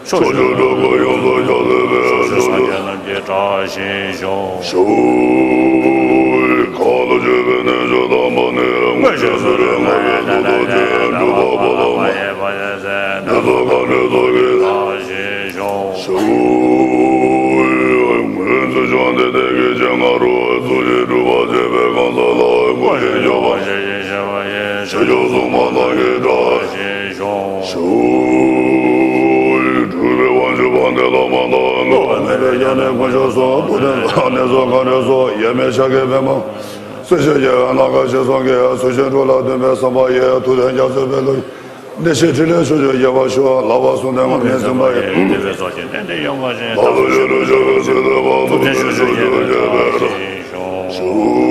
ཕྱོགས་བཅུ་དྲུག་པོ་ཡོངས་སུ་ཁྱབ་བསྡད་པའི་ཕྱོགས་བཅུ་སངས་རྒྱས་རྣམས་ཀྱི་བཀྲ་ཤིས་ཤོག་ཤོག་ཁ་ལ་བརྗོད་པའི་རྣལ་འབྱོར་དམ་པ་ནི། མངོན་ཤེས་སུ་རེ་ང་བའི་ཐུགས་རྡོ་རྗེ། འགྲུབ་པ་པ་ལ་མ་ཡེ་བ་ཡེ་སེ། ནད་སོགས་སྐམ་པའི་ཚོགས་ཀྱི་བཀྲ་ཤིས་ཤོག་ཤོག་མགོན་ཚེ་བྱང་སྟེ་བདེ་གཤེགས་སྤྱན་སྔ་རུ། ཐུགས་རྗེས་སྒྲུབ་པར་བྱེད་པའི་གང་ཟག་ལ། མགོན་ཤེས་སྐྱོབ་པ་ཞེས་བྱ་བ་ཡི། ཕྱི་ཕྱོགས་སྲུང་མ་རྣམས་ཀྱི་བཀྲ་ཤིས་ཤོག་ཤོག་སྒྲུབ་པའི་དབང་ཕྱུག་དཔལ་ལྡན་བླ་མ་དང་། བློ་མེད་པའི་དབྱར་གནས་དཀོན་མཆོག་གསུམ། བུ་དང་ནས་སོགས་གང་འདྲ་སོགས། ཡ་མེད་ཤཱཀྱའི་བི་མ། སྲས་ཆེན་རྒྱལ་བའི་རྣམ་དཀར་ཞེས་སོགས་ཀྱིས། གསོལ་ཞིང་སྒྲུབ་ལ་འདུན་པའི་བསམ་པ་ཡིས། ཐུགས་དམ་རྒྱ་མཚོའི་དཔལ་ལུ། བདེ་གཤེགས་ཕྲིན་ལས་ཕྱོགས་བཅུར་རྒྱས་པར་ཤོག་ལག་པ་བཟུང་སྟེ་སྔོན་བརྒྱན་འཛིན་པ་ཡི། བདེ་བའི་ཚོགས་ཀྱི་རྟེན་འབྲེལ་ཡོངས་པར་བྱིན། ཐམས་ཅད་མཁྱེན་པའི་ཐུགས་རྗེ་ཕྱོགས་བཅུར་རྒྱས་པའི་བཀྲ་ཤིས་ཤོག་ཤོག